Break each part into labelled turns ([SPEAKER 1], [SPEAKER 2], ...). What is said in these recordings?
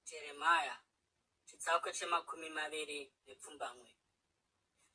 [SPEAKER 1] Jeremia chitsauko chemakumi maviri nepfumbamwe.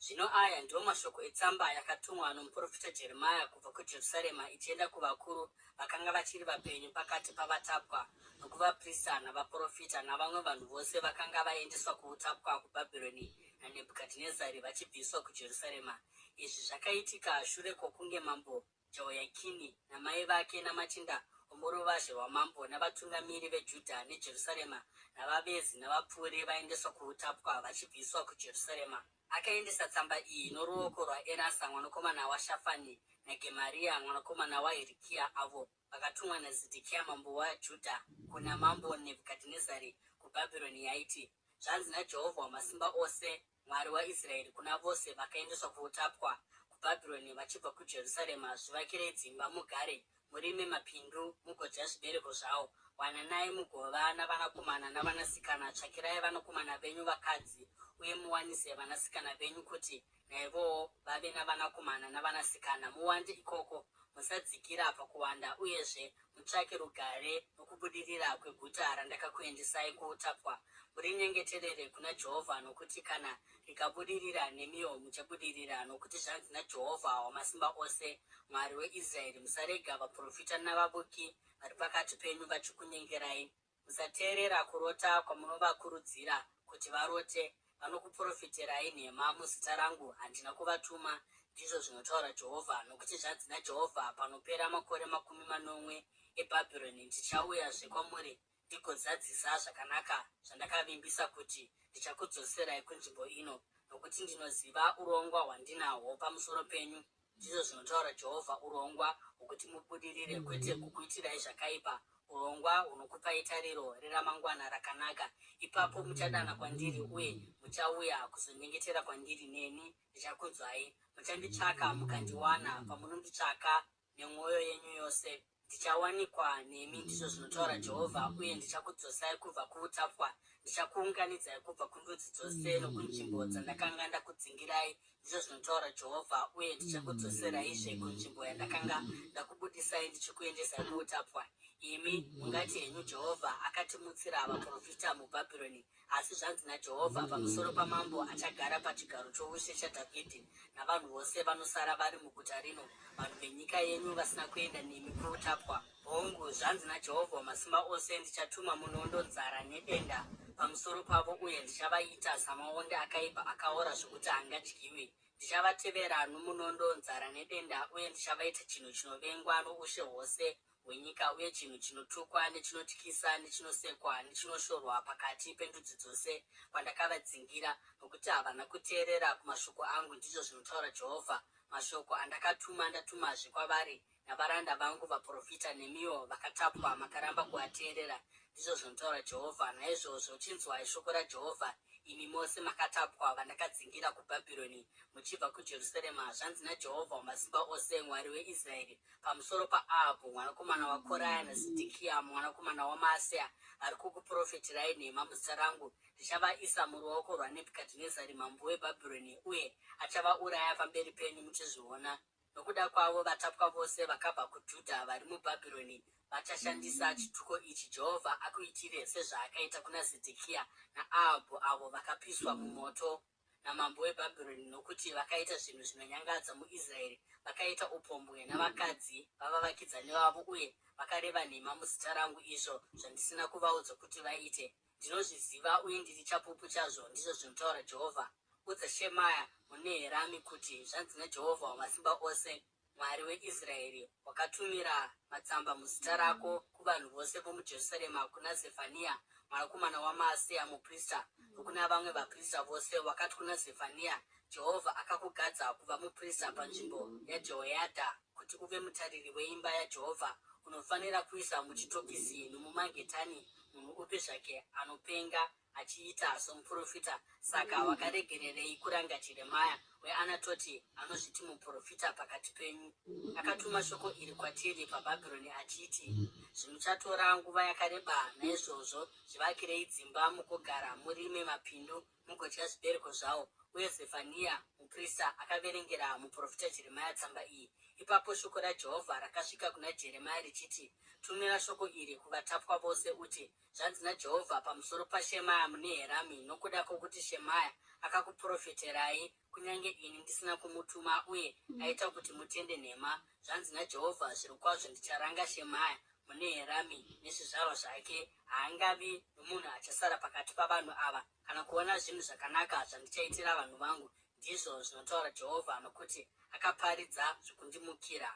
[SPEAKER 1] Zvino aya ndiwo mashoko etsamba yakatumwa nomuprofita Jeremia kubva kuJerusarema ichienda kuvakuru vakanga vachiri vapenyu pakati pavatapwa, nokuvaprista navaprofita navamwe vanhu vose vakanga vaendeswa kuutapwa kuBhabhironi naNebhukadhinezari vachibviswa kuJerusarema. Izvi zvakaitika shure kwokunge mambo Jehoyakini namai vake namachinda omuruvazhe rwamambo navatungamiri veJudha neJerusarema navavezi navapfuri vaendeswa kuutapwa vachibviswa kuJerusarema. Akaendesa tsamba iyi noruoko rwaErasa mwanakomana waShafani naGemaria mwanakomana waHirikia avo vakatumwa naZedhekia mambo waJudha kuna mambo Nebhukadhinezari kuBhabhironi yaiti, Zvanzi naJehovha Wamasimba Ose, Mwari waIsraeri, kuna vose vakaendeswa kuutapwa kuBhabhironi vachibva kuJerusarema, Zvivakirei dzimba mugare, murime mapindu mugodya zvibereko zvawo. Wananai mugova navanakomana navanasikana, tsvakirai vanakomana venyu vakadzi, uye muwanise vanasikana venyu kuti naivowo vave navanakomana navanasikana, muwande ikoko, musadzikira pakuwanda, uyezve mutsvake rugare nokubudirira kweguta randakakuendesai kuutapwa, murinyengeterere kuna Jehovha, nokuti kana rikabudirira, nemiwo muchabudirira, nokuti zvanzi naJehovha Wamasimba Ose, Mwari weIsraeri, Musarega vaprofita navavuki vari pakati penyu vachikunyengerai. Musateerera kurota kwamunovakurudzira kuti varote, vanokuprofiterai nhema muzita rangu, handina kuvatuma, ndizvo zvinotaura Jehovha. Nokuti zvanzi naJehovha, Panopera makore 70 eBhabhironi, ndichauyazve kwamuri ndigozadzisa zvakanaka zvandakavimbisa kuti ndichakudzoserai kunzvimbo ino, nokuti ndinoziva urongwa hwandinahwo pamusoro penyu, ndizvo zvinotaura Jehovha, urongwa hwokuti mubudirire, kwete kukuitirai zvakaipa, urongwa hunokupai tariro reramangwana rakanaka. Ipapo muchadana kwandiri uye muchauya kuzonyengetera kwandiri, neni ndichakunzwai. Muchanditsvaka mukandiwana, pamunonditsvaka nemwoyo yenyu yose. Ndichawanikwa nemi, ndizvo zvinotaura Jehovha, uye ndichakudzosai kubva kuutapwa, ndichakuunganidzai kubva kundudzi dzose nokunzvimbo dzandakanga ndakudzingirai, ndizvo zvinotaura Jehovha, uye ndichakudzoseraizve kunzvimbo yandakanga ndakubudisai ndichikuendesai kuutapwa. Imi mungati henyu, Jehovha akatimutsira vaprofita muBhabhironi, Asi zvanzi naJehovha pamusoro pamambo achagara pachigaro choushe chaDhavhidhi navanhu vose vanosara vari muguta rino, vanhu venyika yenyu vasina kuenda nemi kuutapwa, Hongu, zvanzi naJehovha Wamasimba Ose, Ndichatuma munondo, nzara nedenda pamusoro pavo, uye ndichavaita samaonde akaipa akaora zvokuti haangadyiwi. Ndichavatevera nomunondo, nzara nedenda, uye ndichavaita chinhu chinovengwa noushe hwose hwenyika uye chinhu chinotukwa nechinotyisa nechinosekwa nechinoshorwa pakati pendudzi dzose kwandakavadzingira, nokuti havana kuteerera kumashoko angu, ndizvo zvinotaura Jehovha, mashoko andakatuma ndatumazve kwavari navaranda vangu vaprofita, nemiwo vakatapwa makaramba kuateerera, ndizvo zvinotaura Jehovha. Naizvozvo chinzwai shoko raJehovha, imi mose makatapwa vandakadzingira kuBhabhironi muchibva kuJerusarema, Zvanzi naJehovha Wamasimba Ose, Mwari weIsraeri, pamusoro paAhabhu mwanakomana waKoraya naZedhekiya mwanakomana waMaaseya vari kukuprofetirai nhema muzita rangu, ndichavaisa muruoko rwaNebhukadhinezari mambo weBhabhironi, uye achavauraya pamberi penyu muchizviona. Nokuda kwavo vatapwa vose vakabva kuJudha vari muBhabhironi vachashandisa chituko ichi, Jehovha akuitire sezvaakaita kuna Zedhekiya naAhabhu avo vakapiswa mumoto namambo weBhabhironi, nokuti vakaita zvinhu zvinonyangadza muIsraeri, vakaita upombwe navakadzi vavavakidzani vavo uye vakareva nhema muzita rangu, izvo zvandisina kuvaudza kuti vaite. Ndinozviziva uye ndiri chapupu chazvo, ndizvo zvinotaura Jehovha. Udza Shemaya muNeherami kuti, Zvanzi naJehovha Wamasimba Ose, Mwari weIsraeri, wakatumira matsamba muzita rako kuvanhu vose vomuJerusarema, kuna Zefania mwanakomana waMaaseya muprista nokuna vamwe vaprista vose. Wakati kuna Zefania, Jehovha akakugadza kuva muprista panzvimbo yaJehoyadha kuti uve mutariri weimba yaJehovha. Unofanira kuisa muchitokisi nomumangetani munhu upi zvake anopenga achiita somuprofita, saka wakaregererei kuranga Jeremia weAnatoti anozviti muprofita pakati penyu? Akatuma shoko iri kwatiri paBhabhironi achiti, Zvimuchatora nguva yakareba, naizvozvo zvivakirei dzimba mugogara, murime mapindu mugodya zvibereko zvawo. Uye Zefania muprista akaverengera muprofita Jeremia tsamba iyi. Ipapo shoko raJehovha rakasvika kuna Jeremia richiti, Tumira shoko iri kuvatapwa vose uti, Zvanzi naJehovha pamusoro paShemaya muNeherami, Nokuda kwokuti Shemaya akakuprofiterai kunyange ini ndisina kumutuma uye aita kuti mutende nhema, zvanzi naJehovha, Zvirokwazvo ndicharanga Shemaya muNeherami nezvizvarwa zvake, haangavi nomunhu achasara pakati pavanhu ava kana kuona zvinhu zvakanaka zvandichaitira vanhu vangu, ndizvo zvinotaura Jehovha, nokuti akaparidza zvokundimukira.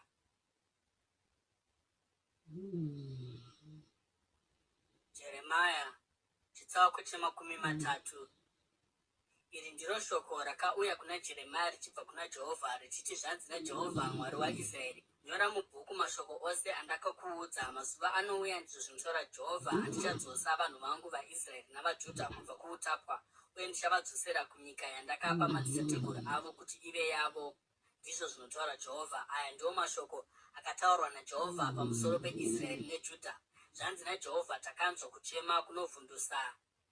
[SPEAKER 1] Jeremia chitsauko chemakumi matatu. Iri ndiro shoko rakauya kuna Jeremia richibva kuna Jehovha richiti, Zvanzi naJehovha Mwari waIsraeri, Nyora mubhuku mashoko ose andakakuudza. Mazuva anouya, ndizvo zvinotaura Jehovha, andichadzosa vanhu vangu vaIsraeri navaJudha kubva kuutapwa, uye ndichavadzosera kunyika yandakapa madzitateguru avo kuti ive yavo. Ndizvo zvinotaura Jehovha. Aya ndiwo mashoko akataurwa naJehovha pamusoro peIsraeri neJudha. Zvanzi naJehovha, Takanzwa kuchema kunovhundusa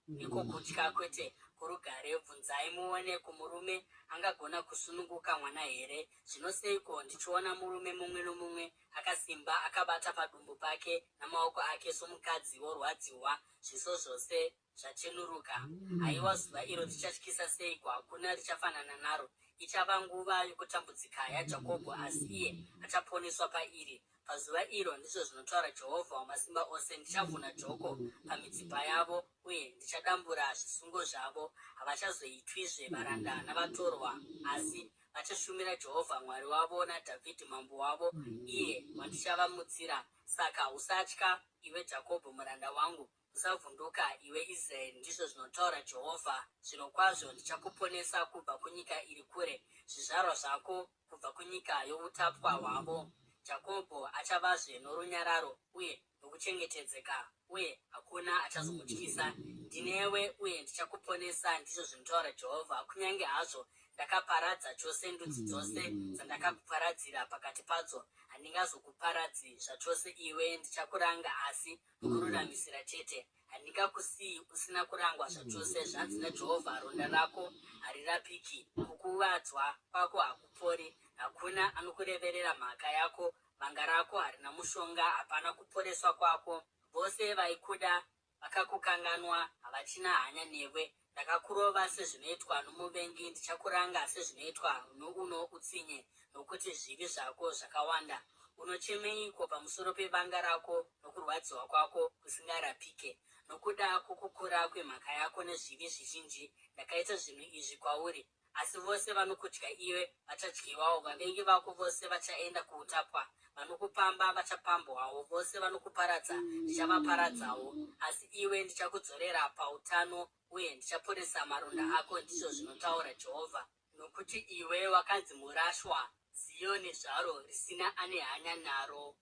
[SPEAKER 1] nekokutya, kwete kworugare. Bvunzai muone, kumurume angagona kusununguka mwana here? Zvino seiko ndichiona murume mumwe nomumwe akasimba akabata padumbu pake namaoko ake somukadzi worwadziwa, zviso zvose zvachenuruka. Haiwa zuva iro richatyisa seiko! Hakuna richafanana naro. Ichava nguva yokutambudzika yaJakobho, asi iye achaponeswa pairi. Pazuva iro, ndizvo zvinotaura Jehovha Wamasimba Ose, ndichavhuna joko pamitsipa yavo uye ndichadambura zvisungo zvavo. Havachazoitwizve varanda navatorwa, asi vachashumira Jehovha Mwari wavo naDhavhidhi mambo wavo, iye wandichavamutsira. Saka usatya, iwe Jakobho muranda wangu, Usavhunduka, iwe Israeri, ndizvo zvinotaura Jehovha, zvirokwazvo ndichakuponesa kubva kunyika iri kure, zvizvarwa zvako kubva kunyika youtapwa hwavo. Jakobho achavazve norunyararo uye nokuchengetedzeka, uye hakuna achazomutyisa. Ndinewe uye ndichakuponesa, ndizvo zvinotaura Jehovha, kunyange hazvo ndakaparadza chose ndudzi dzose dzandakakuparadzira pakati padzo, handingazokuparadzi zvachose iwe, ndichakuranga asi nokururamisira chete. Handingakusiyi usina kurangwa zvachose. Zvanzi naJehovha, Ronda rako harirapiki, kukuvadzwa kwako hakupori. Hakuna anokureverera mhaka yako, vanga rako harina mushonga, hapana kuporeswa kwako. Vose vaikuda vakakukanganwa, havachina hanya newe. Ndakakurova sezvinoitwa nomuvengi, ndichakuranga sezvinoitwa nouno utsinye, nokuti zvivi zvako zvakawanda. Unochemeiko pamusoro pevanga rako nokurwadziwa kwako kusingarapike? Nokuda kwokukura kwemhaka yako nezvivi zvizhinji, ndakaita zvinhu izvi kwauri. Asi vose vanokudya iwe vachadyiwawo, vavengi vako vose vachaenda kuutapwa, vanokupamba vachapambwawo, vose vanokuparadza ndichavaparadzawo. Asi iwe ndichakudzorera pautano uye ndichaporesa maronda ako, ndizvo zvinotaura Jehovha. Nokuti iwe wakanzi murashwa, Ziyoni zvaro risina ane hanya naro.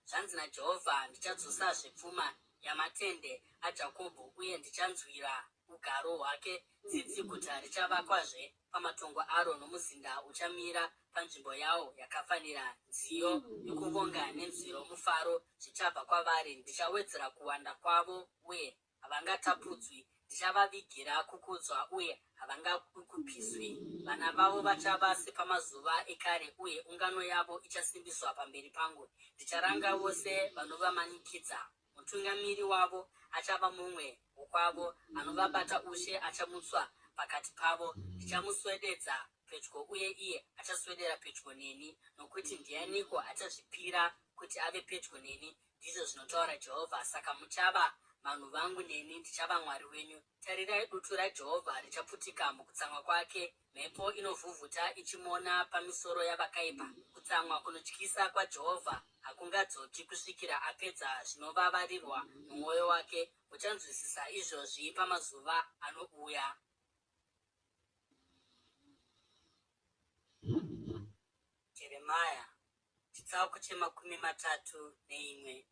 [SPEAKER 1] Zvanzi naJehovha, Ndichadzosazve pfuma yamatende aJakobho, uye ndichanzwira ugaro hwake tsitsi. Guta richavakwazve pamatongo aro, nomuzinda uchamira panzvimbo yawo yakafanira. Nziyo yokuvonga nenzwi romufaro zvichabva kwavari. Ndichawedzera kuwanda kwavo, uye Havangatapudzwi, ndichavavigira kukudzwa, uye havangadukupiswi. Vana vavo vachava sepamazuva ekare, uye ungano yavo ichasimbiswa pamberi pangu. Ndicharanga vose vanovamanikidza. Mutungamiri wavo achava mumwe wokwavo, anovabata ushe achamutswa pakati pavo. Ndichamuswededza pedyo, uye iye achaswedera pedyo neni, nokuti ndianiko achazvipira kuti ave pedyo neni? Ndizvo zvinotaura Jehovha. Saka muchava vanhu vangu, neni ndichava Mwari wenyu. Tarirai, dutu raJehovha richaputika mukutsamwa kwake, mhepo inovhuvhuta ichimona pamisoro yavakaipa. Kutsamwa kunotyisa kwaJehovha hakungadzoki kusvikira apedza zvinovavarirwa nomwoyo wake. Muchanzwisisa izvozvi pamazuva anouya. Jeremia chitsauko chemakumi matatu neimwe.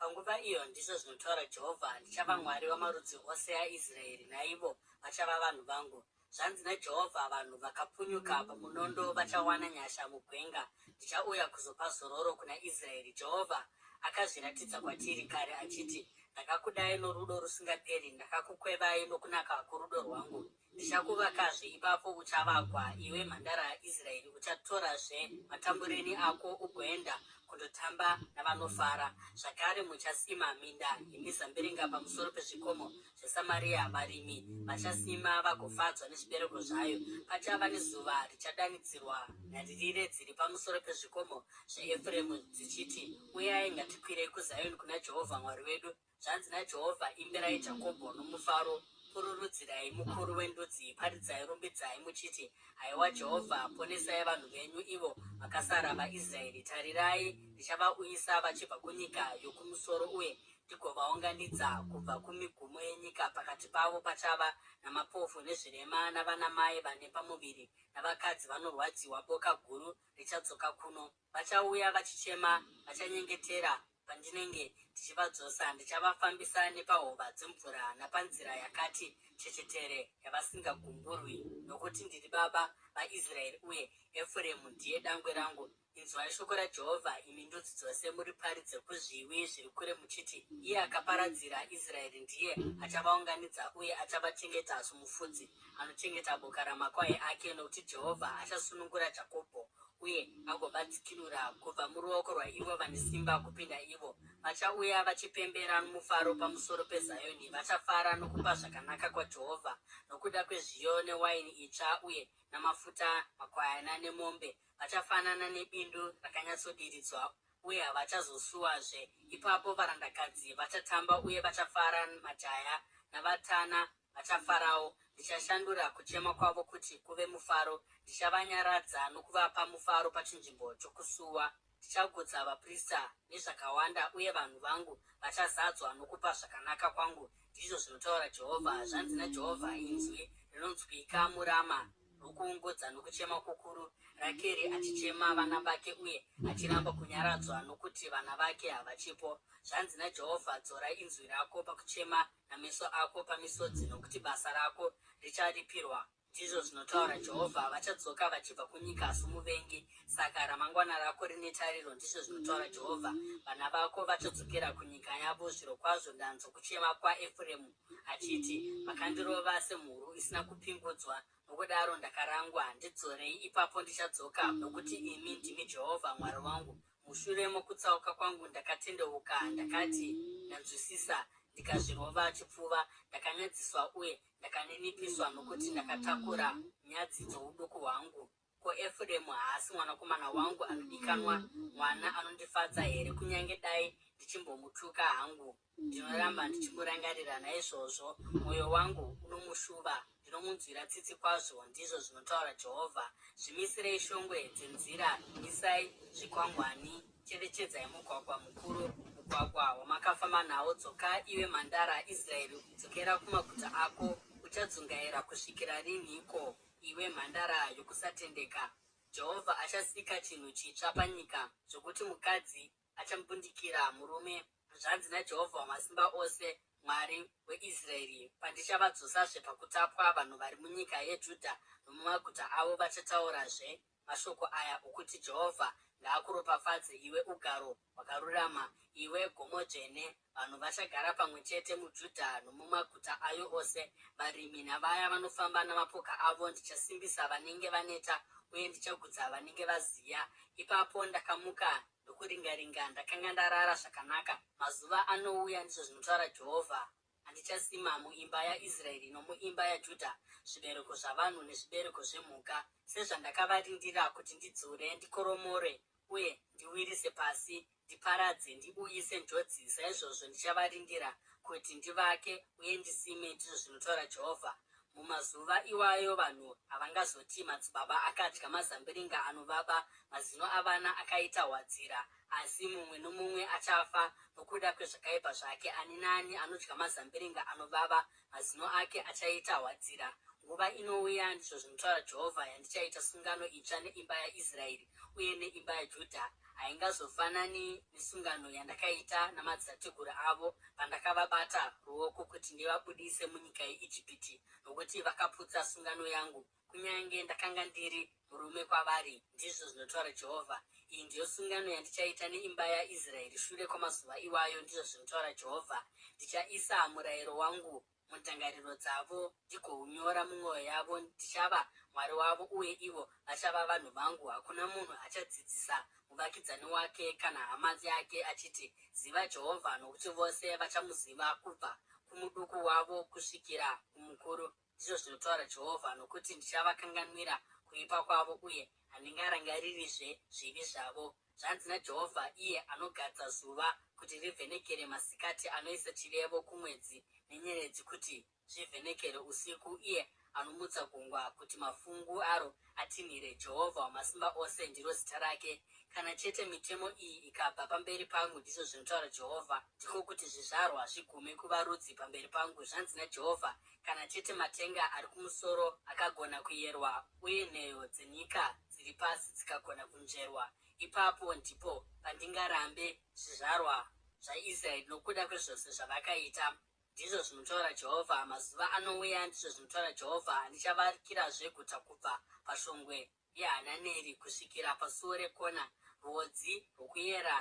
[SPEAKER 1] Panguva iyo, ndizvo zvinotaura Jehovha, ndichava Mwari wamarudzi ose aIsraeri, naivo vachava vanhu vangu. Zvanzi naJehovha, vanhu vakapunyuka pamunondo vachawana nyasha mugwenga, ndichauya kuzopa zororo kuna Israeri. Jehovha akazviratidza kwatiri kare achiti, Ndakakudai norudo rusingaperi, ndakakukwevai nokunaka kworudo rwangu. Ndichakuvakazve, ipapo uchavakwa, iwe mhandara yaIsraeri. Uchatorazve matambureni ako ugoenda kundotamba navanofara. Zvakare muchasima minda yemizambiringa pamusoro pezvikomo zveSamaria, varimi vachasima vagofadzwa nezvibereko zvayo. Pachava nezuva richadanidzirwa nharirire dziri pamusoro pezvikomo zveEfuremu dzichiti, Uyai, ngatikwirei kuZioni kuna Jehovha Mwari wedu. Zvanzi naJehovha, Imbirai Jakobho nomufaro, pururudzirai mukuru wendudzi, paridzai, rumbidzai, muchiti, Haiwa Jehovha, ponesai vanhu venyu, ivo vakasara vaIsraeri. Tarirai, ndichavauyisa vachibva kunyika yokumusoro uye ndigovaunganidza kubva kumigumo yenyika. Pakati pavo pachava namapofu nezvirema, navanamai vane pamuviri navakadzi vanorwadziwa, boka guru richadzoka kuno. Vachauya vachichema, vachanyengetera pandinenge ndichivadzosa. Ndichavafambisa nepahova dzemvura, napanzira yakati chechetere yavasingagumburwi, nokuti ndiri baba vaIsraeri, uye Efuremu ndiye dangwe rangu. Inzwai shoko raJehovha, imi ndudzi dzose, muriparidze kuzviwi zviri kure muchiti, Iye akaparadzira Israeri ndiye achavaunganidza uye achavachengeta somufudzi anochengeta boka ramakwai ake, nokuti Jehovha achasunungura Jakobho uye agovadzikinura kubva muruoko rwaivo vane simba kupinda ivo. Vachauya vachipembera nomufaro pamusoro peZioni, vachafara nokupa zvakanaka kwaJehovha, nokuda kwezviyo newaini itsva uye namafuta, makwayana nemombe. Vachafanana nebindu rakanyatsodiridzwa uye havachazosuwazve. Ipapo varandakadzi vachatamba uye vachafara, majaya navatana vachafarawo. Ndichashandura kuchema kwavo kuti kuve mufaro, ndichavanyaradza nokuvapa mufaro pachinzvimbo chokusuwa. Ndichagutsa vaprista nezvakawanda, uye vanhu vangu vachazadzwa nokupa zvakanaka kwangu, ndizvo zvinotaura Jehovha. Zvanzi naJehovha, Inzwi rinonzwika muRama, rokuungudza nokuchema kukuru, Rakeri achichema vana vake uye achiramba kunyaradzwa nokuti vana vake havachipo. Zvanzi naJehovha, Dzora inzwi rako pakuchema nameso ako pamisodzi, nokuti basa rako richaripirwa, ndizvo zvinotaura Jehovha. Vachadzoka vachibva kunyika somuvengi, saka ramangwana rako rine tariro, ndizvo zvinotaura Jehovha. Vana vako vachadzokera kunyika yavo. Zvirokwazvo ndanzwa kuchema kwaEfuremu achiti, Makandirova semhuru isina kupingudzwa, nokudaro ndakarangwa. Ndidzorei, ipapo ndichadzoka, nokuti imi ndimi Jehovha Mwari wangu. Mushure mokutsauka kwangu ndakatendeuka, ndakati, Ndanzwisisa, ndikazvirova chipfuva. Ndakanyadziswa uye ndakaninipiswa, nokuti ndakatakura nyadzi dzouduku hwangu. Ko, Efuremu haasi mwanakomana wangu anodikanwa, mwana anondifadza here? Kunyange dai ndichimbomutuka hangu, ndinoramba ndichimurangarira. Naizvozvo mwoyo wangu unomushuva, ndinomunzwira tsitsi kwazvo, ndizvo zvinotaura Jehovha. Zvimisirei shongwe dzenzira, misai zvikwangwani, cherechedzai mugwagwa mukuru, mugwagwa wamakafamba nawo. Dzoka, iwe mhandara Israeri, dzokera kumaguta ako. Uchadzungaira kusvikira rinhiko, iwe mhandara yokusatendeka? Jehovha achasika chinhu chitsva panyika, zvokuti mukadzi achambundikira murume. Zvanzi naJehovha Wamasimba Ose, Mwari weIsraeri, Pandichavadzosazve pakutapwa, vanhu vari munyika yeJudha nomumaguta avo vachataurazve mashoko aya okuti, Jehovha ngaakuropafadze, iwe ugaro hwakarurama, iwe gomo dzvene. Vanhu vachagara pamwe chete muJudha nomumaguta ayo ose, varimi navaya vanofamba namapoka avo. Ndichasimbisa vanenge vaneta uye ndichagutsa vanenge vaziya. Ipapo ndakamuka ndokuringa-ringa, ndakanga ndarara zvakanaka. Mazuva anouya, ndizvo zvinotaura Jehovha, andichasima muimba yaIsraeri nomuimba yaJudha zvibereko zvavanhu nezvibereko zvemhuka, sezvandakavarindira kuti ndidzure, ndikoromore uye ndiwirise pasi, ndiparadze, ndiuyise njodzi, saizvozvo ndichavarindira kuti ndivake uye ndisime, ndizvo zvinotaura Jehovha. Mumazuva iwayo vanhu havangazoti, Madzibaba akadya mazambiringa anovava, mazino avana akaita hwadzira. Asi mumwe nomumwe achafa nokuda kwezvakaipa zvake, ani naani anodya mazambiringa anovava, mazino ake achaita hwadzira. Nguva inouya, ndizvo zvinotaura Jehovha, yandichaita sungano itsva neimba yaIsraeri uye neimba yaJudha, haingazofanani nesungano yandakaita namadzitateguru avo pandakavabata ruoko kuti ndivabudise munyika yeIjipiti, nokuti vakaputsa sungano yangu, kunyange ndakanga ndiri murume kwavari, ndizvo zvinotaura Jehovha. Iyi ndiyo sungano yandichaita neimba yaIsraeri shure kwamazuva iwayo, ndizvo zvinotaura Jehovha. Ndichaisa murayiro wangu. mundangariro dzavo ndigounyora mumwoyo yavo. Ndichava Mwari wavo uye ivo vachava vanhu vangu. Hakuna munhu achadzidzisa muvakidzani wake kana hama yake achiti, Ziva Jehovha, nokuti vose vachamuziva, kubva kumuduku wavo kusvikira kumukuru, ndizvo zvinotaura Jehovha, nokuti ndichavakanganwira kuipa kwavo uye handingarangaririzve zvivi zvavo. Zvanzi naJehovha, iye anogadza zuva kuti rivhenekere masikati, anoisa chirevo kumwedzi nenyeredzi kuti zvivhenekere usiku, iye anomutsa gungwa kuti mafungu aro atinhire, Jehovha Wamasimba Ose ndiro zita rake. Kana chete mitemo iyi ikabva pamberi pangu, ndizvo zvinotaura Jehovha, ndiko kuti zvizvarwa zvigume kuva rudzi pamberi pangu. Zvanzi naJehovha, kana chete matenga ari kumusoro akagona kuyerwa uye nheyo dzenyika dziri pasi dzikagona kunzverwa, ipapo ndipo pandingarambe zvizvarwa zvaIsraeri nokuda kwezvose zvavakaita, ndizvo zvinotaura Jehovha. Mazuva anouya, ndizvo zvinotaura Jehovha, andichavakirazve guta kubva pashongwe yeHananeri kusvikira pasuo rekona, rwodzi rwokuyera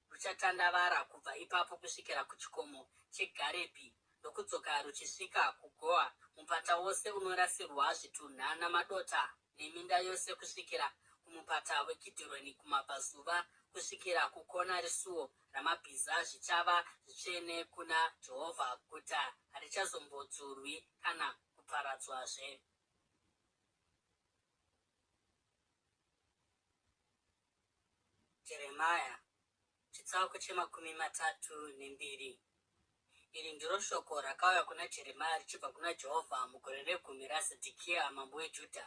[SPEAKER 1] ruchatandavara kubva ipapo kusvikira kuchikomo cheGarebhi, ndokudzoka ruchisvika kuGoa, mupata wose unorasirwa zvitunha namadota, neminda yose kusvikira kumupata weKidhironi kumabvazuva, kusvikira kukona reSuo raMabhiza, zvichava zvitsvene kuna Jehovha, guta harichazombodzurwi kana kuparadzwazve. Jeremia, chitsauko chemakumi 32. Iri ndiro shoko rakauya kuna Jeremia richibva kuna Jehovha mugore regumi raZedhekia mambo weJudha,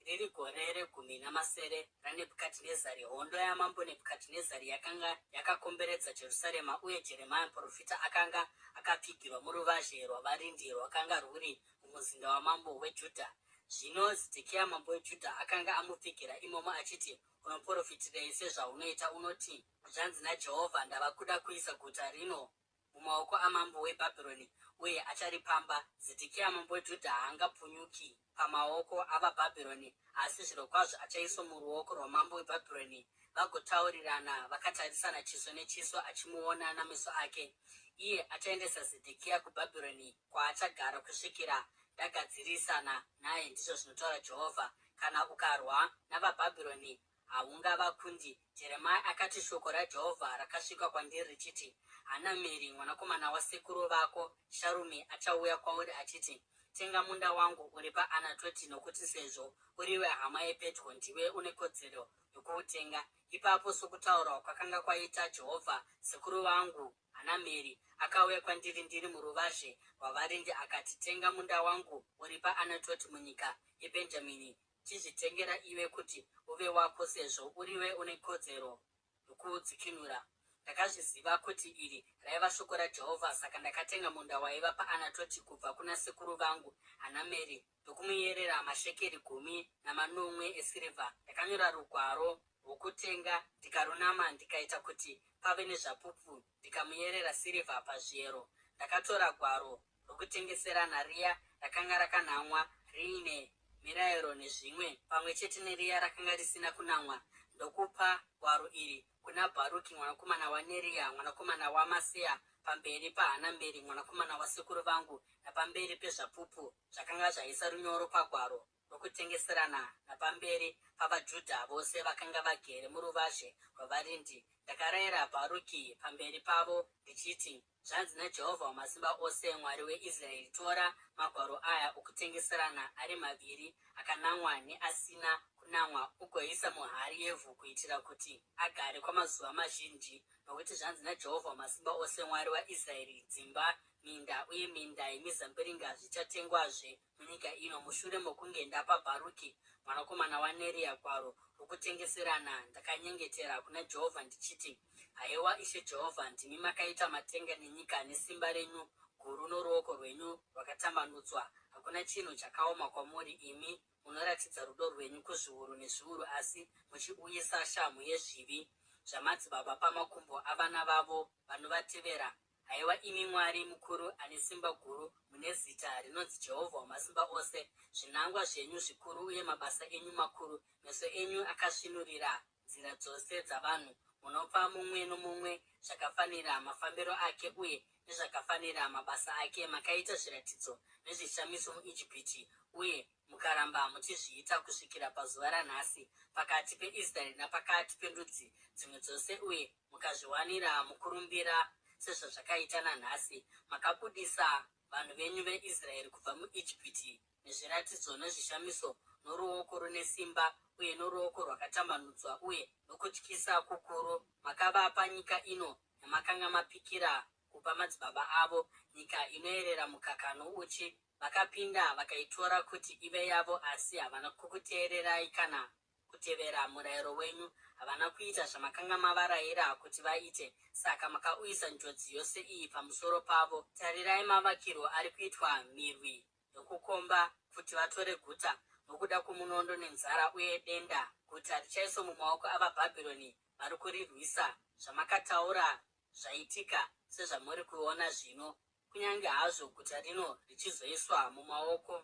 [SPEAKER 1] riri gore regumi namasere raNebhukadhinezari. Hondo yamambo Nebhukadhinezari yakanga yakakomberedza Jerusarema, uye Jeremia muprofita akanga akapfigirwa muruvazhe rwavarindi rwakanga rwuri mumuzinda wamambo weJudha. Zvino Zedhekia mambo weJudha akanga amupfigira imomo achiti, Unoprofitirei sezvaunoita? Unoti, Zvanzi naJehovha, Ndava kuda kuisa guta rino mumaoko amambo weBhabhironi, uye acharipamba. Zedhekia mambo weJudha haangapunyuki pamaoko avaBhabhironi, asi zvirokwazvo achaiswa muruoko rwamambo weBhabhironi, vagotaurirana vakatarisana chiso nechiso, achimuona nameso ake. Iye achaendesa Zedhekia kuBhabhironi, kwaachagara kusvikira ndagadzirisana naye, ndizvo zvinotaura Jehovha. Kana ukarwa navaBhabhironi, haungavakundi. Jeremia akati, Shoko raJehovha rakasvika kwandiri richiti, Hanameri mwanakomana wasekuru vako Sharumi achauya kwauri achiti, Tenga munda wangu uri paAnatoti, nokuti sezvo uriwe hama yepedyo ndiwe une kodzero yokuutenga. Ipapo, sokutaura kwakanga kwaita Jehovha, sekuru vangu Hanameri akauya kwandiri ndiri muruvazhe rwavarindi akati, Tenga munda wangu uri paAnatoti munyika yeBhenjamini, Chizvitengera iwe kuti uve wako sezvo uriwe une kodzero yokuudzikinura. Ndakazviziva kuti iri raiva shoko raJehovha, saka ndakatenga munda waiva paAnatoti kubva kuna sekuru vangu Hanameri ndokumuyerera mashekeri 17 esirivha. Ndakanyora rugwaro rwokutenga ndikarunama ndikaita kuti pave nezvapupu ndikamuyerera sirivha pazviyero. Ndakatora gwaro rokutengeserana riya rakanga rakanamwa riine mirayiro nezvimwe, pamwe chete neriya rakanga risina kunamwa, ndokupa gwaro iri kuna Bharuki mwanakomana waNeriya mwanakomana waMaseya pamberi paHanameri mwanakomana wasekuru vangu napamberi pezvapupu zvakanga zvaisa runyoro pagwaro rokutengeserana napamberi pavaJudha vose vakanga vagere muruvazhe rwavarindi. Ndakarayira Bharuki pamberi pavo ndichiti, Zvanzi naJehovha Wamasimba Ose, Mwari weIsraeri, Tora magwaro aya okutengeserana ari maviri, akanamwa neasina kunamwa, ugoisa muhari yevhu kuitira kuti agare kwamazuva mazhinji. Nokuti zvanzi naJehovha Wamasimba Ose, Mwari waIsraeri, Dzimba, minda uye minda yemizambiringa zvichatengwazve munyika ino, mushure mokunge ndapa Bharuki mwanakomana waNeria gwaro rokutengeserana. Ndakanyengetera kuna Jehovha ndichiti, Haiwa Ishe Jehovha, ndimi makaita matenga nenyika nesimba renyu guru noruoko rwenyu rwakatambanudzwa. Hakuna chinhu chakaoma kwamuri. Imi munoratidza rudo rwenyu kuzviuru nezviuru asi muchiuyisa shamhu yezvivi zvamadzibaba pamakumbo avana vavo vanovatevera. Haiwa imi Mwari mukuru ane simba guru, mune zita rinonzi Jehovha Wamasimba Ose, zvinangwa zvenyu zvikuru uye mabasa enyu makuru, meso enyu akasvinurira nzira dzose dzavanhu. Munopa mumwe nomumwe zvakafanira mafambiro ake uye nezvakafanira mabasa ake. Makaita zviratidzo nezvishamiso muIjipiti uye mukaramba muchizviita kusvikira pazuva ranhasi, pakati peIsraeri napakati pendudzi dzimwe dzose uye mukazviwanira mukurumbira sezvazvakaita nanhasi. Makabudisa vanhu venyu veIsraeri kubva muIjipiti nezviratidzo nezvishamiso noruoko rune simba uye noruoko rwakatambanudzwa uye nokutyisa kukuru. Makavapa nyika ino yamakanga mapikira kupa madzibaba avo, nyika inoerera mukaka nouchi. Vakapinda vakaitora kuti ive yavo, asi havana kukuteererai kana kutevera murayiro wenyu. Havana kuita zvamakanga mavarayira kuti vaite. Saka makauyisa njodzi yose iyi pamusoro pavo. Tarirai mavakirwo ari kuitwa mirwi yokukomba kuti vatore guta. Nokuda kwomunondo nenzara uye denda, guta richaiswa mumaoko avaBhabhironi vari kurirwisa. Zvamakataura zvaitika sezvamuri kuona zvino. Kunyange hazvo guta rino richizoiswa mumaoko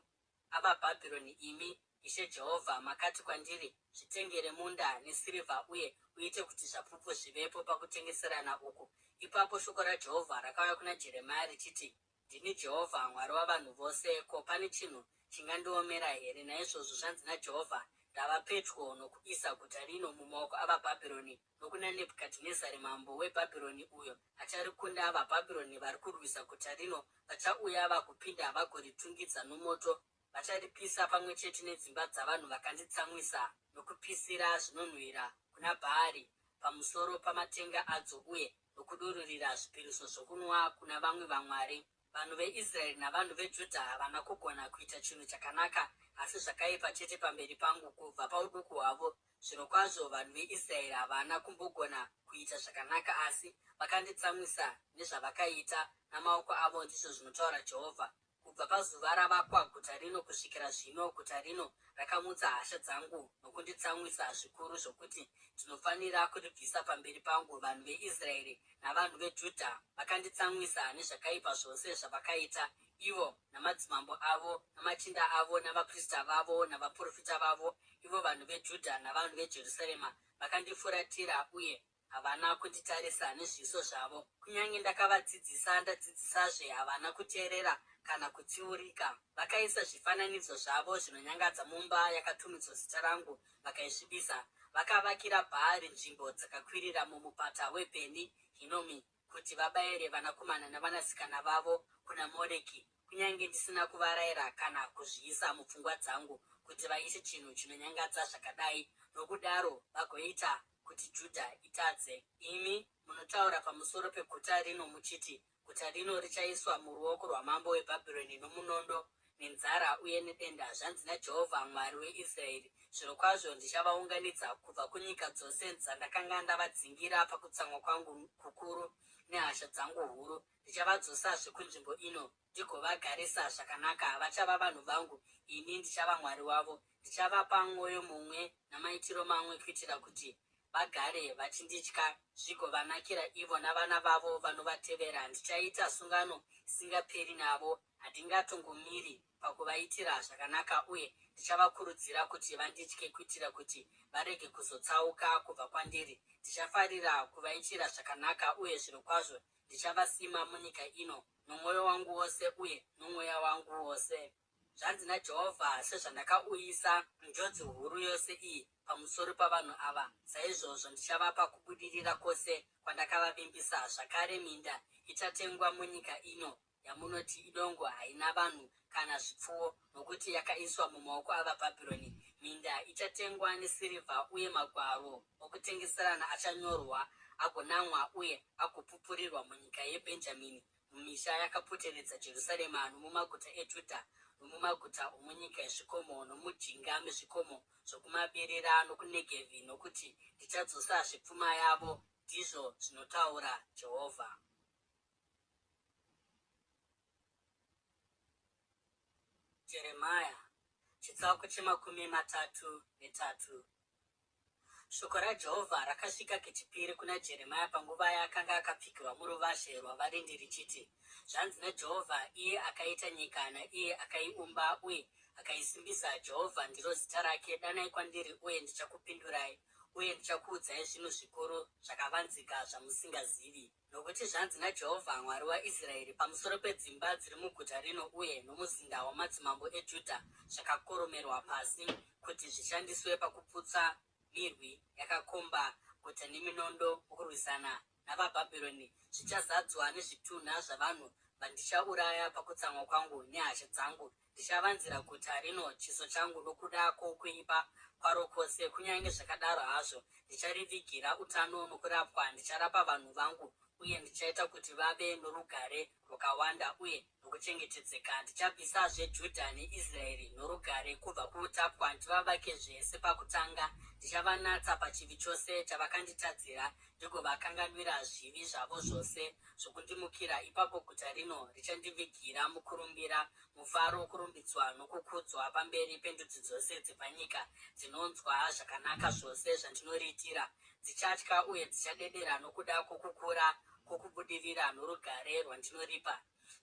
[SPEAKER 1] avaBhabhironi, imi, Ishe Jehovha, makati kwandiri, Zvitengere munda nesirivha uye uite kuti zvapupu zvivepo pakutengeserana uku. Ipapo shoko raJehovha rakauya kuna Jeremia richiti, Ndini Jehovha, Mwari wavanhu vose. Ko, pane chinhu chingandiomera here? Naizvozvo zvanzi naJehovha, Ndava pedyo nokuisa guta rino mumaoko avaBhabhironi nokuna Nebhukadhinezari mambo weBhabhironi, uyo acharikunda. VaBhabhironi vari kurwisa guta rino vachauya vagopinda vagoritungidza nomoto. Vacharipisa pamwe chete nedzimba dzavanhu vakanditsamwisa nokupisira zvinonhuhwira kuna Bhaari pamusoro pamatenga adzo uye nokudururira zvipiriso zvokunwa kuna vamwe vamwari. Vanhu veIsraeri navanhu veJudha havana kugona kuita chinhu chakanaka asi zvakaipa chete pamberi pangu kubva pauduku hwavo. Zvirokwazvo vanhu veIsraeri havana kumbogona kuita zvakanaka asi vakanditsamwisa nezvavakaita namaoko avo, ndizvo zvinotaura Jehovha. Kubva pazuva ravakwa guta rino kusvikira zvino, guta rino rakamutsa hasha dzangu nokunditsamwisa zvikuru zvokuti ndinofanira kuribvisa pamberi pangu. Vanhu veIsraeri navanhu veJudha vakanditsamwisa nezvakaipa zvose zvavakaita, ivo namadzimambo avo, namachinda avo, navaprista vavo, navaprofita vavo, ivo vanhu veJudha navanhu veJerusarema vakandifuratira uye Havana kunditarisa nezviso zvavo. Kunyange ndakavadzidzisa ndadzidzisazve, havana kuteerera kana kutsiurika. Vakaisa zvifananidzo zvavo zvinonyangadza mumba yakatumidzwa zita rangu, vakaisvibisa. Vakavakira Bhaari nzvimbo dzakakwirira mumupata weBheni Hinomi kuti vabayire vanakomana navanasikana vavo kuna Moreki, kunyange ndisina kuvarayira kana kuzviisa mupfungwa dzangu kuti vaite chinhu chinonyangadza zvakadai, nokudaro vagoita kuti Judha itadze. Imi munotaura pamusoro peguta rino muchiti, Guta rino richaiswa muruoko rwamambo weBhabhironi nomunondo, nenzara uye nedenda. Zvanzi naJehovha, Mwari weIsraeri, Zvirokwazvo ndichavaunganidza kubva kunyika dzose dzandakanga ndavadzingira pakutsamwa kwangu kukuru nehasha dzangu huru, Ndichavadzosazve kunzvimbo ino ndigovagarisa zvakanaka. Vachava vanhu vangu, ini ndichava Mwari wavo. Ndichavapa mwoyo mumwe namaitiro mamwe kuitira kuti vagare vachinditya zvigovanakira ivo navana vavo vanovatevera. Ndichaita sungano isingaperi navo, handingatongomiri pakuvaitira zvakanaka uye ndichavakurudzira kuti vanditye kuitira kuti varege kuzotsauka kubva kwandiri. Ndichafarira kuvaitira zvakanaka uye zvirokwazvo Ndichavasima munyika ino nomwoyo wangu wose uye nomweya wangu wose. Zvanzi naJehovha, Sezvandakauyisa njodzi huru yose iyi pamusoro pavanhu ava, saizvozvo ndichavapa kubudirira kwose kwandakavavimbisa. Zvakare, minda ichatengwa munyika ino yamunoti idongo haina vanhu kana zvipfuwo, nokuti yakaiswa mumaoko avaBhabhironi. Minda ichatengwa nesirivha uye magwaro okutengeserana achanyorwa agonamwa uye agopupurirwa munyika yeBhenjamini, mumisha yakapoteredza Jerusarema nomumaguta eJudha nomumaguta omunyika yezvikomo nomujinga mezvikomo zvokumavirira nokuNegevhi, nokuti ndichadzosazve pfuma yavo, ndizvo zvinotaura Jehovha. Jeremia chitsauko chemakumi 33. Shoko raJehovha rakasvika kechipiri kuna Jeremia panguva yaakanga akapfigirwa muruvazhe rwavarindi richiti, Zvanzi naJehovha, iye akaita nyika naiye akaiumba uye akaisimbisa, Jehovha ndiro zita rake, Danai kwandiri uye ndichakupindurai, uye ndichakuudzai zvinhu zvikuru zvakavanzika zvamusingazivi. Nokuti zvanzi naJehovha Mwari waIsraeri pamusoro pedzimba dziri muguta rino uye nomuzinda wamadzimambo eJudha zvakakoromerwa pasi kuti zvishandiswe pakuputsa mirwi yakakomba guta neminondo mukurwisana navaBhabhironi, zvichazadzwa nezvitunha zvavanhu vandichauraya pakutsamwa kwangu nehasha dzangu. Ndichavanzira guta rino chiso changu nokuda kwokuipa kwaro kwose. Kunyange zvakadaro hazvo, ndicharivigira utano nokurapwa, ndicharapa vanhu vangu uye ndichaita kuti vave norugare rwakawanda uye nokuchengetedzeka. Ndichabvisazve Judha neIsraeri norugare kubva kuutapwa, ndivavakezve sepakutanga. Ndichavanatsa pachivi chose chavakanditadzira, ndigovakanganwira zvivi zvavo zvose zvokundimukira. Ipapo guta rino richandivigira mukurumbira, mufaro, kurumbidzwa nokukudzwa pamberi pendudzi dzose dzepanyika dzinonzwa zvakanaka zvose zvandinoriitira. Dzichatya uye dzichadedera nokuda kwokukura kwokubudirira norugare rwandinoripa.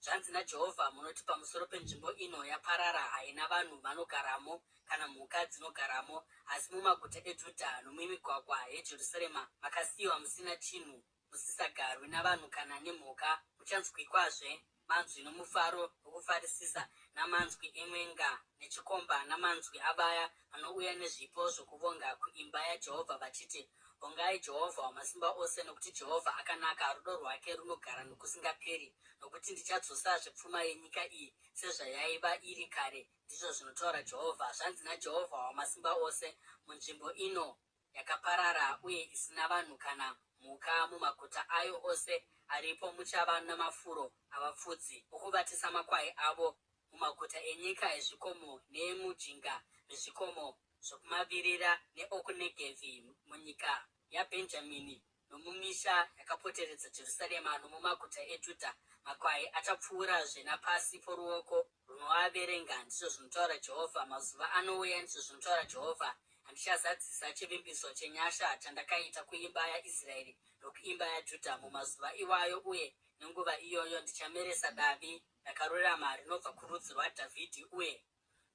[SPEAKER 1] Zvanzi naJehovha, Munoti pamusoro penzvimbo ino, Yaparara, haina vanhu vanogaramo kana mhuka dzinogaramo. Asi mumaguta eJudha nomumigwagwa yeJerusarema makasiyiwa musina chinhu, musisagarwi navanhu kana nemhuka, muchanzwikwazve manzwi nomufaro nokufarisisa, namanzwi emwenga nechikomba, namanzwi avaya vanouya nezvipo zvokuvonga kuimba yaJehovha, vachiti, Vongai Jehovha Wamasimba Ose, nokuti Jehovha akanaka, rudo rwake runogara nokusingaperi. Nokuti ndichadzosazve pfuma yenyika iyi sezvayaiva iri kare, ndizvo zvinotaura Jehovha. Zvanzi naJehovha Wamasimba Ose, Munzvimbo ino yakaparara uye isina vanhu kana mhuka, mumaguta ayo ose aripo muchava namafuro avafudzi okuvatisa makwai avo, mumaguta enyika yezvikomo neemujinga mezvikomo zvokumavirira neokuNegevhi, munyika yaBhenjamini nomumisha yakapoteredza Jerusarema nomumaguta eJudha, makwai achapfuurazve napasi poruoko runoaverenga, ndizvo zvinotaura Jehovha. Mazuva anouya, ndizvo zvinotaura Jehovha, andichazadzisa chivimbiso chenyasha chandakaita kuimba yaIsraeri nokuimba yaJudha mumazuva iwayo uye nenguva iyoyo ndichameresa davi rakarurama rinobva kurudzi rwaDhavhidhi uye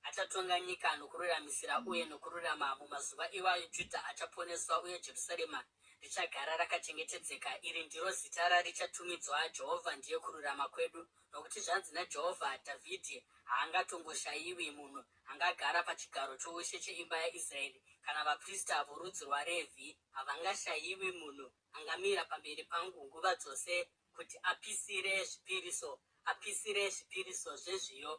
[SPEAKER 1] Achatonga nyika nokururamisira uye nokururama. Mumazuva iwayo Judha achaponeswa uye Jerusarema richagara rakachengetedzeka. Iri ndiro zita rarichatumidzwa, Jehovha Ndiye Kururama Kwedu. Nokuti zvanzi naJehovha, Dhavhidhi haangatongoshayiwi munhu angagara pachigaro choushe cheimba yaIsraeri, kana vaprista vorudzi rwaRevhi havangashayiwi munhu angamira pamberi pangu nguva dzose kuti apisire zvipiriso, apisire zvipiriso zvezviyo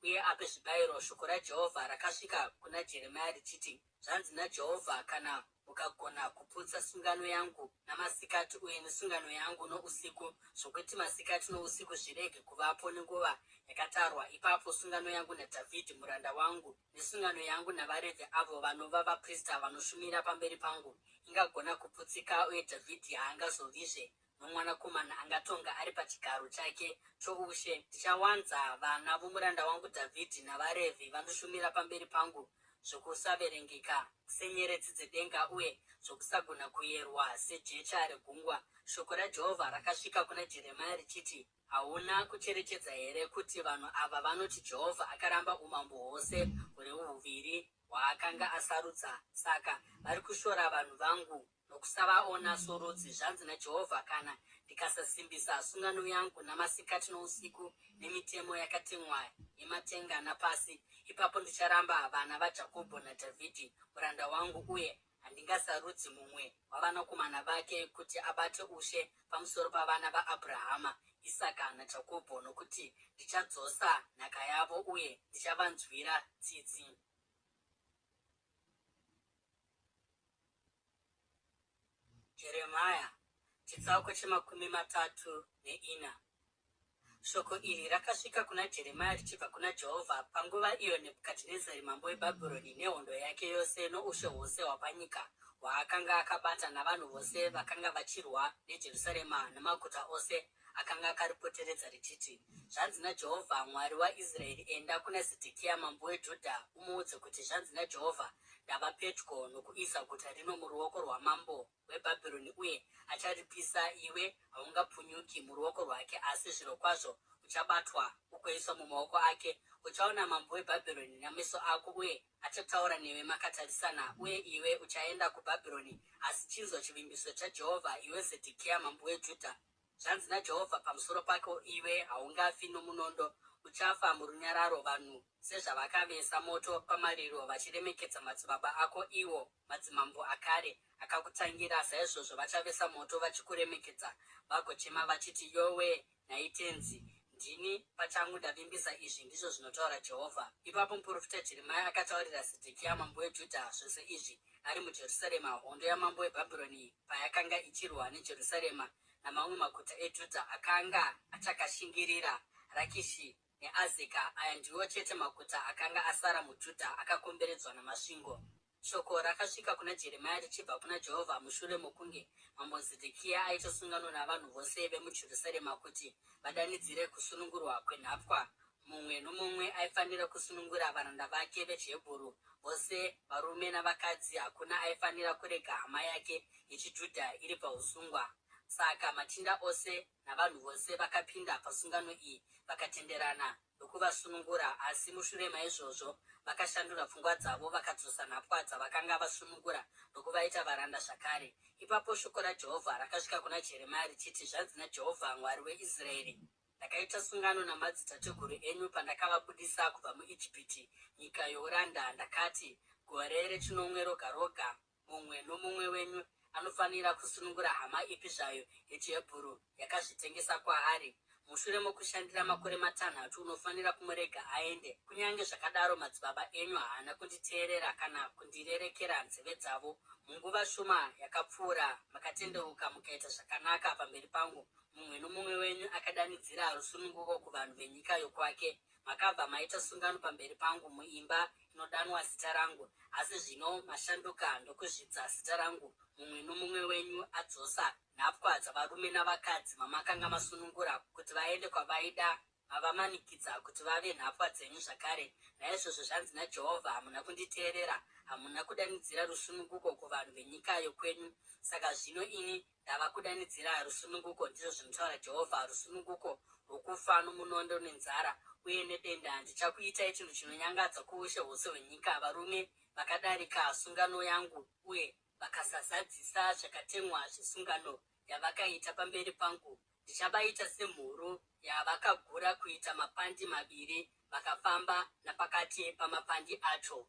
[SPEAKER 1] uye ape zvibayiro. Shoko raJehovha rakasvika kuna Jeremia richiti, Zvanzi naJehovha, Kana mukagona kuputsa sungano yangu namasikati uye nesungano yangu nousiku, zvokuti masikati nousiku zvirege kuvapo nenguva yakatarwa, ipapo sungano yangu naDhavhidhi muranda wangu nesungano yangu navaRevhi avo vanova vaprista vanoshumira pamberi pangu ingagona kuputsika, uye Dhavhidhi haangazovizve nomwanakomana angatonga ari pachigaro chake choushe. Ndichawanza vana vomuranda wangu Dhavhidhi navaRevhi vanoshumira pamberi pangu zvokusaverengeka senyeredzi dzedenga uye zvokusagona kuyerwa sejecha regungwa. Shoko raJehovha rakasvika kuna Jeremia richiti, Hauna kucherechedza here kuti vanhu ava vanoti Jehovha akaramba umambo hwose huri huviri hwaakanga asarudza? Saka vari kushora vanhu vangu nokusavaona sorudzi. Zvanzi naJehovha, Kana ndikasasimbisa sungano yangu namasikati nousiku nemitemo yakatemwa yematenga napasi, ipapo ndicharamba vana vaJakobho naDhavhidhi muranda wangu, uye handingasarudzi mumwe wavanakomana vake kuti abate ushe pamusoro pavana vaAbhurahama, Isaka naJakobho, nokuti ndichadzosa nhaka yavo uye ndichavanzwira tsitsi. Jeremia chitsauko che34. Shoko iri rakasvika kuna Jeremia richibva kuna Jehovha panguva iyo Nebhukadhinezari mambo weBhabhironi nehondo yake yose noushe hwose hwapanyika hwaakanga akabata navanhu vose vakanga vachirwa neJerusarema namaguta ose akanga akaripoteredza richiti, Zvanzi naJehovha Mwari waIsraeri, Enda kuna Zedhekia mambo weJudha umuudze kuti, Zvanzi naJehovha, Ndava pedyo nokuisa guta rino muruoko rwamambo weBhabhironi uye acharipisa. Iwe haungapunyuki muruoko rwake, asi zvirokwazvo uchabatwa ugoiswa mumaoko ake. Uchaona mambo weBhabhironi nameso ako, uye achataura newe makatarisana, uye iwe uchaenda kuBhabhironi. Asi chinzwa chivimbiso chaJehovha, iwe Zedhekiya mambo weJudha. Zvanzi naJehovha pamusoro pako, Iwe haungafi nomunondo, uchafa murunyararo, vanhu sezvavakavesa moto pamariro vachiremekedza madzibaba ako, iwo madzimambo akare akakutangira, saizvozvo vachavesa moto vachikuremekedza vagochema vachiti, Yowe nhai Tenzi! Ndini pachangu ndavimbisa izvi, ndizvo zvinotaura Jehovha. Ipapo muprofita Jeremia akataurira Zedhekia mambo weJudha zvose izvi ari muJerusarema, hondo yamambo weBhabhironi payakanga ichirwa neJerusarema namamwe maguta eJudha akanga achakashingirira, Rakishi neAzeka. Aya ndiwo chete maguta akanga asara muJudha akakomberedzwa namasvingo. Shoko rakasvika kuna Jeremia richibva kuna Jehovha mushure mokunge Mambo Zedhekia aita sungano navanhu vose vemuJerusarema kuti vadanidzire kusunungurwa kwenhapwa. Mumwe nomumwe aifanira kusunungura varanda vake vechiHebheru, vose varume navakadzi, hakuna aifanira kurega hama yake yechiJudha iri pausungwa. Saka machinda ose navanhu vose vakapinda pasungano iyi vakatenderana ndokuvasunungura, asi mushure maizvozvo vakashandura pfungwa dzavo vakadzosa nhapwa dzavakanga vasunungura ndokuvaita varanda zvakare. Ipapo shoko raJehovha rakasvika kuna Jeremia richiti, Zvanzi naJehovha, Mwari weIsraeri, Ndakaita sungano namadzitateguru enyu pandakavabudisa kubva muIjipiti, nyika youranda, ndakati, Gore rechinomwe roga roga Mumwe nomumwe wenyu anofanira kusunungura hama ipi zvayo yechiHebheru yakazvitengesa kwaari. Mushure mokushandira makore matanhatu unofanira kumurega aende. Kunyange zvakadaro, madzibaba enyu haana kunditeerera kana kundirerekera nzeve dzavo. Munguva shoma yakapfuura makatendeuka mukaita zvakanaka pamberi pangu, mumwe nomumwe wenyu akadanidzira rusununguko kuvanhu venyika yokwake. Makabva maita sungano pamberi pangu muimba inodanwa zita rangu, asi zvino mashanduka ndokuzvidza zita rangu, mumwe nomumwe wenyu adzosa nhapwa dzavarume navakadzi vamakanga masunungura kuti vaende kwavaida, mavamanikidza kuti vave nhapwa dzenyu zvakare. Naizvozvo zvanzi naJehovha, Hamuna kunditeerera, hamuna kudanidzira rusununguko kuvanhu venyika yokwenyu. Saka zvino ini Ndava kudanidzira rusununguko, ndizvo zvinotaura Jehovha, rusununguko rwokufa nomunondo nenzara uye nedenda. Ndichakuitai chinhu chinonyangadza kuushe hwose hwenyika, varume vakadarika sungano yangu uye vakasazadzisa zvakatemwa zvesungano yavakaita pamberi pangu. Ndichavaita semhuru yavakagura kuita mapandi maviri vakafamba napakati pamapandi acho.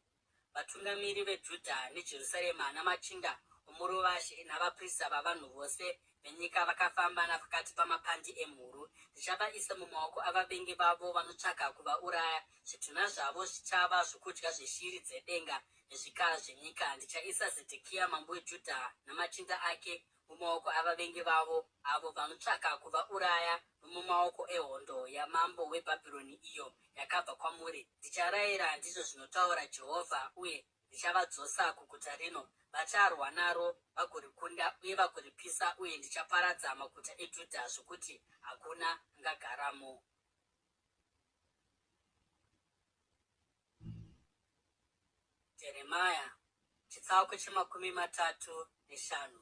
[SPEAKER 1] Vatungamiri veJudha neJerusarema namachinda omuruvazhe navaprista vavanhu vose venyika vakafamba napakati pamapandi emhuru. Ndichavaisa mumaoko avavengi vavo vanotsvaka kuvauraya. Zvitunha zvavo zvichava zvokudya zveshiri dzedenga nezvikara zvenyika. Ndichaisa Zedhekia mambo weJudha namachinda ake mumaoko avavengi vavo, avo vanotsvaka kuvauraya, nomumaoko ehondo yamambo weBhabhironi iyo yakabva kwamuri. Ndicharayira, ndizvo zvinotaura Jehovha, uye ndichavadzosa kuguta rino. Vacharwa naro vagorikunda uye vagoripisa, uye ndichaparadza maguta eJudha zvokuti hakuna angagaramo. Jeremia chitsauko chemakumi matatu neshanu.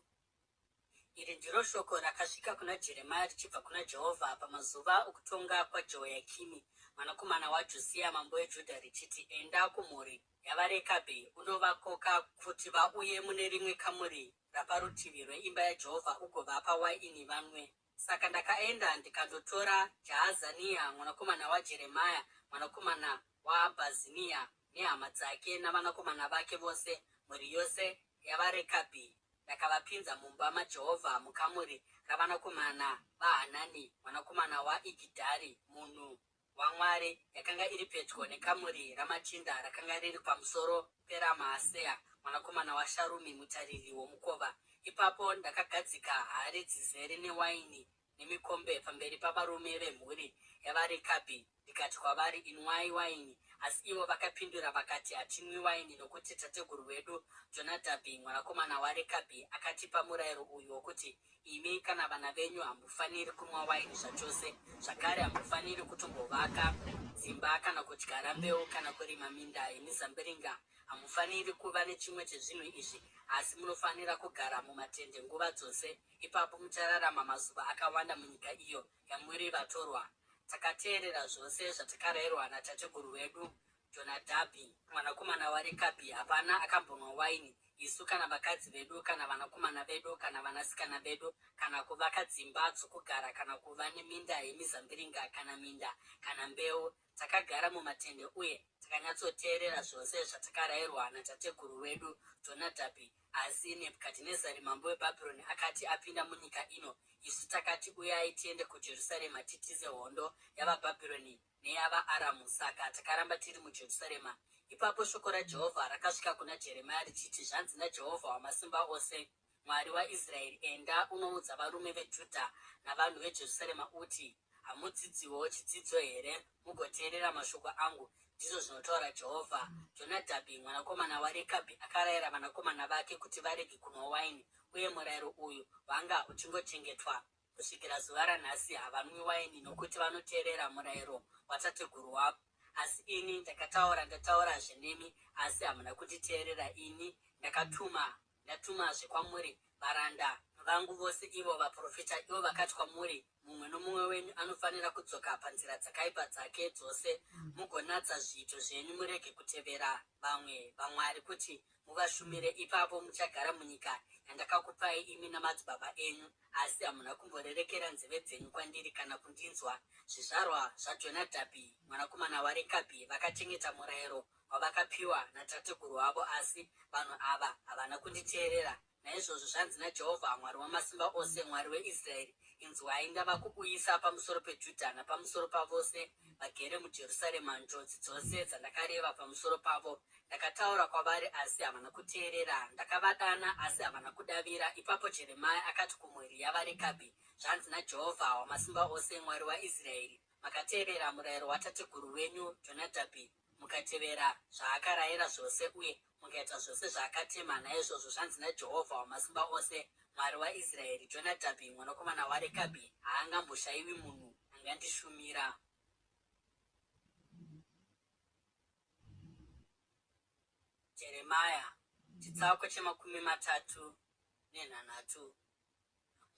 [SPEAKER 1] Iri ndiro shoko rakasvika kuna Jeremia richibva kuna Jehovha pamazuva okutonga kwaJehoyakimi mwanakomana waJosiya mambo weJudha richiti, Enda kumhuri yavaRekabhi undovakoka kuti vauye mune rimwe kamuri raparutivi rweimba yaJehovha ugovapa waini vanwe. Saka ndakaenda ndikandotora Jaazania mwanakomana waJeremia mwanakomana waHabhazinia nehama dzake navanakomana vake vose, mhuri yose yavaRekabhi, ndakavapinza mumba maJehovha mukamuri ravanakomana vaHanani mwanakomana waIgidhari, munhu waMwari, yakanga iri pedyo nekamuri ramachinda rakanga riri pamusoro peraMaaseya mwanakomana waSharumi, mutariri womukova. Ipapo ndakagadzika hari dzizere newaini nemikombe pamberi pavarume vemhuri yavaRekabhi, ndikati kwavari, Inwai waini. Asi ivo vakapindura vakati, Hatinwi waini, nokuti tateguru wedu Jonadhabhi mwanakomana waRekabhi akatipa murayiro uyu wokuti, Imi kana vana venyu hamufaniri kunwa waini zvachose. Zvakare hamufaniri kutombovaka dzimba kana kudyara mbeu kana kurima minda yemizambiringa. Hamufaniri kuva nechimwe chezvinhu izvi, asi munofanira kugara mumatende nguva dzose. Ipapo muchararama mazuva akawanda munyika iyo yamuri vatorwa. Takateerera zvose zvatakarayirwa natateguru wedu Jonadhabhi mwanakomana waRekabhi. Hapana akambonwa waini, isu kana vakadzi vedu kana vanakomana vedu kana vanasikana vedu, kana kuvaka dzimba dzokugara kana kuva neminda yemizambiringa kana minda kana mbeu. Takagara mumatende uye takanyatsoteerera zvose zvatakarayirwa natateguru wedu Jonadhabhi. Asi Nebhukadhinezari mambo weBhabhironi akati apinda munyika ino, isu takati, Uyai tiende kuJerusarema titize hondo yavaBhabhironi neyavaAramu. Saka takaramba tiri muJerusarema. Ipapo shoko raJehovha rakasvika kuna Jeremiya richiti, Zvanzi naJehovha Wamasimba Ose, Mwari waIsraeri, Enda unoudza varume veJudha navanhu veJerusarema uti, Hamudzidziwo chidzidzo here mugoteerera mashoko angu? ndizvo zvinotaura Jehovha. Jonadhabhi mwanakomana waRekabhi akarayira vanakomana vake kuti varege kunwa waini, uye murayiro uyu wanga uchingochengetwa kusvikira zuva ranhasi. Havanwi waini nokuti vanoteerera murayiro watateguru wavo. Asi ini ndakataura ndataurazve nemi, asi hamuna kunditeerera. Ini ndakatuma Ndatumazve kwamuri varanda vangu vose ivo vaprofita, ivo vakati kwamuri, Mumwe nomumwe wenyu anofanira kudzoka panzira dzakaipa dzake dzose, mugonatsa zviito zvenyu, murege kutevera vamwe vamwari kuti muvashumire. Ipapo muchagara munyika yandakakupai imi namadzibaba enyu. Asi hamuna kumborerekera nzeve dzenyu kwandiri kana kundinzwa. Zvizvarwa zvaJonadhabhi mwanakomana waRekabhi vakachengeta murayiro wavakapiwa natateguru wavo, asi vanhu ava havana kunditeerera. Naizvozvo zvanzi naJehovha Mwari Wamasimba Ose, Mwari weIsraeri, Inzwai, ndava kuuyisa pamusoro peJudha napamusoro pavose vagere muJerusarema njodzi dzose dzandakareva pamusoro pavo. Ndakataura kwavari, asi havana kuteerera, ndakavadana, asi havana kudavira. Ipapo Jeremia akati kumhuri yavaRekabhi, Zvanzi naJehovha Wamasimba Ose, Mwari waIsraeri, Makateerera murayiro watateguru wenyu Jonadhabhi, mukatevera zvaakarayira zvose uye mukaita zvose zvaakatema. Naizvozvo zvanzi naJehovha Wamasimba Ose, Mwari waIsraeri, Jonadhabhi mwanakomana waRekabhi haangamboshayiwi munhu angandishumira. Jeremia chitsauko che37.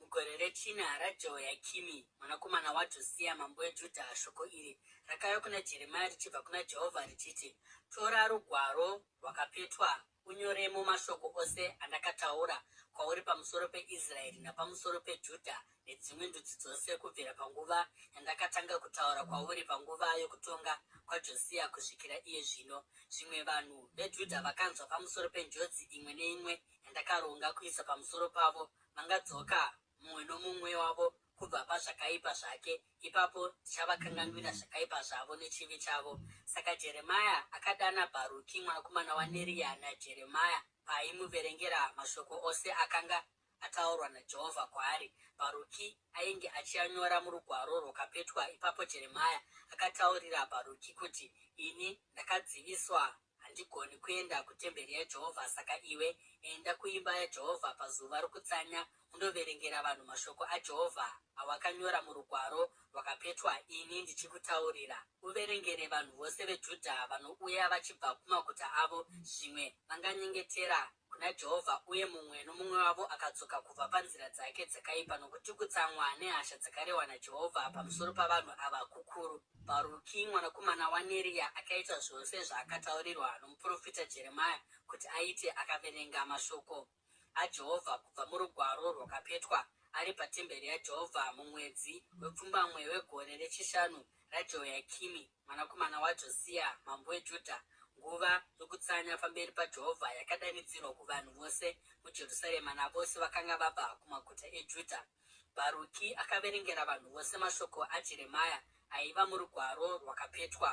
[SPEAKER 1] Mugore rechina raJehoyakimi mwanakomana waJosiya mambo weJudha, shoko iri rakauya kuna Jeremiya richibva kuna Jehovha richiti, Tora rugwaro rwakapetwa unyoremo mashoko ose andakataura kwauri pamusoro peIsraeri napamusoro peJudha nedzimwe ndudzi dzose kubvira panguva yandakatanga kutaura kwauri panguva yokutonga kwaJosiya kusvikira iye zvino. Zvimwe vanhu veJudha vakanzwa pamusoro penjodzi imwe neimwe yandakaronga kuisa pamusoro pavo, vangadzoka mumwe nomumwe wavo kubva pazvakaipa zvake, ipapo ndichavakanganwira zvakaipa zvavo nechivi chavo. Saka Jeremiya akadana Bharuki mwanakomana waNeriya naJeremiya paaimuverengera mashoko ose akanga ataurwa naJehovha kwaari. Bharuki ainge achianyora murugwaro rwakapetwa. Ipapo Jeremiya akataurira Bharuki kuti, Ini ndakadziviswa Handigoni kuenda kutemberi yaJehovha, saka iwe enda kuimba yaJehovha pazuva rokutsanya undoverengera vanhu mashoko aJehovha awakanyora murugwaro rwakapetwa ini ndichikutaurira. Uverengere vanhu vose veJudha vanouya vachibva kumaguta avo, zvimwe vanganyengetera kuna Jehovha uye mumwe nomumwe wavo akadzoka kubva panzira dzake dzakaipa, nokuti kutsamwa nehasha dzakarehwa naJehovha pamusoro pavanhu ava kukuru. Bharuki mwanakomana waNeriya akaita zvose zvaakataurirwa nomuprofita Jeremiya kuti aite, akaverenga mashoko aJehovha kubva murugwaro rwakapetwa ari patemberi yaJehovha mumwedzi wepfumbamwe wegore rechishanu raJehoyakimi mwanakomana waJosiya mambo weJudha. Nguva yokutsanya pamberi paJehovha yakadanidzirwa kuvanhu vose muJerusarema navose vakanga vabva kumaguta eJudha. Bharuki akaverengera vanhu vose mashoko aJeremiya aiva murugwaro rwakapetwa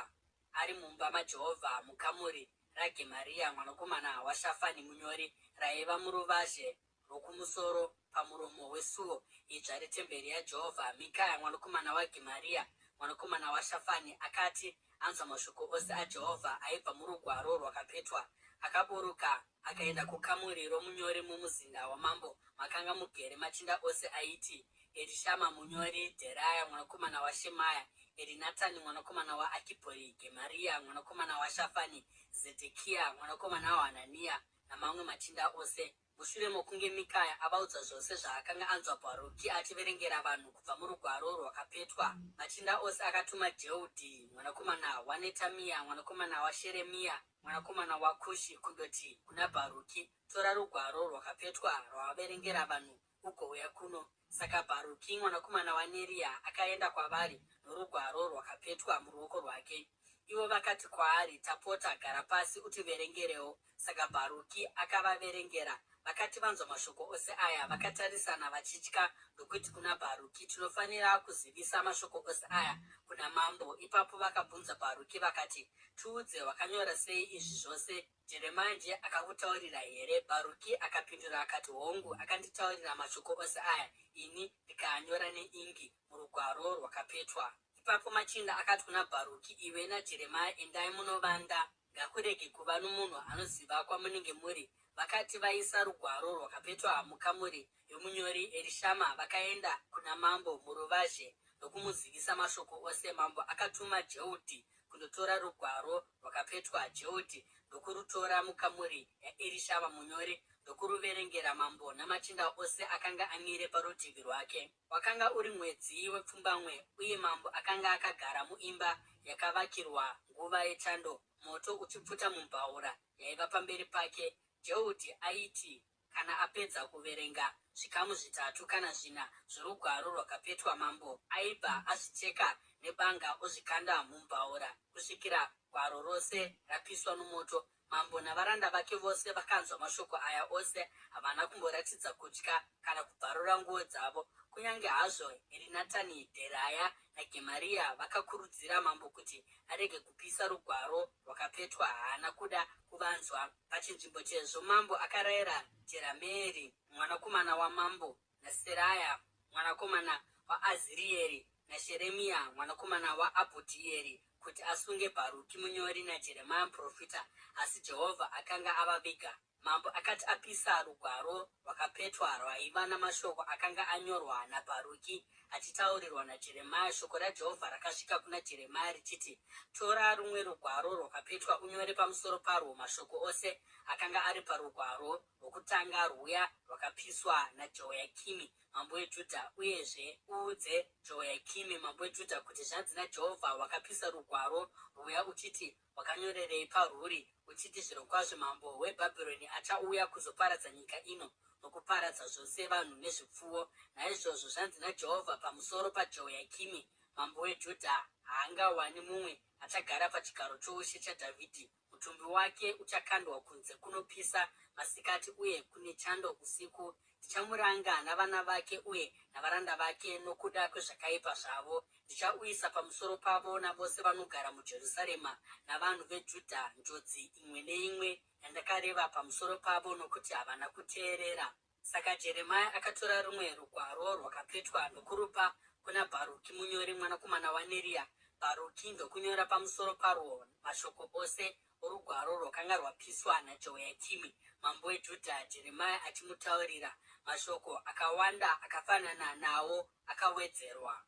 [SPEAKER 1] ari mumba maJehovha mukamuri raGemariya mwanakomana waShafani munyori, raiva muruvazhe rwokumusoro pamuromo wesuo idzva retemberi yaJehovha. Mikaya mwanakomana waGemariya mwanakomana waShafani akati anzwa mashoko ose aJehovha aibva murugwaro rwakapetwa, akaburuka akaenda kukamuri romunyori mumuzinda wamambo makanga mugere machinda ose aiti, Erishama munyori, Dheraya mwanakomana waShemaya, Erinatani mwanakomana waAkibhori, Gemariya mwanakomana waShafani, Zedhekiya mwanakomana waHananiya, namamwe machinda ose. Mushure mokunge Mikaya avaudza zvose zvaakanga anzwa Bharuki achiverengera vanhu kubva murugwaro rwakapetwa, machinda ose akatuma Jehudhi mwanakomana waNetamiya mwanakomana waSheremiya mwanakomana waKushi kundoti kuna Bharuki, Tora rugwaro rwakapetwa rwawaverengera vanhu ugouya kuno. Saka Bharuki mwanakomana waNeriya akaenda kwavari norugwaro rwakapetwa muruoko rwake. Ivo vakati kwaari, Tapota, gara pasi utiverengerewo. Saka Bharuki akavaverengera. Vakati vanzwa mashoko ose aya, vakatarisana vachitya ndokuti kuna Bharuki, Tinofanira kuzivisa mashoko ose aya kuna mambo. Ipapo vakabvunza Bharuki vakati, Tiudze, wakanyora sei izvi zvose? Jeremia ndiye akakutaurira here? Bharuki akapindura akati, Hongu, akanditaurira mashoko ose aya, ini ndikaanyora neingi murugwaro rwakapetwa. Ipapo machinda akati kuna Bharuki, Iwe naJeremia endai munovanda, ngakurege kuva nomunhu anoziva kwamunenge muri. Vakati vaisa rugwaro rwakapetwa mukamuri yomunyori Erishama, vakaenda kuna mambo muruvazhe ndokumuzivisa mashoko ose. Mambo akatuma Jehudhi kundotora rugwaro rwakapetwa, Jehudhi ndokurutora mukamuri yaErishama munyori ndokuruverengera mambo namachinda ose akanga amire parutivi rwake. Wakanga uri mwedzi wepfumbamwe, uye mambo akanga akagara muimba yakavakirwa nguva yechando, moto uchipfuta mumbaura yaiva pamberi pake. Jehudhi aiti kana apedza kuverenga zvikamu zvitatu kana zvina zvorugwaro rwakapetwa, mambo aibva azvicheka nebanga ozvikanda mumbaura kusvikira gwaro rose rapiswa nomoto. Mambo navaranda vake vose vakanzwa mashoko aya ose, havana kumboratidza kutya kana kubvarura nguo dzavo. Kunyange hazvo Erinatani, Dheraya naGemariya vakakurudzira mambo kuti arege kupisa rugwaro rwakapetwa, haana kuda kuvanzwa. Pachinzvimbo chezvo, mambo akarayira Jerameeri mwanakomana wamambo, naSeraya mwanakomana waAzirieri, naSheremiya mwanakomana waAbhudhieri, kuti asunge Bharuki munyori naJeremiya muprofita, asi Jehovha akanga avaviga. Mambo akati apisa rugwaro rwakapetwa rwaiva namashoko akanga anyorwa naBharuki achitaurirwa naJeremiya, shoko raJehovha rakasvika kuna Jeremiya richiti, Tora rumwe rugwaro rwakapetwa unyore pamusoro parwo mashoko ose akanga ari parugwaro rwokutanga rwuya rwakapiswa naJehoyakimi mambo weJudha, uyezve uudze Jehoyakimi mambo weJudha kuti zvanzi naJehovha, Wakapisa rugwaro rwuya uchiti, Wakanyorerei parwuri, uchiti, Zvirokwazvo mambo weBhabhironi achauya kuzoparadza nyika ino nokuparadza zvose vanhu nezvipfuwo. Naizvozvo zvanzi naJehovha pamusoro paJehoyakimi mambo weJudha, Haangawani mumwe achagara pachigaro choushe chaDhavhidhi, Mutumbi wake uchakandwa kunze kunopisa masikati uye kune chando usiku. Ndichamuranga navana vake uye navaranda vake nokuda kwezvakaipa zvavo. Ndichauyisa pamusoro pavo navose vanogara muJerusarema navanhu veJudha njodzi imwe neimwe yandakareva pamusoro pavo, nokuti havana kuteerera. Saka Jeremia akatora rumwe rugwaro rwakapetwa ndokurupa kuna Bharuki munyori mwanakomana waNeriya, Bharuki ndokunyora pamusoro parwo mashoko ose orugwaro rwakanga rwapiswa naJehoyakimi mambo weJudha, Jeremia achimutaurira. Mashoko akawanda akafanana nawo akawedzerwa.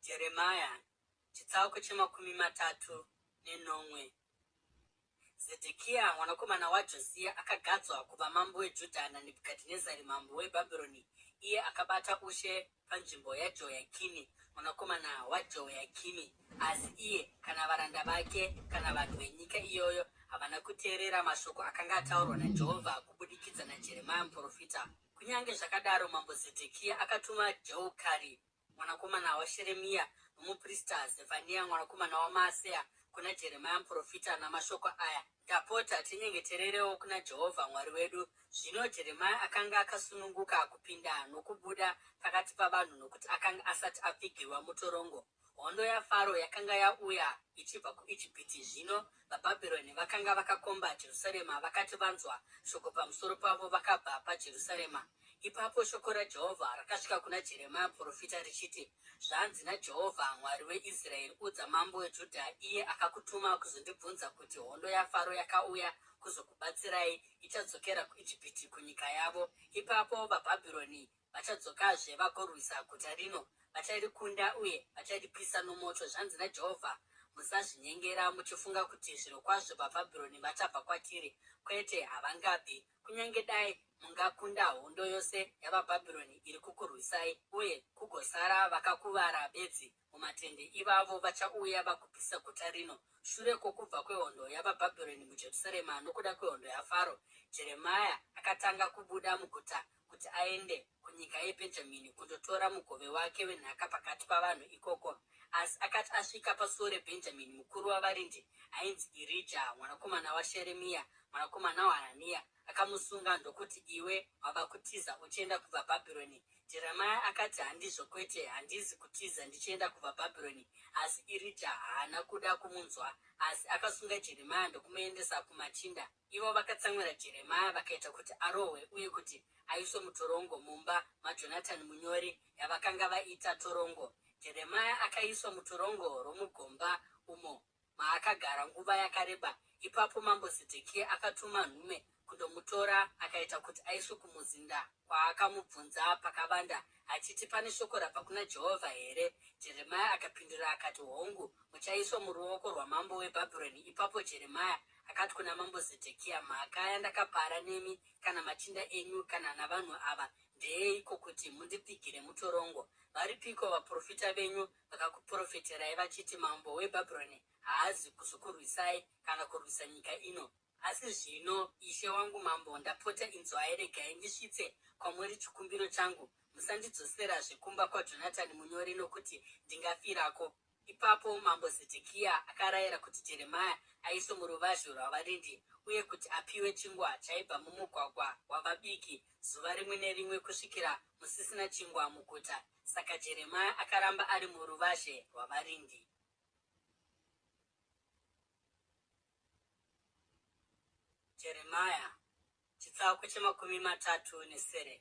[SPEAKER 1] Jeremia chitsauko chemakumi matatu nenomwe. Zedhekiya mwanakomana waJosiya akagadzwa kuva mambo weJudha naNebhukadhinezari mambo weBhabhironi, iye akabata ushe panzvimbo yaJehoyakini mwanakomana waJehoyakimi. Asi iye kana varanda vake kana vanhu venyika iyoyo havana kuteerera mashoko akanga ataurwa naJehovha kubudikidza naJeremia muprofita. Kunyange zvakadaro, mambo Zedhekiya akatuma Jehukari mwanakomana waSheremiya nomuprista Zefaniya mwanakomana waMaaseya kuna Jeremia muprofita namashoko aya, Tapota, tinyengetererewo kuna Jehovha Mwari wedu. Zvino Jeremia akanga akasununguka kupinda nokubuda pakati pavanhu nokuti akanga asati apfigirwa mutorongo. Hondo yaFaro yakanga yauya ichibva kuIjipiti, zvino vaBhabhironi vakanga vakakomba Jerusarema vakati vanzwa shoko pamusoro pavo vakabva paJerusarema. Ipapo shoko raJehovha rakasvika kuna Jeremia muprofita richiti, Zvanzi naJehovha Mwari weIsraeri, Udza mambo weJudha, iye akakutuma kuzondibvunza kuti, Hondo yaFaro yakauya kuzokubatsirai ichadzokera kuIjipiti kunyika yavo. Ipapo vaBhabhironi vachadzokazve vagorwisa guta rino, vacharikunda uye vacharipisa nomoto. Zvanzi naJehovha, Musazvinyengera muchifunga kuti, Zvirokwazvo vaBhabhironi vachabva kwatiri. Kwete, havangabvi. Kunyange dai mungakunda hondo yose yavaBhabhironi iri kukurwisai, uye kugosara vakakuvara bedzi mumatende, ivavo vachauya vagopisa guta rino. Shure kwokubva kwehondo yavaBhabhironi muJerusarema nokuda kwehondo yaFaro, Jeremia akatanga kubuda muguta kuti aende kunyika yeBhenjamini kundotora mugove wake wenhaka pakati pavanhu ikoko. Asi akati asvika pasuo reBhenjamini, mukuru wavarindi ainzi Irija mwanakomana waSheremiya mwanakomana waHananiya akamusunga ndokuti, Iwe wava kutiza uchienda kuvaBhabhironi! Jeremiya akati, Handizvo kwete, handizi kutiza ndichienda kuvaBhabhironi. Asi Irija haana kuda kumunzwa, asi akasunga Jeremiya ndokumuendesa kumachinda. Ivo vakatsamwira Jeremia vakaita kuti arohwe uye kuti aiswe mutorongo mumba maJonatani munyori, yavakanga vaita torongo. Jeremia akaiswa mutorongo romugomba umo maakagara nguva yakareba. Ipapo mambo Zedhekia akatuma nhume kundomutora akaita kuti aiswe kumuzinda kwaakamubvunza pakavanda achiti, Pane shoko rabva kuna Jehovha here? Jeremia akapindura akati, Hongu, muchaiswa muruoko rwamambo weBhabhironi. Ipapo Jeremia akati kuna mambo Zedhekia, Mhaka yandakapara nemi kana machinda enyu kana navanhu ava ndeyeiko kuti mundipfigire mutorongo? Varipiko vaprofita venyu vakakuprofeterai vachiti, Mambo weBhabhironi haazi kuzokurwisai kana kurwisa nyika ino? Asi zvino, ishe wangu mambo, ndapota inzwai, regai ndisvitse kwamuri chikumbiro changu, Musandidzoserazve kumba kwaJonatani munyori, nokuti ndingafirako. Ipapo mambo Zedhekia akarayira kuti Jeremia aiswe muruvazhe rwavarindi uye kuti apiwe chingwa chaibva mumugwagwa wavabiki zuva rimwe nerimwe kusvikira musisina chingwa muguta. Saka Jeremia akaramba ari muruvazhe rwavarindi. Jeremia chitsauko chemakumi 37.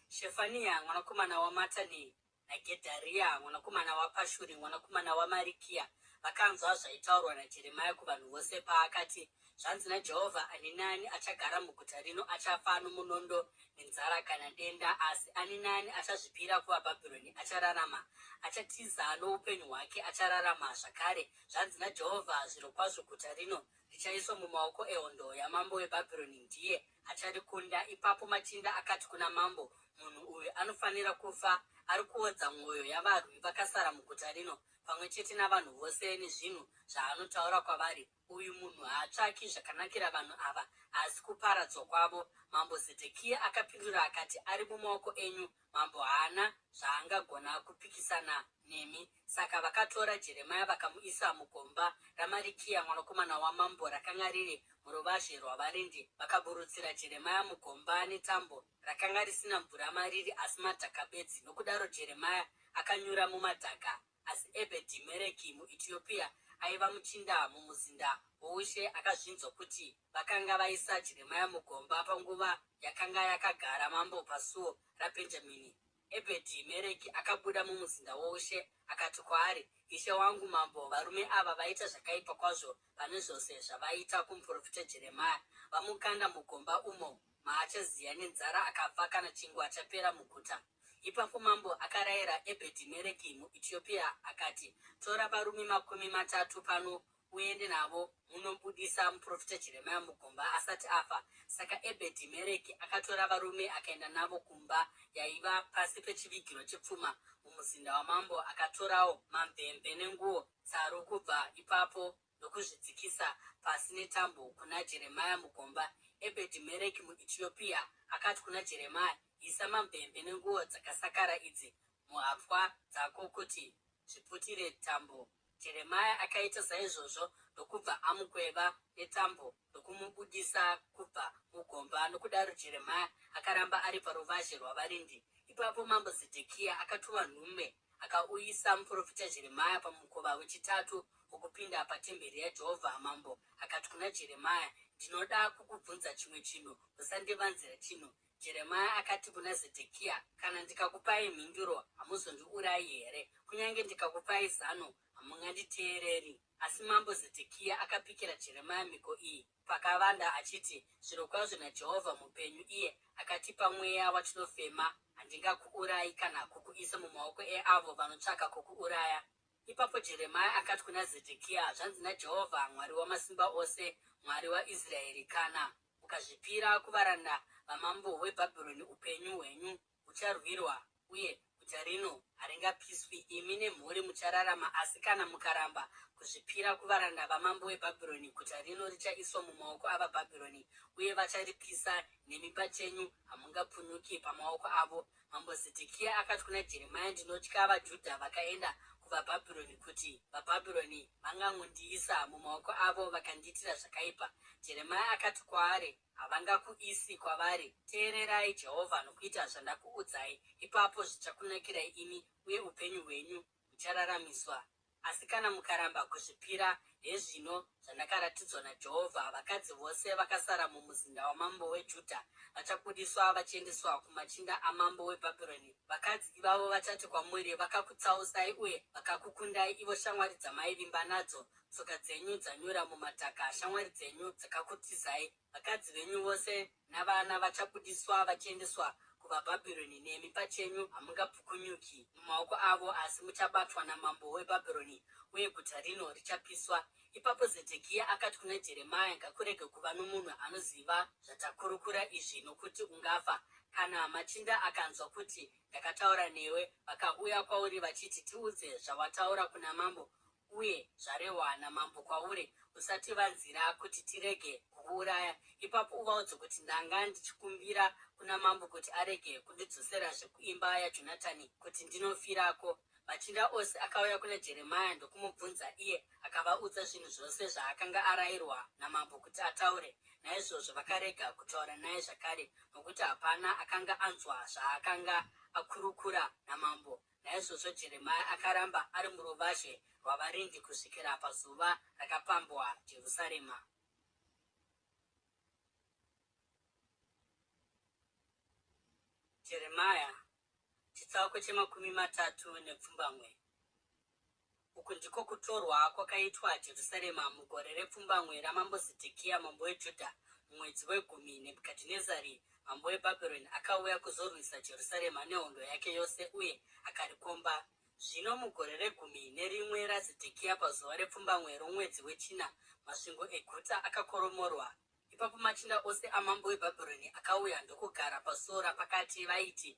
[SPEAKER 1] Shefania mwanakomana waMatani naGedharia mwanakomana waPashuri mwanakomana waMarikiya vakanzwa zvaitaurwa naJeremia kuvanhu vose paakati, Zvanzi naJehovha, Ani naani achagara muguta rino achafa nomunondo nenzara kana denda, asi ani naani achazvipira kuvaBhabhironi achararama, achatiza noupenyu hwake achararama. Zvakare, zvanzi naJehovha, Zvirokwazvo guta rino richaiswa mumaoko ehondo yamambo weBhabhironi, ndiye acharikunda. Ipapo machinda akati kuna mambo, Munhu uyu anofanira kufa. Ari kuodza mwoyo yavarwi vakasara muguta rino, pamwe chete navanhu vose nezvinhu zvaanotaura kwavari. Uyu munhu haatsvaki zvakanakira vanhu ava, asi kuparadzwa kwavo. Mambo Zedhekia akapindura akati, Ari mumaoko enyu, mambo haana zvaangagona kupikisana nemi. Saka vakatora Jeremia vakamuisa mugomba raMarikiya mwanakomana wamambo rakanga riri muruvazhe rwavarindi. Vakaburutsira Jeremia mugomba netambo, rakanga risina mvura mariri asi madhaka bedzi. Nokudaro Jeremia akanyura mumadhaka. Asi Ebhedhi-Mereki muEtiopia, aiva muchinda mumuzinda woushe, akazvinzwa kuti vakanga vaisa Jeremia mugomba panguva yakanga yakagara mambo pasuo raBhenjamini. Ebhedhi-Mereki akabuda mumuzinda woushe akati kwaari, Ishe wangu mambo, varume ava vaita zvakaipa kwazvo pane zvose zvavaita kumuprofita Jeremia. Vamukanda mugomba umo maachaziya nenzara akafa kana chingwa chapera muguta. Ipapo mambo akarayira Ebhedhi-Mereki muEtiopia akati, Tora varume 30 pano uende navo munobudisa muprofita Jeremia mugomba asati afa. Saka Ebhedhi-Mereki akatora varume akaenda navo kumba yaiva pasi pechivigiro chepfuma mumuzinda wamambo. Akatorawo mamvemve nenguo tsaru kubva ipapo ndokuzvidzikisa pasi netambo kuna Jeremia mugomba. Ebhedhi-Mereki muEtiopia akati kuna Jeremia, Isa mamvemve nenguo dzakasakara idzi muhapwa dzako kuti zviputire tambo. Jeremia akaita saizvozvo ndokubva amukweva netambo ndokumubudisa kubva mugomba. Nokudaro Jeremia akaramba ari paruvazhe rwavarindi. Ipapo mambo Zedhekia akatuma nhume akauyisa muprofita Jeremia pamukova wechitatu wokupinda patemberi yaJehovha. Mambo akati kuna Jeremia, Ndinoda kukubvunza chimwe chinhu, usandivanzira chinhu. Jeremia akati kuna Zedhekia, Kana ndikakupai mhinduro, hamuzondiurayi here? Kunyange ndikakupai zano, hamunganditeereri. Asi mambo Zedhekia akapikira Jeremia mhiko iyi pakavanda achiti, Zvirokwazvo naJehovha mupenyu, iye akatipa mweya watinofema, handingakuurayi kana kukuisa mumaoko eavo vanotsvaka kukuuraya. Ipapo Jeremia akati kuna Zedhekia, Zvanzi naJehovha Mwari Wamasimba Ose, Mwari waIsraeri, Kana ukazvipira kuvaranda vamambo weBhabhironi, upenyu hwenyu hucharwirwa uye guta rino haringapiswi, imi nemhuri muchararama. Asi kana mukaramba kuzvipira kuvaranda vamambo weBhabhironi, guta rino richaiswa mumaoko avaBhabhironi, uye vacharipisa, nemi pachenyu hamungapunyuki pamaoko avo. Mambo Zedhekia akati kuna Jeremia, Ndinotya vaJudha vakaenda kuvaBhabhironi, kuti vaBhabhironi vangangondiisa mumaoko avo vakandiitira zvakaipa. Jeremia akati kwaari, Havangakuisi kwavari. Teererai Jehovha nokuita zvandakuudzai, ipapo zvichakunakirai imi uye upenyu hwenyu huchararamiswa. Asi kana mukaramba kuzvipira, hezvino zvandakaratidzwa naJehovha, vakadzi vose vakasara mumuzinda wamambo weJudha vachabudiswa vachiendeswa kumachinda amambo weBhabhironi. Vakadzi ivavo vachati kwamuri, Vakakutsausai uye vakakukundai, ivo shamwari dzamaivimba nadzo, tsoka dzenyu dzanyura mumadhaka, shamwari dzenyu dzakakutizai. Vakadzi venyu vose navana vachabudiswa vachiendeswa kuvaBhabhironi, nemi pachenyu hamungapukunyuki mumaoko avo, asi muchabatwa namambo weBhabhironi, uye guta rino richapiswa. Ipapo Zedhekia akati kuna Jeremia, Ngakurege kuva nomunhu anoziva zvatakurukura izvi, nokuti ungafa. Kana machinda akanzwa kuti ndakataura newe, vakauya kwauri vachiti, Tiudze zvawataura kuna mambo, uye zvarehwa namambo kwauri, usativanzira kuti tirege kukuuraya. Ipapo uvaudze kuti ndanga ndichikumbira kuna mambo kuti arege kundidzoserazve kuimba yaJonatani kuti ndinofirako. Machinda ose akauya kuna Jeremia ndokumubvunza, iye akavaudza zvinhu zvose zvaakanga arayirwa namambo kuti ataure. Naizvozvo vakarega kutaura naye zvakare, nokuti hapana akanga anzwa zvaakanga akurukura namambo. Naizvozvo Jeremia akaramba ari muruvazhe rwavarindi kusvikira pazuva rakapambwa Jerusarema. Jeremia chitsauko che38. Uku ndiko kutorwa kwakaitwa Jerusarema mugore repfumbamwe ramambo Zedhekia mambo weJudha, mumwedzi wegumi, Nebhukadhinezari mambo weBhabhironi akauya kuzorwisa Jerusarema nehondo yake yose uye akarikomba. Zvino mugore regumi nerimwe raZedhekia pazuva repfumbamwe romwedzi wechina, masvingo eguta akakoromorwa. Ipapo machinda ose amambo weBhabhironi akauya ndokugara pasuo rapakati vaiti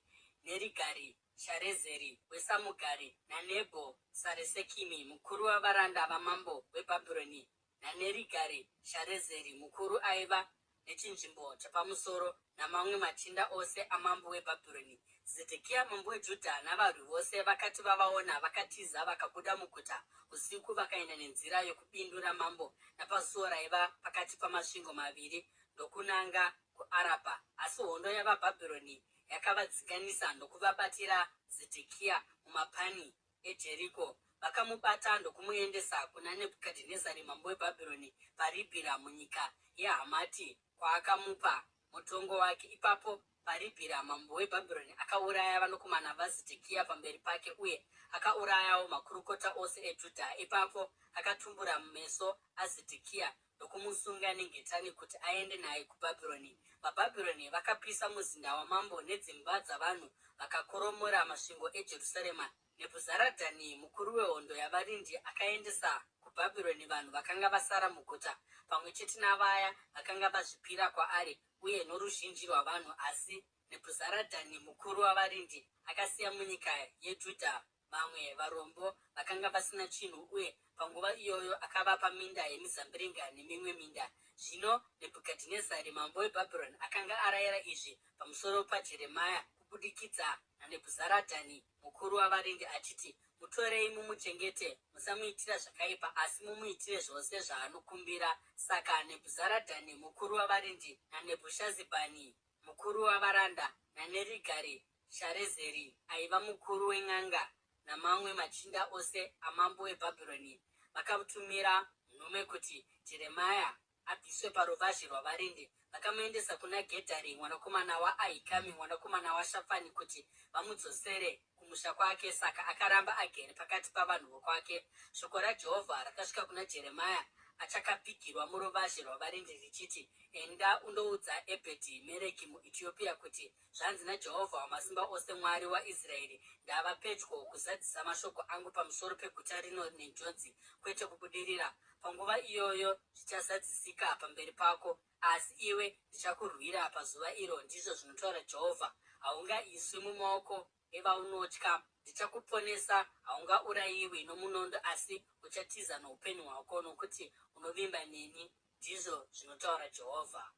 [SPEAKER 1] Nerigari Sharezeri weSamugari, naNebho Saresekimi mukuru wavaranda vamambo weBhabhironi, naNerigari Sharezeri mukuru aiva nechinzvimbo chapamusoro, namamwe machinda ose amambo weBhabhironi. Zedhekia mambo weJudha navarwi vose vakati vavaona, vakatiza vakabuda muguta usiku vakaenda nenzira yokubindu ramambo napasuo raiva pakati pamasvingo maviri ndokunanga kuArabha. Asi hondo yavaBhabhironi yakavadzinganisa ndokuvabatira Zedhekia mumapani eJeriko. Vakamubata ndokumuendesa kuna Nebhukadhinezari mambo weBhabhironi paRibhira munyika yeHamati, kwaakamupa mutongo wake. Ipapo paRibhira mambo weBhabhironi akauraya vanakomana vaZedhekia pamberi pake uye akaurayawo makurukota ose eJudha. Ipapo akatumbura meso aZedhekia ndokumusunga nengetani kuti aende naye kuBhabhironi. VaBhabhironi vakapisa muzinda wamambo nedzimba dzavanhu vakakoromora masvingo eJerusarema. Nebhuzaradhani mukuru wehondo yavarindi akaendesa kuBhabhironi vanhu vakanga vasara muguta, pamwe chete navaya vakanga vazvipira kwaari uye noruzhinji rwavanhu. Asi Nebhuzaradhani mukuru wavarindi akasiya munyika yeJudha vamwe varombo vakanga vasina chinhu uye panguva iyoyo akavapa minda yemizambiringa nemimwe minda. Zvino Nebhukadhinezari mambo weBhabhironi akanga arayira izvi pamusoro paJeremia kubudikidza naNebhuzaradhani mukuru wavarindi achiti, Mutorei mumuchengete, musamuitira zvakaipa asi mumuitire zvose zvaanokumbira. Saka Nebhuzaradhani mukuru wavarindi naNebhushazibhani mukuru wavaranda naNerigari Sharezeri aiva mukuru wen'anga namamwe machinda ose amambo weBhabhironi vakatumira nhume kuti Jeremia abviswe paruvazhe rwavarindi. Vakamuendesa kuna Gedhari mwanakomana waAhikami mwanakomana waShafani kuti vamudzosere kumusha kwake. Saka akaramba agere pakati pavanhu vokwake. Shoko raJehovha rakasvika kuna Jeremia achakapfigirwa muruvazhe rwavarindi richiti, Enda undoudza Ebhedhi-mereki muItiopia kuti, Zvanzi naJehovha Wamasimba Ose, Mwari waIsraeri, Ndava pedyo kuzadzisa mashoko angu pamusoro peguta rino nenjodzi, kwete kubudirira. Panguva iyoyo zvichazadzisika pamberi pako. Asi iwe ndichakurwira pazuva iro, ndizvo zvinotaura Jehovha. Haungaiswi mumaoko evaunotya. Ndichakuponesa, haungaurayiwi nomunondo, asi uchatiza noupenyu hwako, nokuti unovimba neni, ndizvo zvinotaura Jehovha.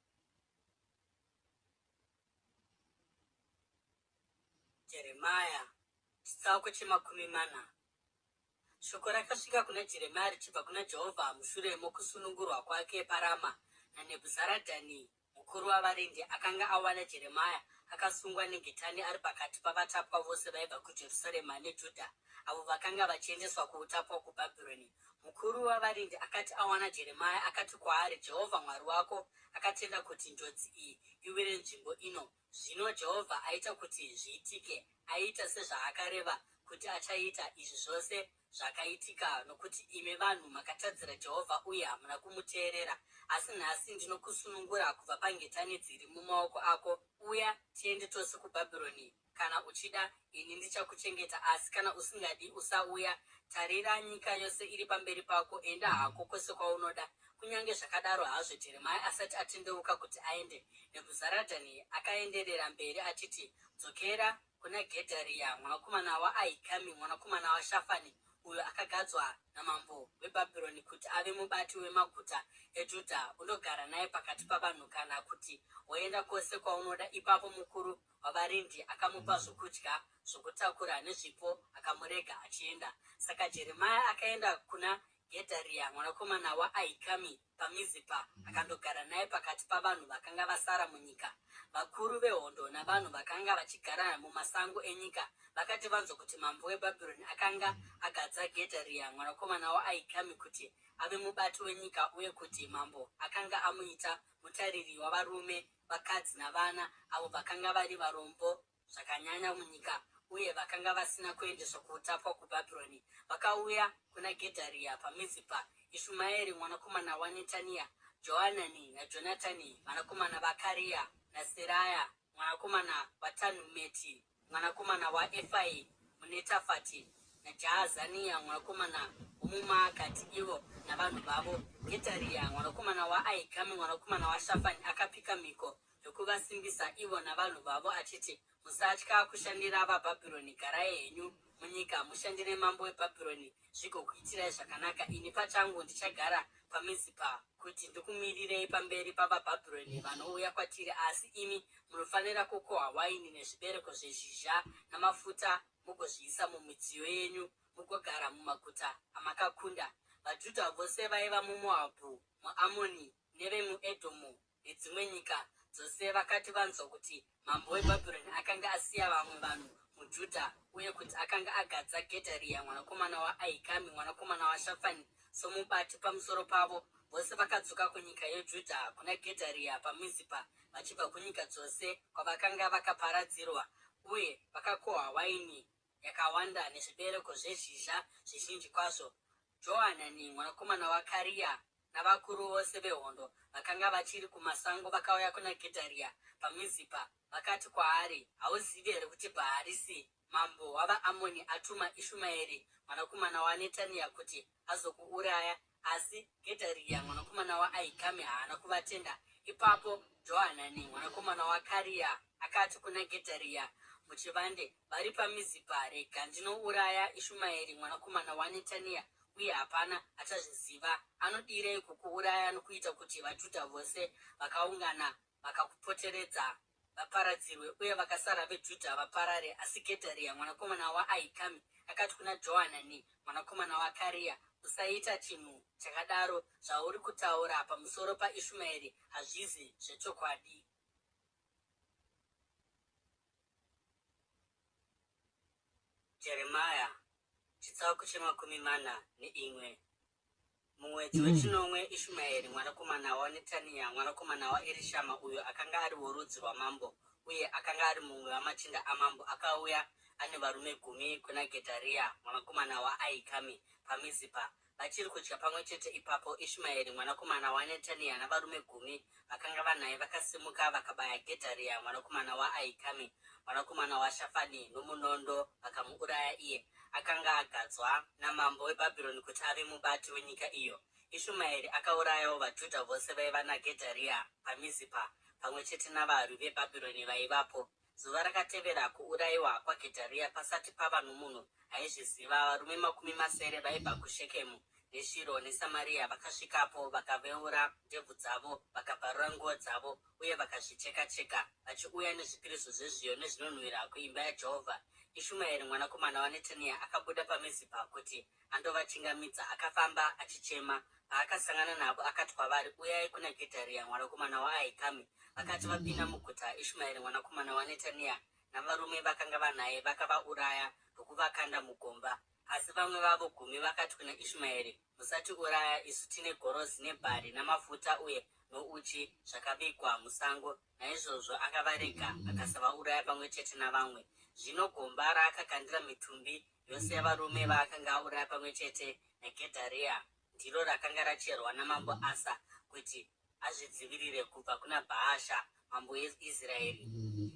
[SPEAKER 1] Jeremia, chitsauko chemakumi mana. Shoko rakasvika kuna Jeremia richibva kuna Jehovha mushure mokusunungurwa kwake paRama naNebhuzaradhani mukuru wavarindi, akanga awana Jeremia akasungwa nengetani ari pakati pavatapwa vose vaibva kuJerusarema neJudha avo vakanga vachiendeswa kuutapwa kuBhabhironi. Mukuru wavarindi akati awana Jeremia, akati kwaari, Jehovha Mwari wako akatenda kuti njodzi iyi iwire nzvimbo ino. Zvino Jehovha aita kuti zviitike, aita sezvaakareva kuti achaita. Izvi zvose zvakaitika nokuti imi vanhu makatadzira Jehovha uye hamuna kumuteerera. Asi nhasi ndinokusunungura kubva pangetani dziri mumaoko ako. Uya, tiende tose kuBhabhironi. Kana uchida, ini ndichakuchengeta, asi kana usingadi, usauya. Tarira, nyika yose iri pamberi pako, enda hako kwose kwaunoda. Kunyange zvakadaro hazvo, Jeremia asati atendeuka kuti aende, Nebhuzaradhani akaenderera mberi achiti, Dzokera kuna Gedhariya mwanakomana waAhikami mwanakomana waShafani, uyo akagadzwa namambo weBhabhironi kuti ave mubati wemaguta eJudha, undogara naye pakati pavanhu, kana kuti woenda kwose kwaunoda. Ipapo mukuru wavarindi akamupa zvokudya zvokutakura nezvipo akamurega achienda. Saka Jeremia akaenda kuna Gedharia mwanakomana waAhikami paMizipa akandogara naye pakati pavanhu vakanga vasara munyika. Vakuru vehondo navanhu vakanga vachigara mumasango enyika vakati vanzwa kuti mambo weBhabhironi akanga agadza Gedharia mwanakomana waAhikami kuti ave mubati wenyika uye kuti mambo akanga amuita mutariri wavarume vakadzi navana, avo vakanga vari varombo zvakanyanya munyika uye vakanga vasina kuendeswa kuutapwa kuBhabhironi, vakauya kuna Gedhariya paMizipa, Ishumaeri mwanakomana waNetaniya, Johanani naJonatani vanakomana vaKariya, naSeraya mwanakomana waTanhumeti, mwanakomana waEfai muNetafati, naJaazania mwanakomana womuMaakati, ivo navanhu vavo. Gedharia mwanakomana waAhikami mwanakomana waShafani akapika mhiko yokuvasimbisa ivo navanhu vavo achiti, Musatya kushandira vaBhabhironi, garai henyu munyika mushandire mambo weBhabhironi, zvigokuitirai zvakanaka. Ini pachangu ndichagara paMizipa kuti ndikumirirei pamberi pavaBhabhironi vanouya kwatiri, asi imi munofanira kukohwa waini nezvibereko zvezhizha namafuta mugozviisa mumidziyo yenyu mugogara mumaguta amakakunda. VaJudha vose vaiva muMoabhu, muAmoni nevemuEdhomu nedzimwe nyika dzose vakati vanzwa kuti mambo weBhabhironi akanga asiya vamwe vanhu muJudha uye kuti akanga agadza Gedhariya mwanakomana waAhikami mwanakomana waShafani somubati pamusoro pavo, vose vakadzoka kunyika yeJudha kuna Gedhariya paMizipa vachibva kunyika dzose kwavakanga vakaparadzirwa, uye vakakohwa waini yakawanda nezvibereko zvezhizha zvizhinji kwazvo. Johanani mwanakomana waKariya navakuru vose vehondo vakanga vachiri kumasango vakauya kuna Gedharia paMizipa, vakati kwaari, Hauzivi here kuti Bhaarisi mambo wavaAmoni atuma Ishumaeri mwanakomana waNetania kuti azokuuraya? Asi Gedharia mwanakomana waAhikami haana kuvatenda. Ipapo Johanani mwanakomana waKariya akati kuna Gedharia muchivande vari paMizipa, Rega ndinouraya Ishumaeri mwanakomana waNetania, uye hapana achazviziva. Anodirei kukuuraya nokuita kuti vaJudha vose vakaungana vakakupoteredza vaparadzirwe uye vakasara veJudha vaparare? Asi Gedharia mwanakomana waAhikami akati kuna Johanani mwanakomana waKariya, Usaita chinhu chakadaro! Zvauri kutaura pamusoro paIshumaeri hazvizi zvechokwadi. Jeremia chitsauko chemakumi mana neimwe. Mumwedzi wechinomwe, Ishumaeri mwanakomana waNetania, mwanakomana waErishama, uyo akanga ari worudzi rwamambo uye akanga ari mumwe wamachinda amambo, akauya ane varume gumi kuna Gedharia mwanakomana waAhikami paMizipa. Vachiri kudya pamwe chete ipapo, Ishumaeri mwanakomana waNetania navarume gumi vakanga vanaye vakasimuka vakabaya Gedharia mwanakomana waAhikami, mwanakomana waShafani nomunondo vakamuuraya iye akanga agadzwa namambo weBhabhironi kuti ave mubati wenyika iyo. Ishumaeri akaurayawo vaJudha vose vaiva naGedharia paMizipa, pamwe chete navarwi veBhabhironi vaivapo. Zuva rakatevera kuurayiwa kwaGedharia, pasati pava nomunhu aizviziva, varume 60 vaibva kuShekemu neShiro neSamaria vakasvikapo, vakaveura ndebvu dzavo, vakabvarura nguo dzavo uye vakazvicheka-cheka, vachiuya nezvipiriso zvezviyo nezvinonhuhwira kuimba yaJehovha. Ishumaeri mwanakomana waNetania akabuda paMizipa kuti andovachingamidza, akafamba achichema. Paakasangana navo, akati kwavari, Uyai kuna Gedharia mwanakomana waAhikami. Vakati vapinda muguta, Ishumaeri mwanakomana waNetania navarume vakanga vanaye vakavauraya ndokuvakanda mugomba. Asi vamwe vavo gumi vakati kuna Ishumaeri, Musatiuraya, isu tine gorosi nebhari namafuta uye nouchi zvakavigwa musango. Naizvozvo akavarega akasavauraya pamwe chete navamwe. Zvino gomba raakakandira mitumbi yose yavarume vaakanga auraya pamwe chete naGedharia ndiro rakanga racherwa namambo Asa kuti azvidzivirire kubva kuna Bhaasha mambo weIsraeri.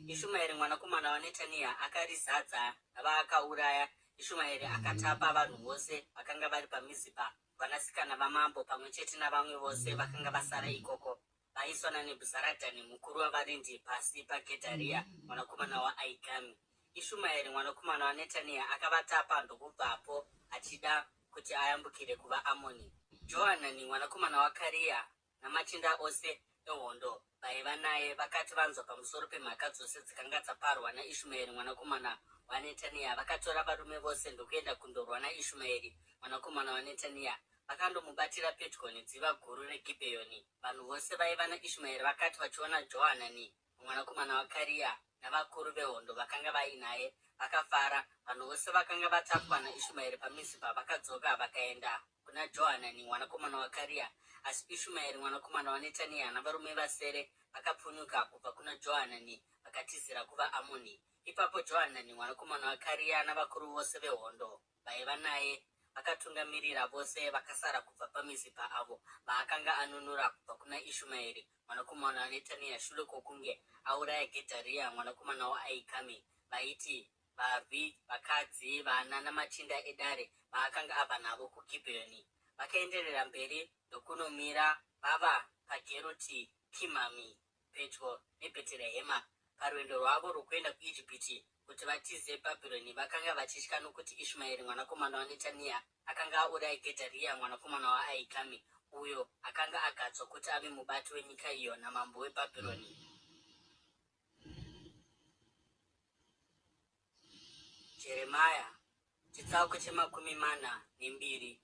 [SPEAKER 1] Ishumaeri mwanakomana waNetania akarizadza navaakauraya. Ishumaeri akatapa vanhu vose vakanga vari paMizipa, vanasikana vamambo pamwe chete navamwe vose vakanga vasara ikoko, vaiswa naNebhuzaradhani mukuru wavarindi pasi paGedharia mwanakomana waAhikami. Ishumaeri mwanakomana waNetania akavatapa ndokubvapo achida kuti ayambukire kuvaAmoni. Johanani mwanakomana waKaria namachinda ose ehondo vaiva naye vakati vanzwa pamusoro pemhaka dzose dzakanga dzaparwa naIshumaeri mwanakomana waNetania, vakatora varume vose ndokuenda kundorwa naIshumaeri mwanakomana waNetania. Vakandomubatira pedyo nedziva guru reGibheoni. Vanhu vose vaiva naIshumaeri vakati vachiona Johanani mwanakomana waKaria navakuru vehondo vakanga vainaye, vakafara. Vanhu vose vakanga vatapwa naIshumaeri paMizipa vakadzoka vakaenda kuna Johanani mwanakomana waKaria. Asi Ishumaeri mwanakomana waNetania navarume vasere vakapunyuka kubva kuna Johanani vakatizira kuvaAmoni. Ipapo Johanani mwanakomana waKaria navakuru vose vehondo vaiva naye vakatungamirira vose vakasara kubva paMizipa avo vaakanga anunura kubva kuna Ishumaeri mwanakomana waNetania shure kwokunge auraya Gedharia mwanakomana waAhikami, vaiti varwi, vakadzi, vana namachinda edare vaakanga abva navo kuGibheoni. Vakaenderera mberi ndokunomira vava paGeruti Kimami pedyo neBheterehema parwendo rwavo rwokuenda kuIjipiti kuti vatize Bhabhironi. Vakanga vachitya nokuti Ishumaeri mwanakomana waNetania akanga auraya Gedharia mwanakomana waAhikami, uyo akanga agadzwa kuti ave mubati wenyika iyo namambo weBhabhironi. Jeremia chitsauko che42.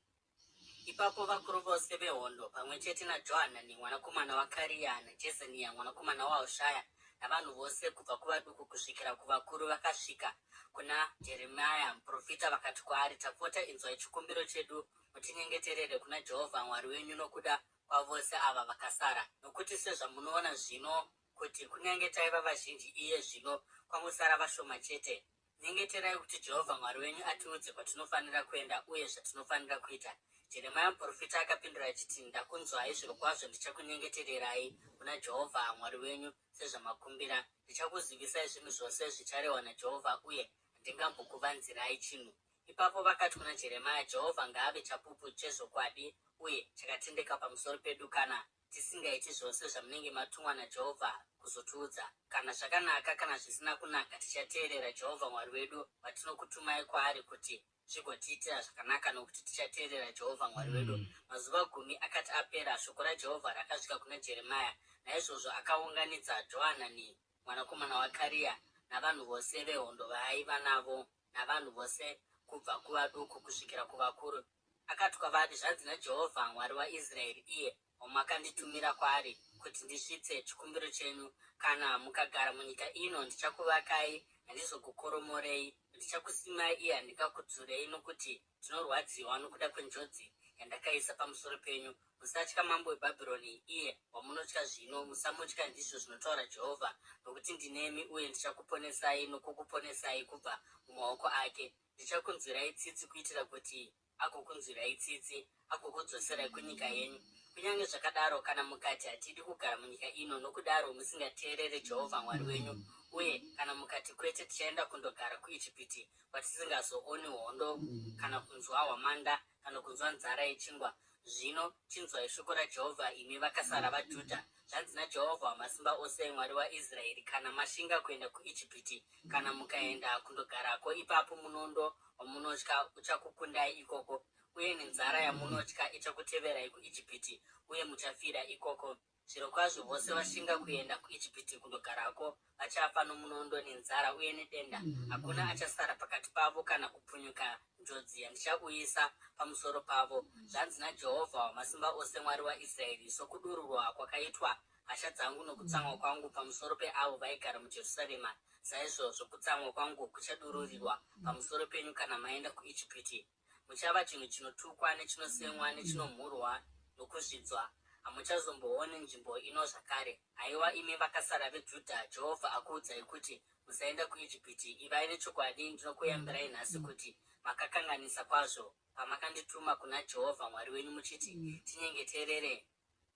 [SPEAKER 1] Ipapo vakuru vose vehondo pamwe chete naJohanani mwanakomana waKaria naJezania mwanakomana waHoshaya navanhu vose kubva kuvaduku kusvikira kuvakuru vakasvika kuna Jeremia muprofita vakati kwaari, Tapota inzwai chikumbiro chedu mutinyengeterere kuna Jehovha Mwari wenyu nokuda kwavose ava vakasara, nokuti sezvamunoona zvino kuti kunyange taiva vazhinji iye zvino kwangosara vashoma chete. Nyengeterai kuti Jehovha Mwari wenyu atiudze kwatinofanira kuenda uye zvatinofanira kuita. Jeremia muprofita akapindura achiti, Ndakunzwai, zvirokwazvo ndichakunyengetererai kuna Jehovha Mwari wenyu sezvamakumbira. Ndichakuzivisai zvinhu zvose zvicharehwa naJehovha uye handingambokuvanzirai chinhu. Ipapo vakati kuna Jeremia, Jehovha ngaave chapupu chezvokwadi uye chakatendeka pamusoro pedu kana tisingaiti zvose zvamunenge matumwa naJehovha kuzotiudza. Kana zvakanaka kana zvisina kunaka, tichateerera Jehovha Mwari wedu, watinokutumai kwaari kuti zvigotiitira zvakanaka, nokuti tichateerera Jehovha Mwari wedu. Mazuva gumi akati apera, shoko raJehovha rakasvika kuna Jeremia. Naizvozvo akaunganidza Johanani mwanakomana waKaria navanhu vose vehondo vaaiva navo, navanhu vose kubva kuvaduku kusvikira kuvakuru. Akati kwavari, Zvanzi naJehovha Mwari waIsraeri, iye wamakanditumira kwaari kuti ndisvitse chikumbiro chenyu, Kana mukagara munyika ino, ndichakuvakai, handizokukoromorei, ndichakusimai, iye handingakudzurei, nokuti ndinorwadziwa nokuda kwenjodzi yandakaisa pamusoro penyu. Musatya mambo weBhabhironi, iye wamunotya zvino, musamutya, ndizvo zvinotaura Jehovha, nokuti ndinemi uye ndichakuponesai nokukuponesai kubva mumaoko ake. Ndichakunzwirai tsitsi kuitira kuti agokunzwirai tsitsi, agokudzoserai kunyika yenyu. Kunyange zvakadaro, kana mukati, Hatidi kugara munyika ino, nokudaro musingateerere Jehovha Mwari wenyu, uye kana mukati, Kwete, tichaenda kundogara kuIjipiti, kwatisingazooni hondo kana kunzwa hwamanda kana kunzwa nzara yechingwa, zvino chinzwai shoko raJehovha, imi vakasara vaJudha. Zvanzi naJehovha Wamasimba Ose, Mwari waIsraeri, Kana mashinga kuenda kuIjipiti, kana mukaenda kundogarako, ipapo munondo wamunotya uchakukundai ikoko, uye nenzara yamunotya ichakuteverai kuIjipiti, uye muchafira ikoko. Zvirokwazvo vose vashinga kuenda kuIjipiti kundogarako vachafa nomunondo, nenzara uye nedenda. Hakuna achasara pakati pavo kana kupunyuka njodzi yandichauyisa pamusoro pavo. Zvanzi naJehovha Wamasimba Ose, Mwari waIsraeri, Sokudururwa kwakaitwa hasha dzangu nokutsamwa kwangu pamusoro peavo vaigara muJerusarema, saizvozvo kutsamwa kwangu kuchadururirwa pamusoro penyu kana maenda kuIjipiti. Muchava chinhu chinotukwa nechinosemwa nechinomhurwa nokuzvidzwa, hamuchazombooni nzvimbo ino zvakare. Haiwa imi vakasara veJudha, Jehovha akuudzai kuti, Musaenda kuIjipiti. Ivai nechokwadi, ndinokuyambirai nhasi kuti makakanganisa kwazvo pamakandituma kuna Jehovha Mwari wenyu muchiti, Tinyengeterere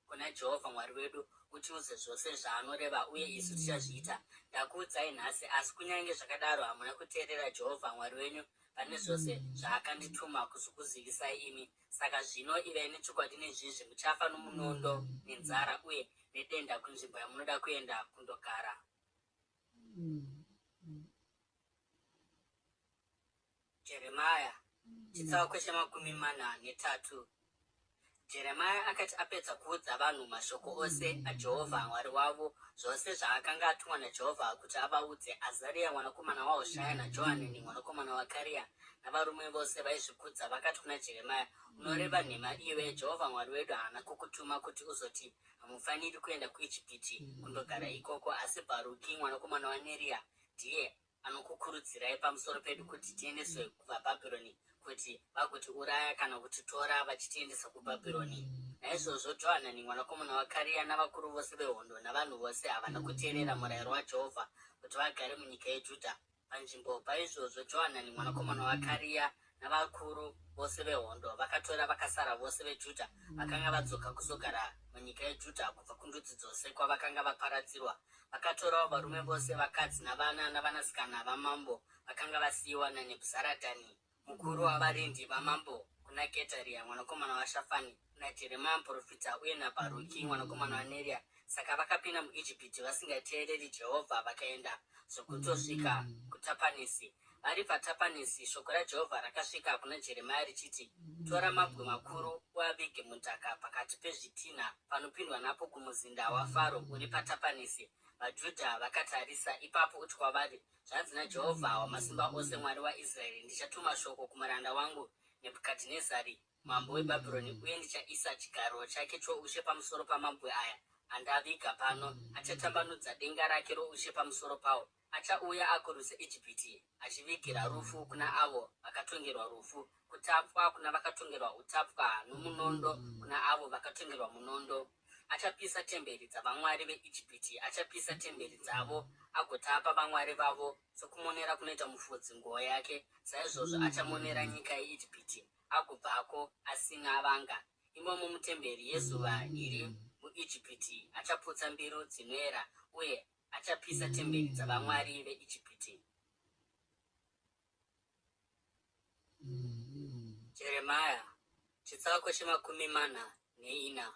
[SPEAKER 1] kuna Jehovha Mwari wedu, utiudze zvose zvaanoreva, uye isu tichazviita. Ndakuudzai nhasi, asi kunyange zvakadaro hamuna kuteerera Jehovha Mwari wenyu pane zvose zvaakandituma kuzokuzivisai imi. Saka zvino ivai nechokwadi nezvizvi, muchafa nomunondo, nenzara uye nedenda kunzvimbo yamunoda kuenda kundogara. Jeremia, chitsauko che43. Jeremia akati apedza kuudza vanhu mashoko ose aJehovha Mwari wavo, zvose zvaakanga atumwa naJehovha kuti avaudze, Azaria mwanakomana waHoshaya naJohanani mwanakomana waKaria navarume vose vaizvikudza vakati kuna Jeremia, Unoreva nhema iwe! Jehovha Mwari wedu haana kukutuma kuti uzoti, Hamufaniri kuenda kuIjipiti kundogara ikoko. Asi Bharuki mwanakomana waNeria ndiye anokukurudzirai pamusoro pedu kuti tiendeswe kuvaBhabhironi, kuti vagotiuraya kana kutitora vachitiendesa kuBhabhironi. Naizvozvo Johanani mwanakomana waKariya navakuru vose vehondo navanhu vose havana kuteerera murayiro waJehovha kuti vagare munyika yeJudha. Panzvimbo paizvozvo, Johanani mwanakomana waKariya navakuru vose vehondo vakatora vakasara vose veJudha vakanga vadzoka kuzogara munyika yeJudha kubva kundudzi dzose kwavakanga vaparadzirwa. Vakatorawo varume vose, vakadzi navana navanasikana vamambo vakanga vasiyiwa naNebhuzaradhani mukuru wavarindi vamambo kuna Gedharia mwanakomana waShafani, naJeremia muprofita uye naBharuki mwanakomana waNeria. Saka vakapinda muIjipiti vasingateereri Jehovha vakaenda zvokutosvika kuTapanesi. Vari paTapanesi, shoko raJehovha rakasvika kuna Jeremia richiti, Tora mabwe makuru uavige mudhaka pakati pezvitinha panopindwa napo kumuzinda waFaro uri paTapanesi, vaJudha vakatarisa. Ipapo uti kwavari, Zvanzi naJehovha Wamasimba Ose, Mwari waIsraeri, Ndichatuma shoko kumuranda wangu Nebhukadhinezari mambo weBhabhironi, uye ndichaisa chigaro chake choushe pamusoro pamabwe aya andaviga pano. Achatambanudza denga rake roushe pamusoro pawo. Achauya agorwisa Ijipiti, achivigira rufu kuna avo vakatongerwa rufu, kutapwa kuna vakatongerwa utapwa, nomunondo kuna avo vakatongerwa munondo. Achapisa temberi dzavamwari veIjipiti, achapisa temberi dzavo agotapa vamwari vavo sokumonera kunoita mufudzi nguo yake, saizvozvo achamonera nyika yeIjipiti agobvako asina vanga. Imomo mutemberi yezuva iri muIjipiti achaputsa mbiru dzinoera uye achapisa temberi dzavamwari veIjipiti. Jeremia chitsauko chemakumi mana neina.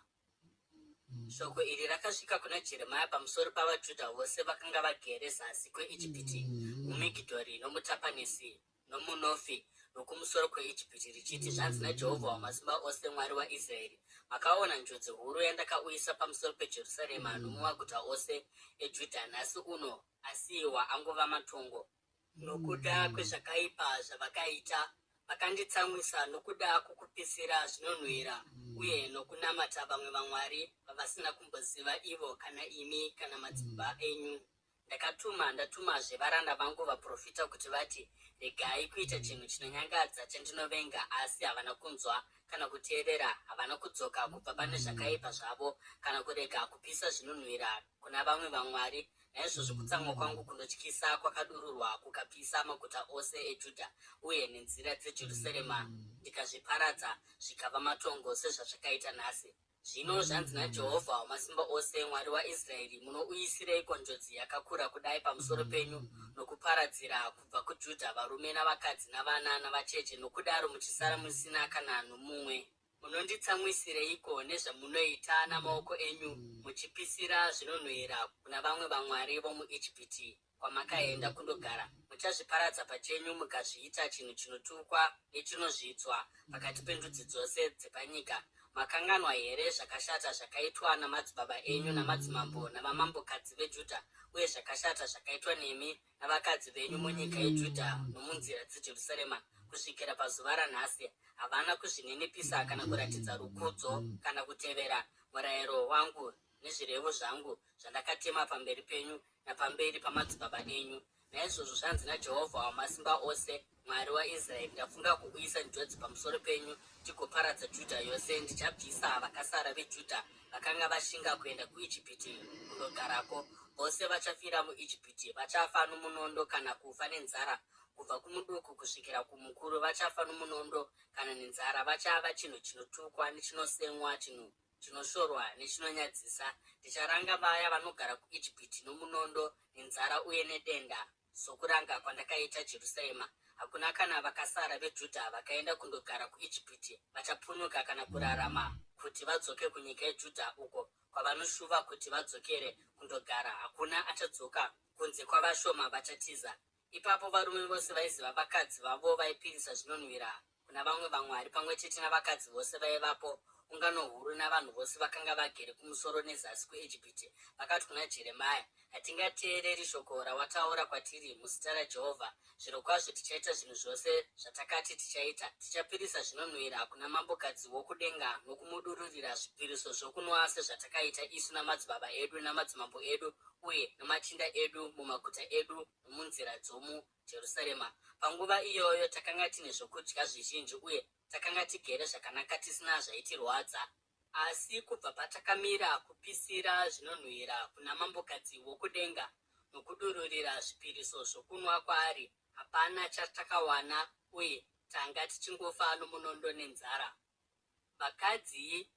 [SPEAKER 1] Shoko iri rakasvika kuna Jeremia pamusoro pavaJudha vose vakanga vagere zasi kweIjipiti, muMigidhori nomuTapanesi nomuNofi nokumusoro kweIjipiti richiti, Zvanzi naJehovha Wamasimba Ose, Mwari waIsraeri, Makaona njodzi huru yandakauyisa pamusoro peJerusarema nomumaguta ose eJudha, nhasi uno asiyiwa angova matongo. Nokuda kwezvakaipa zvavakaita, vakanditsamwisa nokuda kwokupisira zvinonhuhwira uye nokunamata vamwe vamwari vavasina kumboziva ivo kana imi kana madzibaba enyu. Ndakatuma ndatumazve varanda vangu vaprofita kuti vati, Regai kuita chinhu chinonyangadza chandinovenga, asi havana kunzwa kana kuteerera, havana kudzoka kubva pane zvakaipa zvavo kana kurega kupisa zvinonhuhwira kuna vamwe vamwari. Naizvozvo kutsamwa kwangu kunotyisa kwakadururwa kukapisa maguta ose eJudha uye nenzira dzeJerusarema, ndikazviparadza zvikava matongo sezvazvakaita nhasi. Zvino zvanzi naJehovha Wamasimba Ose, Mwari waIsraeri, Munouyisireiko njodzi yakakura kudai pamusoro penyu nokuparadzira kubva kuJudha varume navakadzi navana navacheche, nokudaro muchisara musina kana nomumwe? Munonditsamwisireiko nezvamunoita namaoko enyu, muchipisira zvinonhuhwira kuna vamwe vamwari vomuIjipiti, kwamakaenda kundogara? Muchazviparadza pachenyu mukazviita chinhu chinotukwa nechinozvidzwa pakati pendudzi dzose dzepanyika. Makanganwa here zvakashata zvakaitwa namadzibaba enyu namadzimambo navamambokadzi veJudha, uye zvakashata zvakaitwa nemi navakadzi venyu munyika yeJudha nomunzira dzeJerusarema kusvikira pazuva ranhasi? Havana kuzvininipisa kana kuratidza rukudzo kana kutevera murayiro wangu nezvirevo zvangu zvandakatema pamberi penyu napamberi pamadzibaba enyu. Naizvozvo zvanzi naJehovha Wamasimba Ose, Mwari waIsraeri, Ndafunga kuuyisa njodzi pamusoro penyu ndigoparadza Judha yose. Ndichabvisa vakasara veJudha vakanga vashinga kuenda kuIjipiti kundogarako. Vose vachafira muIjipiti, vachafa nomunondo kana kufa nenzara, kubva kumuduku kusvikira kumukuru, vachafa nomunondo kana nenzara, vachava chinhu chinotukwa nechinosemwa, chinhu chinoshorwa nechinonyadzisa. Ndicharanga vaya vanogara kuIjipiti nomunondo, nenzara uye nedenda, sokuranga kwandakaita Jerusarema. Hakuna kana vakasara veJudha vakaenda kundogara kuIjipiti vachapunyuka kana kurarama kuti vadzoke kunyika yeJudha uko kwavanoshuva kuti vadzokere kundogara. Hakuna achadzoka kunze kwavashoma vachatiza. Ipapo varume vose vaiziva vakadzi vavo vaipirisa zvinonhuhwira kuna vamwe vamwari, pamwe chete navakadzi vose vaivapo, ungano huru navanhu vose vakanga vagere kumusoro nezasi kweIjipiti, vakati kuna Jeremia, Hatingateereri shoko rawataura kwatiri muzita raJehovha. Zvirokwazvo tichaita zvinhu zvose zvatakati tichaita. Tichapirisa zvinonhuhwira kuna mambokadzi wokudenga nokumudururira zvipiriso zvokunwa sezvatakaita isu namadzibaba edu namadzimambo edu uye namachinda edu mumaguta edu nomunzira dzomuJerusarema. Panguva iyoyo takanga tine zvokudya zvizhinji uye takanga tigere zvakanaka tisina zvaitirwadza. Asi kubva patakamira kupisira zvinonhuhwira kuna mambokadzi wokudenga nokudururira zvipiriso zvokunwa kwaari, hapana chatakawana uye tanga tichingofa nomunondo nenzara. Vakadzi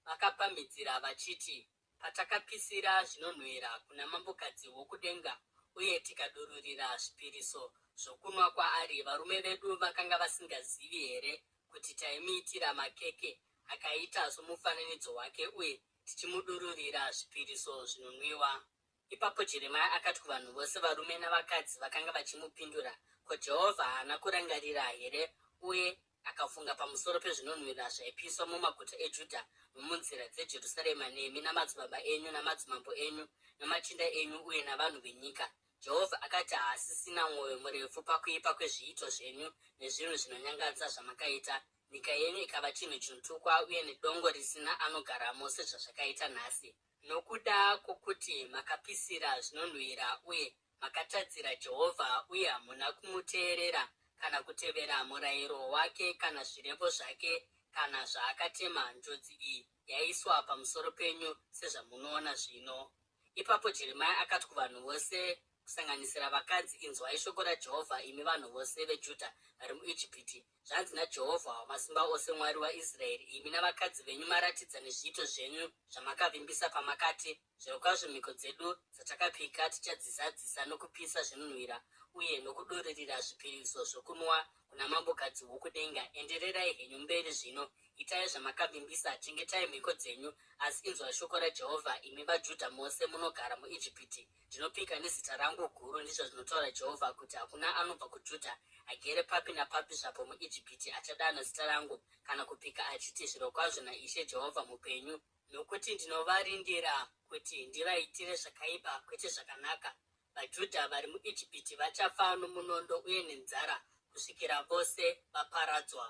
[SPEAKER 1] vakapamhidzira vachiti, Patakapisira zvinonhuhwira kuna mambokadzi wokudenga uye tikadururira zvipiriso zvokunwa kwaari, varume vedu vakanga vasingazivi here kuti taimuitira makeke akaita somufananidzo wake uye tichimudururira zvipiriso zvinonwiwa? Ipapo Jeremia akati kuvanhu vose, varume navakadzi vakanga vachimupindura, Ko Jehovha haana kurangarira here uye akafunga pamusoro pezvinonhuhwira zvaipiswa mumaguta eJudha nomunzira dzeJerusarema nemi namadzibaba enyu namadzimambo enyu namachinda enyu uye navanhu venyika? Jehovha akati haasisina mwoyo murefu pakuipa kwezviito zvenyu nezvinhu zvinonyangadza zvamakaita, nyika yenyu ikava chinhu chinotukwa uye nedongo risina anogaramo sezvazvakaita nhasi. Nokuda kwokuti makapisira zvinonhuhwira uye makatadzira Jehovha uye hamuna kumuteerera kana kutevera murayiro wake kana zvirevo zvake kana zvaakatema, njodzi iyi yaiswa pamusoro penyu sezvamunoona zvino. Ipapo Jeremia akati kuvanhu vose, kusanganisira vakadzi, Inzwai shoko raJehovha, imi vanhu vose veJudha vari muIjipiti, Zvanzi naJehovha Wamasimba Ose, Mwari waIsraeri, Imi navakadzi venyu maratidza nezviito zvenyu zvamakavimbisa pamakati, Zvirokwazvo mhiko dzedu dzatakapika tichadzizadzisa nokupisa zvinonhuhwira uye nokudururira zvipiriso zvokunwa kuna Mambokadzi wokudenga. Endererai henyu mberi zvino, itai zvamakavimbisa, chengetai mhiko dzenyu. Asi inzwai shoko raJehovha, imi vaJudha mose munogara muIjipiti, Ndinopika nezita rangu guru, ndizvo zvinotaura Jehovha, kuti hakuna anobva kuJudha agere papi napapi zvapo muIjipiti achadana zita rangu kana kupika achiti, Zvirokwazvo naIshe Jehovha mupenyu, nokuti ndinovarindira kuti ndivaitire zvakaipa kwete zvakanaka. VaJudha vari muIjipiti vachafa nomunondo uye nenzara kusvikira vose vaparadzwa.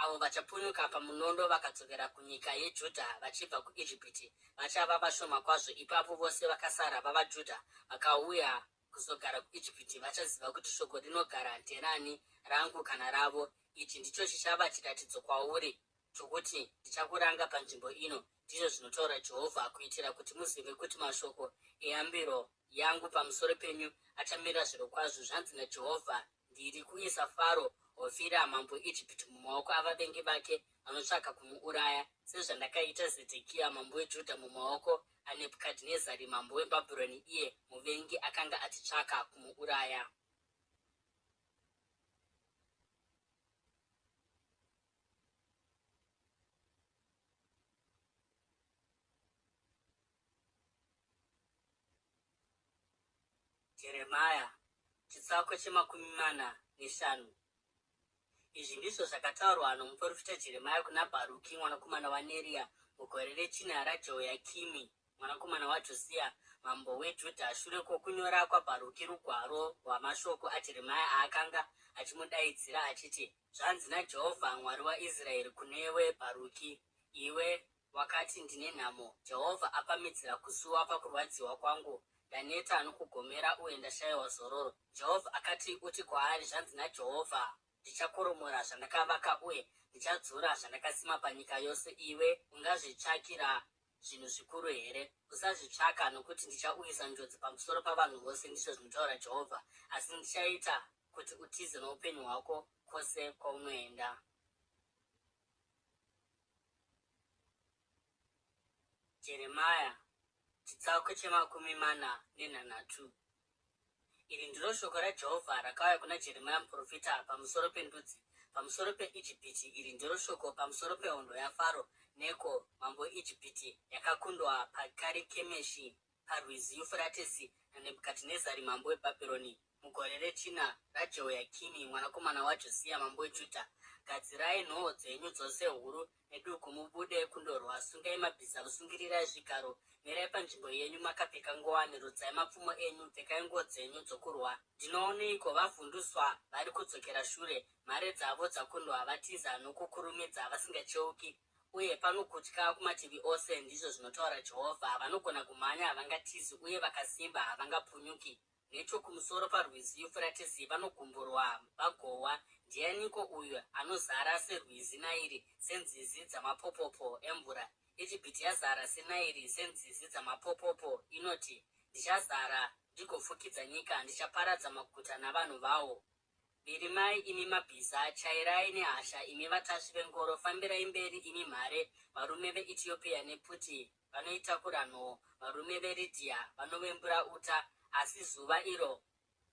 [SPEAKER 1] Avo vachapunyuka pamunondo vakadzokera kunyika yeJudha vachibva kuIjipiti vachava vashoma kwazvo. Ipapo vose vakasara vavaJudha vakauya kuzogara kuIjipiti vachaziva kuti shoko rinogara nderani, rangu kana ravo. Ichi ndicho chichava chiratidzo kwauri chokuti ndichakuranga panzvimbo ino, ndizvo zvinotaura Jehovha, kuitira kuti muzive kuti mashoko eyambiro yangu pamusoro penyu achamira zvirokwazvo. Zvanzi naJehovha, Ndiri kuisa Faro Hofira mambo weIjipiti mumaoko avavengi vake vanotsvaka kumuuraya, sezvandakaita Zedhekiya mambo weJudha mumaoko aNebhukadhinezari mambo weBhabhironi, iye muvengi akanga achitsvaka kumuuraya. Jeremia chitsauko chemakumi mana neshanu. Izvi ndizvo zvakataurwa nomuprofita Jeremia kuna Bharuki mwanakomana waNeria mugore rechina raJehoyakimi mwanakomana waJosia mambo weJudha, shure kwokunyora kwaBharuki rugwaro rwamashoko aJeremia aakanga achimudaidzira achiti, Zvanzi naJehovha Mwari waIsraeri kunewe, Bharuki, Iwe wakati, Ndine nhamo! Jehovha apamhidzira kusuwa pakurwadziwa kwangu. Ndaneta nokugomera uye ndashayiwa zororo. Jehovha akati, Uti kwaari, Zvanzi naJehovha, Ndichakoromora zvandakavaka uye ndichadzura zvandakasima panyika yose. Iwe ungazvitsvakira zvinhu zvikuru here? Usazvitsvaka, nokuti ndichauyisa njodzi pamusoro pavanhu vose, ndizvo zvinotaura Jehovha, asi ndichaita kuti utize noupenyu hwako kwose kwaunoenda. Jeremia chitsauko chemakumi mana nenhanhatu. Iri ndiro shoko raJehovha rakauya kuna Jeremia muprofita pamusoro pendudzi, pamusoro peIjipiti, iri ndiro shoko pamusoro pehondo yaFaro Neko mambo weIjipiti, yakakundwa paKarikemeshi parwizi Yufuratesi naNebhukadhinezari mambo weBhabhironi mugore rechina raJehoyakimi mwanakomana waJosiya mambo weJudha. Gadzirai nhoo dzenyu dzose huru neduku mubude kundorwa, sungai mabhiza, sungirirai zvigaro, mirai panzvimbo yenyu makapfeka ngowani, rodzai mapfumo enyu, pfekai nguo dzenyu dzokurwa. Ndinooneiko vavhunduswa vari kudzokera shure, mhare dzavo dzakundwa, vatiza nokukurumidza vasingacheuki, uye pano kutya kumativi ose, ndizvo zvinotaura Jehovha. Vanogona kumhanya havangatizi, uye vakasimba havangapunyuki. Nechokumusoro parwizi Yufuratesi vanogumburwa vagowa, Ndianiko uyu anozara serwizi Nairi, senzizi dzamapopopo emvura? Ijipiti yazara seNairi, senzizi dzamapopopo, inoti, Ndichazara ndigofukidza nyika, ndichaparadza maguta navanhu vawo. Virimai, imi mabhiza! Chairai nehasha, imi vatasvi vengoro! Fambirai mberi, imi mhare! Varume veEtiopia nePuti vanoitakura nhoo, varume veRidhia vanovembura uta. Asi zuva iro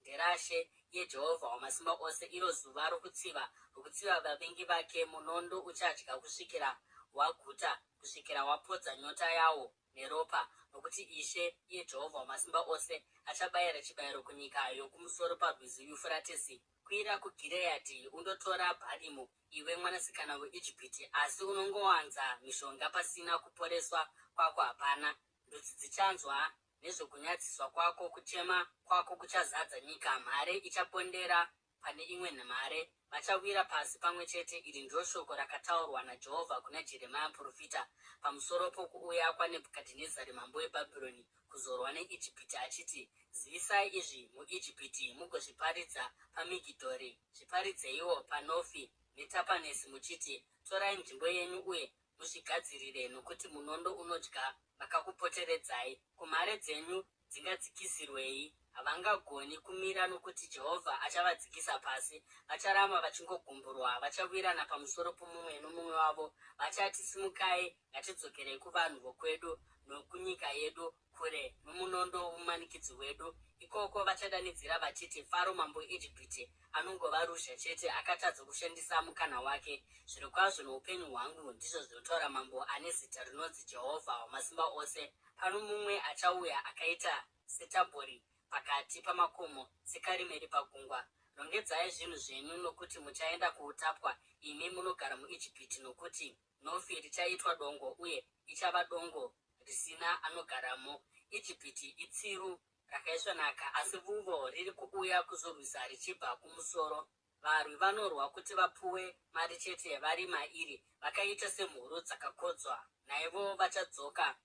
[SPEAKER 1] nderaShe, iye Jehovha Wamasimba Ose, iro zuva rokutsiva, rokutsiva vavengi vake. Munondo uchadya kusvikira waguta, kusvikira wapodza nyota yawo neropa, nokuti Ishe, iye Jehovha Wamasimba Ose, achabayira chibayiro kunyika yokumusoro parwizi Yufuratesi. Kwira kuGireadhi undotora bharimu, iwe mwanasikana weIjipiti, asi unongowanza mishonga pasina, kuporeswa kwako hapana. Ndudzi dzichanzwa nezvokunyadziswa kwako, kuchema kwako kuchazadza nyika, mhare ichapondera pane imwe mhare, vachawira pasi pamwe chete. Iri ndiro shoko rakataurwa naJehovha kuna Jeremia muprofita pamusoro pokuuya kwaNebhukadhinezari mambo weBhabhironi kuzorwa neIjipiti achiti, Zivisai izvi muIjipiti mugozviparidza paMigidhori, zviparidzeiwo paNofi neTapanesi muchiti, Torai nzvimbo yenyu uye muzvigadzirire, nokuti munondo unodya vakakupoteredzai. Kumhare dzenyu dzingadzikisirwei? Havangagoni kumira nokuti Jehovha achavadzikisa pasi. Vacharamba vachingogumburwa, vachawirana pamusoro pomumwe nomumwe wavo. Vachati, Simukai, ngatidzokerei kuvanhu vokwedu nokunyika yedu, kure nomunondo womumanikidzi wedu. Ikoko vachadanidzira vachiti, Faro mambo weIjipiti anongova ruzha chete, akatadza kushandisa mukana wake. Zvirokwazvo noupenyu hwangu, ndizvo zvinotaura Mambo ane zita rinonzi Jehovha Wamasimba Ose, pano mumwe achauya akaita seTabhori pakati pamakomo, seKarimeri pagungwa. Rongedzai zvinhu zvenyu, nokuti muchaenda kuutapwa, imi munogara muIjipiti, nokuti Nofi richaitwa dongo uye ichava dongo risina anogaramo. Ijipiti itsiru rakaisvonaka, asi vuvo riri kuuya kuzorwisa richibva kumusoro. Varwi vanorwa kuti vapuwe mari chete vari mairi, vakaita semhuru dzakakodzwa, naivo vachadzoka.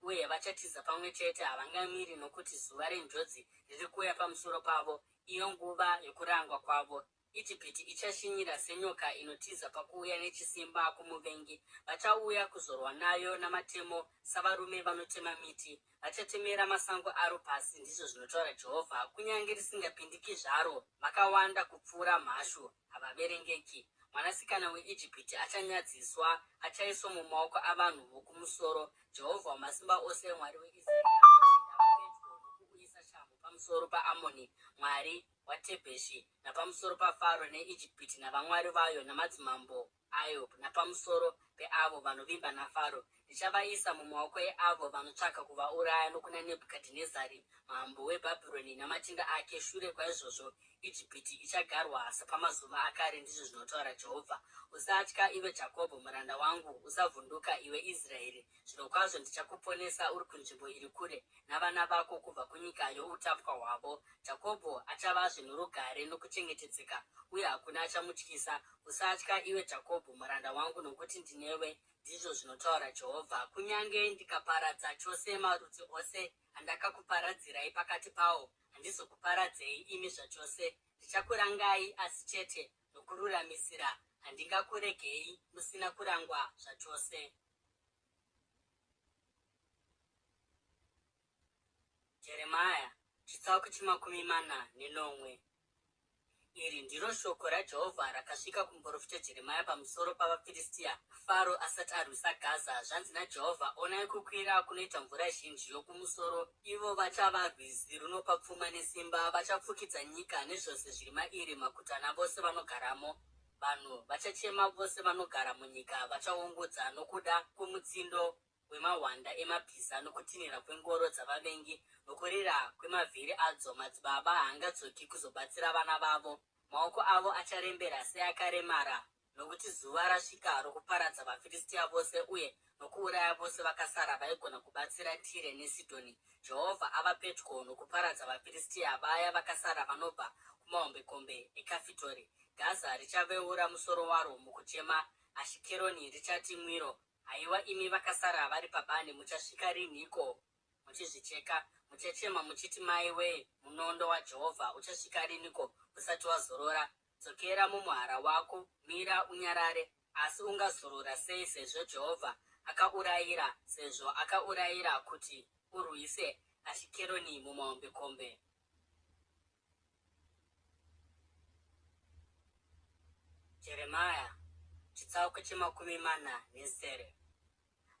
[SPEAKER 1] Uye vachatiza pamwe chete, havangamiri, nokuti zuva renjodzi riri kuuya pamusoro pavo, iyo nguva yokurangwa kwavo. Ijipiti ichashinyira senyoka inotiza pakuuya nechisimba kwomuvengi. Vachauya kuzorwa nayo namatemo savarume vanotema miti. Vachatemera masango aro pasi, ndizvo zvinotaura Jehovha, kunyange risingapindiki zvaro. Vakawanda kupfuura mhashu, havaverengeki. Mwanasikana weIjipiti achanyadziswa, achaiswa mumaoko avanhu vokumusoro. Jehovha Wamasimba Ose, Mwari weIsraeri, anoti, Ndava pedyo nokuuyisa shamhu pamusoro paAmoni, mwari waTebheshi, napamusoro paFaro neIjipiti navamwari vayo namadzimambo ayo, napamusoro peavo vanovimba naFaro. Ndichavaisa mumaoko eavo vanotsvaka kuvauraya nokuna Nebhukadhinezari mambo weBhabhironi namachinda ake. Shure kwaizvozvo Ijipiti ichagarwa sapamazuva akare, ndizvo zvinotaura Jehovha. Usatya, iwe Jakobho muranda wangu, usavhunduka, iwe Israeri. Zvirokwazvo ndichakuponesa uri kunzvimbo iri kure, navana vako kubva kunyika youtapwa hwavo. Jakobho achavazve norugare nokuchengetedzeka, uye hakuna achamutyisa. Usatya, iwe Jakobho muranda wangu, nokuti ndinewe, ndizvo zvinotaura Jehovha. Kunyange ndikaparadza chose marudzi ose andakakuparadzirai pakati pawo, handizokuparadzei imi zvachose. Ndichakurangai, asi chete nokururamisira, handingakuregei musina kurangwa zvachose. Jeremia chitsauko che47. Iri ndiro shoko raJehovha rakasvika kumuprofita Jeremia pamusoro pavaFiristia, Faro asati arwisa Gaza. Zvanzi naJehovha, Onai kukwira kunoita mvura zhinji yokumusoro, ivo vachava rwizi runopa pfuma nesimba, vachafukidza nyika nezvose zviri mairi, maguta navose vanogaramo. Vanhu vachachema, vose vanogara munyika vachaungudza nokuda kwomutsindo wemahwanda emabhiza nokutinhira kwengoro dzavavengi nokurira kwemavhiri adzo. Madzibaba haangadzoki kuzobatsira vana vavo, maoko avo acharembera seakaremara, nokuti zuva rasvika rokuparadza vaFiristia vose uye nokuuraya vose vakasara vaigona kubatsira Tire neSidhoni. Jehovha ava pedyo nokuparadza vaFiristia, vaya vakasara vanobva kumahombekombe eKafitori. Gaza richaveura musoro waro mukuchema, Ashikeroni richati mwiro. Haiwa imi vakasara vari pabani, muchasvika rinhiko muchizvicheka? Muchachema muchiti, Maiwee, munondo waJehovha uchasvika riniko usati wazorora? Dzokera mumuhara wako, mira unyarare. Asi ungazorora sei sezvo Jehovha akaurayira, sezvo akaurayira kuti urwise Ashikeroni mumahombekombe? Jeremia chitsauko che46.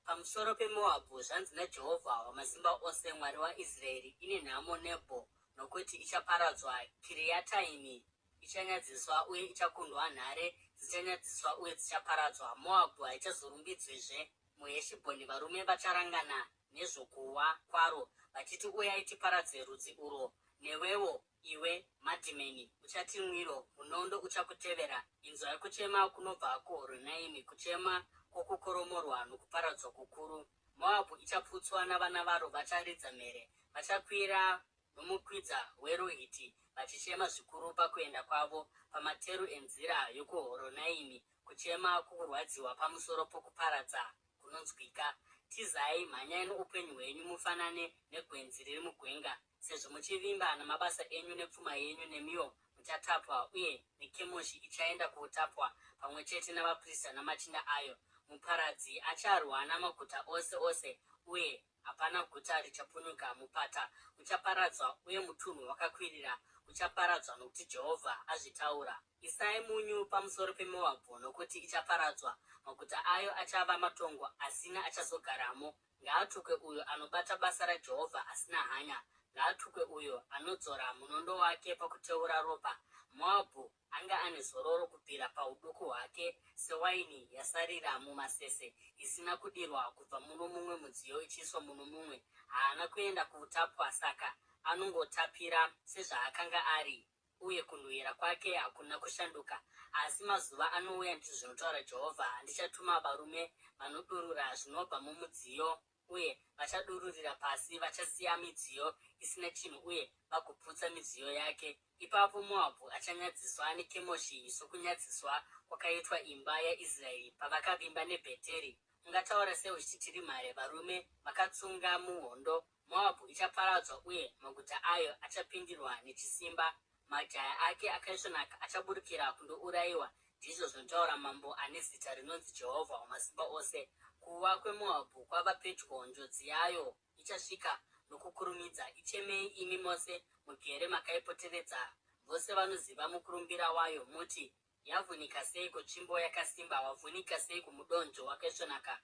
[SPEAKER 1] Pamusoro peMoabhu, zvanzi naJehovha Wamasimba Ose, Mwari waIsraeri, Ine nhamo Nebho, nokuti ichaparadzwa! Kiriataimi ichanyadziswa uye ichakundwa, nhare dzichanyadziswa uye dzichaparadzwa. Moabhu haichazorumbidzwizve. MuHeshibhoni varume vacharangana nezvokuwa kwaro, vachiti, Uyai tiparadze rudzi urwo. Newewo, iwe Madhimeni, uchati mwiro, munondo uchakutevera. Inzwai kuchema kunobva kuHoronaimi, kuchema kwokukoromorwa nokuparadzwa kukuru. Moabhu ichaputswa, navana varo vacharidza mhere. Vachakwira nomukwidza weRuhiti, vachichema zvikuru pakuenda kwavo, pamateru enzira yokuHoronaimi, kuchema kwokurwadziwa pamusoro pokuparadza kunonzwika. Tizai, mhanyai noupenyu hwenyu, mufanane negwenzi riri mugwenga. Sezvo muchivimba namabasa enyu nepfuma yenyu, nemiwo muchatapwa, uye neKemoshi ichaenda kuutapwa, pamwe chete navaprista namachinda ayo. Muparadzi acharwa namaguta ose ose, uye hapana guta richapunyuka. Mupata uchaparadzwa, uye mutunhu wakakwirira uchaparadzwa, nokuti Jehovha azvitaura. Isai munyu pamusoro peMoabhu, nokuti ichaparadzwa, maguta ayo achava matongo asina achazogaramo. Ngaatukwe uyo anobata basa raJehovha asina hanya! Ngaatukwe uyo anodzora munondo wake pakuteura ropa! Moabhu anga ane zororo kubvira pauduku hwake, sewaini yasarira mumasese, isina kudirwa kubva muno mumwe mudziyo ichiiswa muno mumwe. Haana kuenda kuutapwa, saka anongotapira sezvaakanga ari. uye kunhuhwira kwake hakuna kushanduka. Asi mazuva anouya, ndizvo zvinotaura Jehovha, andichatuma varume vanodurura zvinobva mumudziyo, uye vachadururira pasi, vachasiya midziyo isina chinhu uye vagoputsa midziyo yake. Ipapo Moabhu achanyadziswa neKemoshi sokunyadziswa kwakaitwa imba yaIsraeri pavakavimba neBheteri. Ungataura sei uchiti, Tiri mhare, varume vakatsunga muhondo? Moabhu ichaparadzwa uye maguta ayo achapindirwa nechisimba. Majaya ake akaisvonaka achaburukira kundourayiwa, ndizvo zvinotaura Mambo ane zita rinonzi Jehovha Wamasimba Ose. Kuwa kweMoabhu kwava pedyo, njodzi yayo ichasvika nokukurumidza. Ichemei, imi mose mugere makaipoteredza, vose vanoziva mukurumbira wayo, muti, Yavhunika seiko tsvimbo yakasimba, wavhunika seiko mudonzvo wakaisvonaka!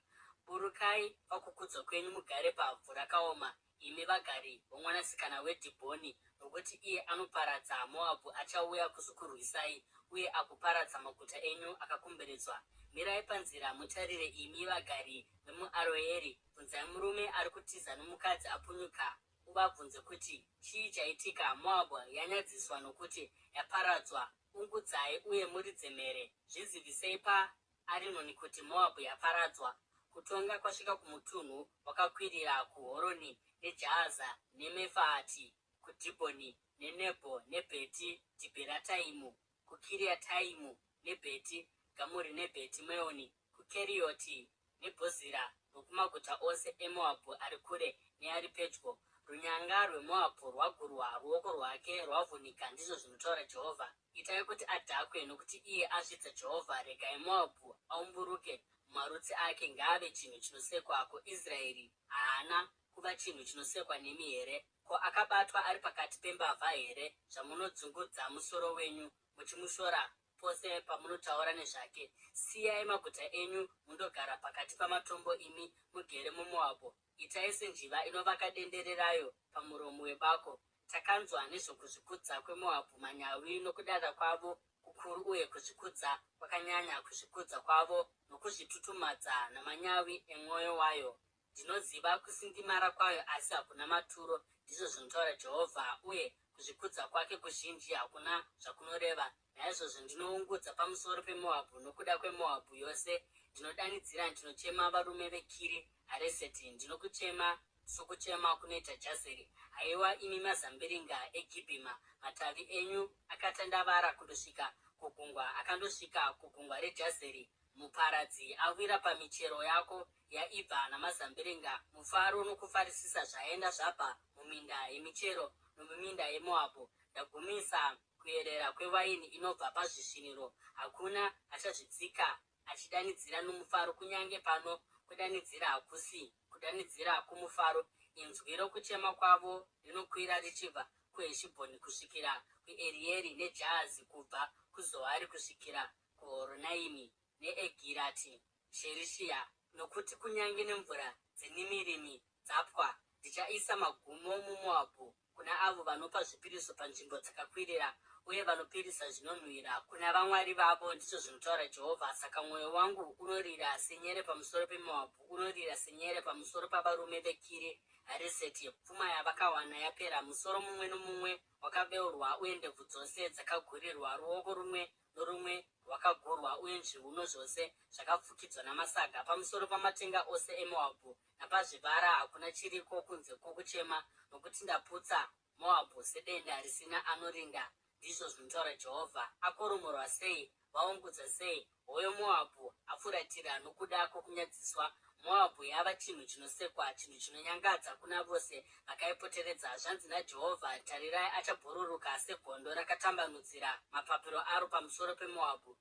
[SPEAKER 1] Burukai pakukudzwa kwenyu mugare pavhu rakaoma, imi vagari vomwanasikana weDhibhoni, nokuti iye anoparadza Moabhu achauya kuzokurwisai uye agoparadza maguta enyu akakomberedzwa. Mirai panzira mutarire, imi vagari vemuAroeri, bvunzai murume ari kutiza nomukadzi apunyuka, uvabvunze kuti, Chii chaitika? Moabhu yanyadziswa nokuti yaparadzwa. Ungudzai uye muridze mhere, zvizivisei paArinoni kuti Moabhu yaparadzwa. Kutonga kwasvika kumutunhu wakakwirira, kuHoroni neJahaza neMefaati, kuDhibhoni neNebho neBheti Dhibhirataimu, kuKiriataimu neBheti Gamuri neBheti Meoni, kuKerioti neBhozira nokumaguta ose eMoabhu ari kure neari pedyo. Runyanga rweMoabhu rwagurwa, ruoko rwake rwavhunika, ndizvo zvinotaura Jehovha. Itai kuti adhakwe, nokuti iye azvidza Jehovha. Regai Moabhu aumburuke mumarutsi ake, ngaave chinhu chinosekwa. Ko Israeri haana kuva chinhu chinosekwa nemi here? Ko akabatwa ari pakati pembavha here, zvamunodzungudza musoro wenyu muchimushora pose pamunotaura nezvake? Siyai maguta enyu mundogara pakati pamatombo, imi mugere muMoabhu. Itai senjiva inovaka dendere rayo pamuromo webako. Takanzwa nezvokuzvikudza kweMoabhu, manyawi nokudada kwavo kukuru uye kuzvikudza kwakanyanya, kuzvikudza kwavo nokuzvitutumadza namanyawi emwoyo wayo. Ndinoziva kusindimara kwayo asi hakuna maturo, ndizvo zvinotaura Jehovha, uye kuzvikudza kwake kuzhinji hakuna zvakunoreva. Naizvozvo ndinoungudza pamusoro peMoabhu, nokuda kweMoabhu yose ndinodanidzira, ndinochema varume veKiri Hareseti, ndinokuchema sokuchema kunoita Jazeri. Haiwa imi mazambiringa eGibhima, matavi enyu akatandavara kundosvika kugungwa, akandosvika kugungwa reJazeri. Muparadzi awira pamichero yako yaibva namazambiringa, mufaro nokufarisisa zvaenda zvabva muminda yemichero nomuminda yeMoabhu. Ndagumisa kuyerera kwewaini inobva pazvisviniro, hakuna achazvitsika achidanidzira nomufaro, kunyange pano kudanidzira hakusi kudanidzira kwomufaro. Inzwi rokuchema kwavo rinokwira richibva kuHeshibhoni kusvikira kuErieri neJahazi, kubva kuZoari kusvikira kuHoronaimi neEgirati Sherishiya, nokuti kunyange nemvura dzeNimirimi dzapwa, ndichaisa magumo muMoabhu kuna avo vanopa zvipiriso panzvimbo dzakakwirira uye vanopirisa zvinonhuhwira kuna vamwari vavo, ndizvo zvinotaura Jehovha. Saka mwoyo wangu unorira senyere pamusoro peMoabhu, unorira senyere pamusoro pavarume veKiri Hareseti. Pfuma yavakawana yapera, musoro mumwe nomumwe wakaveurwa uye ndebvu dzose dzakagurirwa, ruoko rumwe norumwe rwakagurwa uye zviuno zvose zvakafukidzwa namasaga. Pamusoro pamatenga ose eMoabhu napazvivara hakuna chiriko kunze kwokuchema, nokuti ndaputsa Moabhu sedenda risina anorinda, ndizvo zvinotaura Jehovha. Akoromorwa sei! Vaungudza sei! Hoyo Moabhu afuratira nokuda kwokunyadziswa. Moabhu yava chinhu chinosekwa, chinhu chinonyangadza kuna vose vakaipoteredza. Zvanzi naJehovha, Tarirai, achabhururuka segondo rakatambanudzira mapapiro aro pamusoro peMoabhu.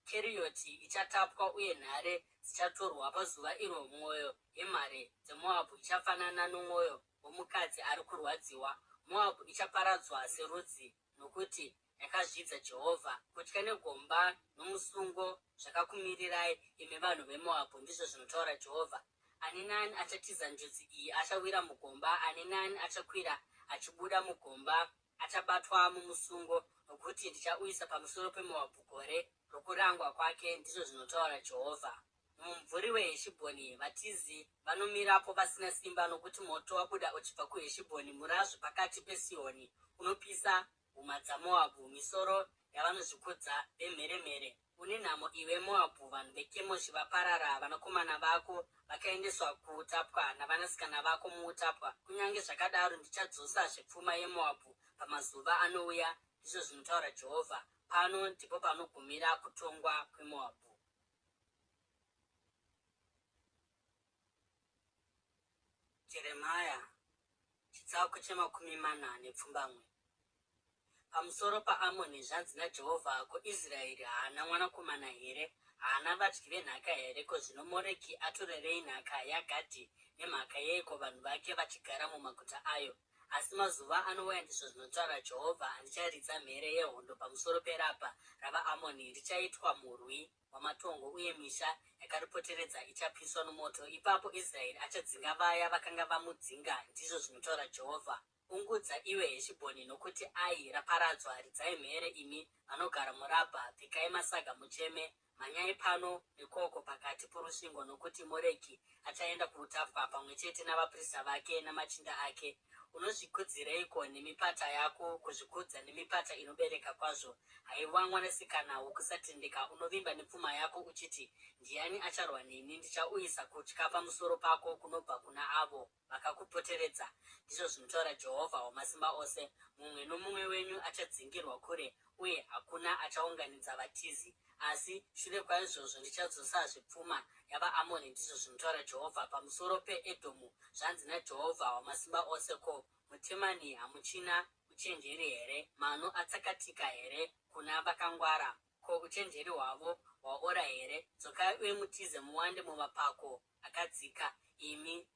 [SPEAKER 1] Keriyoti ichatapwa uye nhare dzichatorwa. Pazuva iro mwoyo yemhare dzeMoabhu ichafanana nomwoyo womukadzi ari kurwadziwa. Moabhu ichaparadzwa serudzi nokuti yakazvidza Jehovha. Kutya negomba nomusungo zvakakumirirai, imi vanhu veMoabhu, ndizvo zvinotaura Jehovha. Ani naani achatiza njodzi iyi achawira mugomba, ani naani achakwira achibuda mugomba achabatwa mumusungo, nokuti ndichauyisa pamusoro peMoabhu gore rokurangwa kwake, ndizvo zvinotaura Jehovha. Mumumvuri weHeshibhoni vatizi vanomirapo vasina simba, nokuti moto wabuda uchibva kuHeshibhoni, murazvo pakati peSihoni unopisa huma dzaMoabhu, misoro yavanozvikudza vemheremhere. Une nhamo iwe Moabhu, vanhu veKemoshi vaparara, vanakomana vako vakaendeswa kuutapwa, navanasikana vako muutapwa. Kunyange zvakadaro ndichadzosazve pfuma yeMoabhu pamazuva anouya, ndizvo zvinotaura Jehovha. Pano ndipo panogumira kutongwa kweMoabhu. Jeremia chitsauko chemakumi mana nepfumbamwe. Pamusoro paAmoni zvanzi naJehovha, Ko Israeri haana mwanakomana here? Haana vadyi venhaka here? Ko zvino Moreki atorerei nhaka yaGadhi? Nemhaka yeiko vanhu vake vachigara mumaguta ayo? Asi mazuva anouya, ndizvo zvinotaura Jehovha, andicharidza mhere yehondo pamusoro peRabha ravaAmoni, richaitwa murwi wamatongo uye misha yakaripoteredza ichapiswa nomoto. Ipapo Israeri achadzinga vaya vakanga vamudzinga, ndizvo zvinotaura Jehovha. Ungudza iwe Heshibhoni, nokuti Ai raparadzwa! Ridzai mhere, imi vanogara muRabha! Pfekai masaga mucheme! Mhanyai pano nekoko pakati porusvingo, nokuti Moreki achaenda kuutapwa, pamwe chete navaprista vake namachinda ake. Unozvikudzireiko nemipata yako, kuzvikudza nemipata inobereka kwazvo? Haiwa mwanasikana wokusatendeka, unovimba nepfuma yako uchiti, Ndiani acharwa neni? Ndichauyisa kutya pamusoro pako kunobva kuna avo vakakupoteredza, ndizvo zvinotaura Jehovha Wamasimba Ose. Mumwe nomumwe wenyu achadzingirwa kure, uye hakuna achaunganidza vatizi. Asi shure kwaizvozvo ndichadzosazve pfuma yavaAmoni, ndizvo zvinotaura Jehovha. Pamusoro peEdhomu, zvanzi naJehovha Wamasimba Ose, Ko, muTemani hamuchina uchenjeri here? Mano atsakatika here kuna vakangwara? Ko, uchenjeri hwavo hwaora here? Dzokai uye mutize muwande mumapako akadzika, imi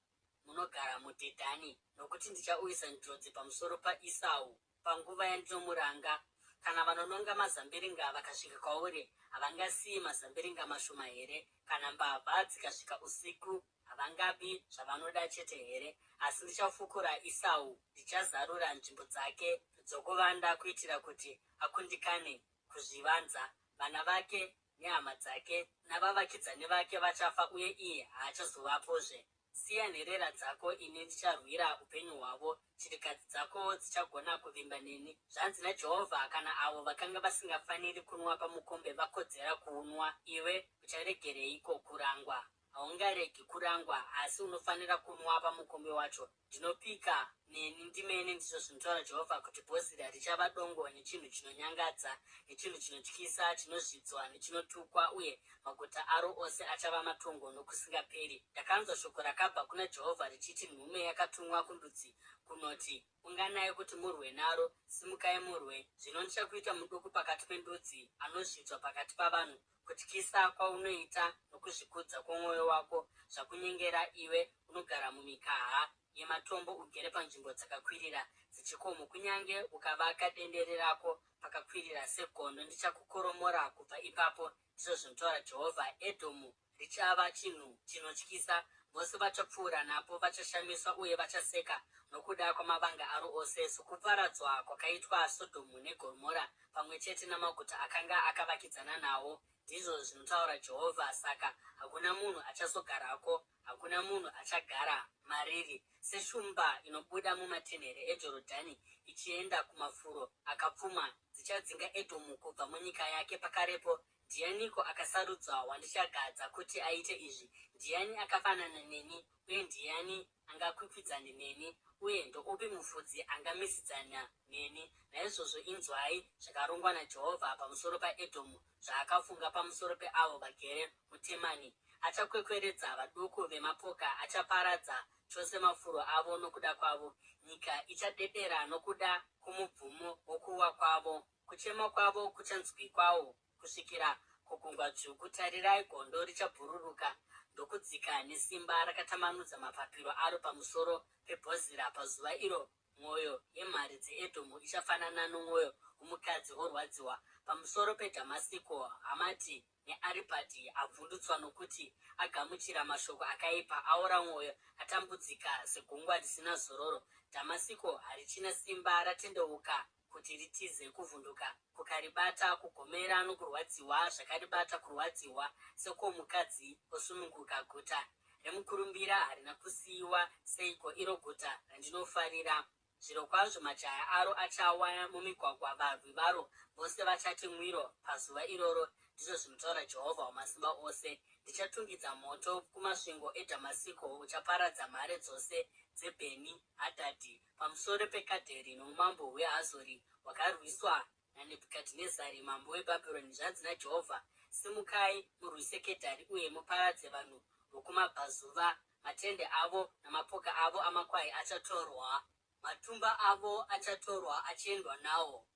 [SPEAKER 1] munogara muDhedhani, nokuti ndichauyisa njodzi pamusoro paEsau panguva yandinomuranga. Kana vanononga mazambiringa vakasvika kwauri, havangasiyi mazambiringa mashoma here? Kana mbavha dzikasvika usiku, havangabi zvavanoda chete here? Asi ndichafukura Esau, ndichazarura nzvimbo dzake dzokuvanda kuitira kuti akundikane kuzvivanza. Vana vake nehama dzake navavakidzani vake vachafa uye iye haachazovapozve. Siya nherera dzako, ini ndicharwira upenyu hwavo, chirikadzi dzakowo dzichagona kuvimba neni. Zvanzi naJehovha, Kana avo vakanga vasingafaniri kunwa pamukombe vakodzera kuunwa, iwe ucharegereiko kurangwa? Haungaregi kurangwa, asi unofanira kunwa pamukombe wacho. Ndinopika neni ndimene, ndizvo zvinotaura Jehovha, kuti Bhozira richava dongo nechinhu chinonyangadza, nechinhu chinotyisa, chinozvidzwa nechinotukwa, uye maguta aro ose achava matongo nokusingaperi. Ndakanzwa shoko rakabva kuna Jehovha richiti, Nhume yakatumwa kundudzi kunoti, Unganai kuti murwe naro, simukai murwe. Zvino ndichakuita muduku pakati pendudzi, anozvidzwa pakati pavanhu. Kutyisa kwaunoita nokuzvikudza kwomwoyo wako zvakunyengera, iwe unogara mumikaha yematombo, ugere panzvimbo dzakakwirira dzechikomo. Kunyange ukavaka dendere rako pakakwirira segondo, ndichakukoromora kubva ipapo, ndizvo zvinotaura Jehovha. Edhomu richava chinhu chinotyisa, vose vachapfuura napo vachashamiswa uye vachaseka nokuda kwamavanga aro ose, sokuparadzwa kwakaitwa Sodhomu neGomora pamwe chete namaguta akanga akavakidzana nawo, ndizvo zvinotaura Jehovha. Saka hakuna munhu achazogarako, hakuna munhu achagara mariri. Seshumba inobuda mumatenhere eJorodhani ichienda kumafuro akapfuma, dzichadzinga Edhomu kubva munyika yake pakarepo. Ndianiko akasarudzwa wandichagadza kuti aite izvi? Ndiani akafanana neni, uye ndiani angakwikwidzane neni? Uye ndoupi mufudzi angamisidzana neni? Naizvozvo inzwai zvakarongwa naJehovha pamusoro paEdhomu, zvaakafunga pamusoro peavo vagere muTemani. Achakwekweredza vaduku vemapoka, achaparadza chose mafuro avo nokuda kwavo. Nyika ichadedera nokuda kwomubvumo wokuwa kwavo. Kuchema kwavo kuchanzwikwawo kusvikira kuGungwa Dzvuku. Tarirai, gondo richabhururuka ndokudzika nesimba rakatambanudza mapapiro aro pamusoro peBhozira. Pazuva iro mwoyo yemhare dzeEdhomu ichafanana nomwoyo womukadzi orwadziwa. Pamusoro peDhamasiko, Hamati neAribhadhi avhundutswa nokuti agamuchira mashoko akaipa, aora mwoyo, atambudzika segungwa risina zororo. Dhamasiko harichina simba, ratendeuka kuti ritize kuvhunduka kukaribata, kugomera nokurwadziwa zvakaribata, kurwadziwa sekwomukadzi osununguka. Guta remukurumbira harina kusiyiwa seiko, iro guta randinofarira? Zvirokwazvo majaya aro achawa mumigwagwa, varwi varo vose vachati mwiro pazuva iroro, ndizvo zvinotaura Jehovha Wamasimba Ose. Ndichatungidza moto kumasvingo eDhamasiko, uchaparadza mhare dzose dzeBheni Hadhadhi. Pamusoro peKadheri noumambo hweHazori hwakarwiswa naNebhukadhinezari mambo weBhabhironi, zvanzi naJehovha, Simukai murwise Kedhari uye muparadze vanhu vokumabvazuva. Matende avo namapoka avo amakwai achatorwa, matumba avo achatorwa achiendwa nawo,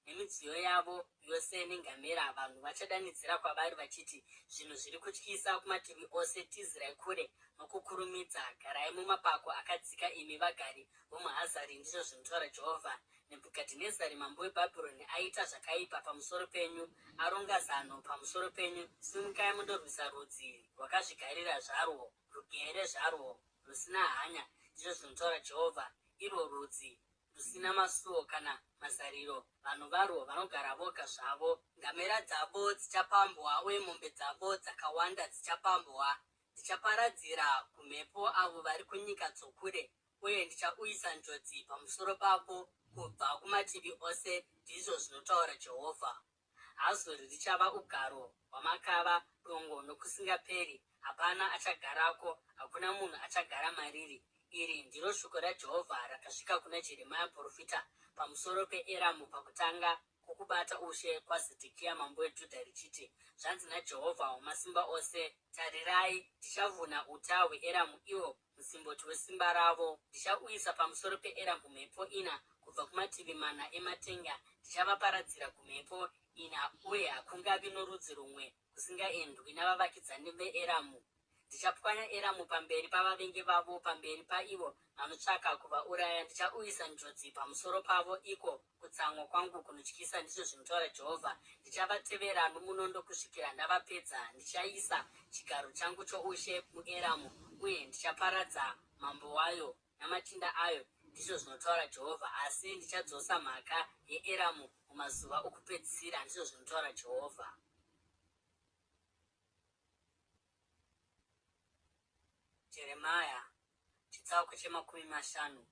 [SPEAKER 1] nemidziyo yavo yose nengamera. Vanhu vachadanidzira kwavari vachiti, Zvinhu zviri kutyisa kumativi ose! Tizirai kure nokukurumidza! Garai mumapako akadzika, imi vagari vomuHazari, ndizvo zvinotaura Jehovha. Nebhukadhinezari mambo weBhabhironi aita zvakaipa pamusoro penyu, aronga zano pamusoro penyu. Simukai mundorwisa rudzi rwakazvigarira zvarwo, rugere zvarwo, rusina hanya, ndizvo zvinotaura Jehovha, irwo rudzi rusina masuo kana mazariro, vanhu varwo vanogara voga zvavo. Ngamera dzavo dzichapambwa uye mombe dzavo dzakawanda dzichapambwa. Ndichaparadzira kumhepo avo vari kunyika dzokure, uye ndichauyisa njodzi pamusoro pavo kubva kumativi ose, ndizvo zvinotaura Jehovha. Hazori richava ugaro hwamakava, dongo nokusingaperi, hapana achagarako, hakuna munhu achagara mariri. Iri ndiro shoko raJehovha rakasvika kuna Jeremia muprofita pamusoro peEramu pakutanga kwokubata ushe kwaZedhekia mambo weJudha richiti, Zvanzi naJehovha Wamasimba Ose, Tarirai, ndichavhuna uta hweEramu, iwo musimboti wesimba ravo. Ndichauyisa pamusoro peEramu mhepo ina kubva kumativi mana ematenga, ndichavaparadzira kumhepo ina, uye hakungavi norudzi rumwe kusingaendwi navavakidzani veEramu. Ndichapwanya Eramu pamberi pavavengi vavo, pamberi paivo vanotsvaka kuvauraya. Ndichauyisa njodzi pamusoro pavo, iko kutsamwa kwangu kunotyisa, ndizvo zvinotaura Jehovha. Ndichavatevera nomunondo kusvikira ndavapedza. Ndichaisa chigaro changu choushe muEramu, uye ndichaparadza mambo wayo namachinda ayo, ndizvo zvinotaura Jehovha. Asi ndichadzosa mhaka yeEramu mumazuva okupedzisira, ndizvo zvinotaura Jehovha. Jeremia, chitsauko chemakumi mashanu.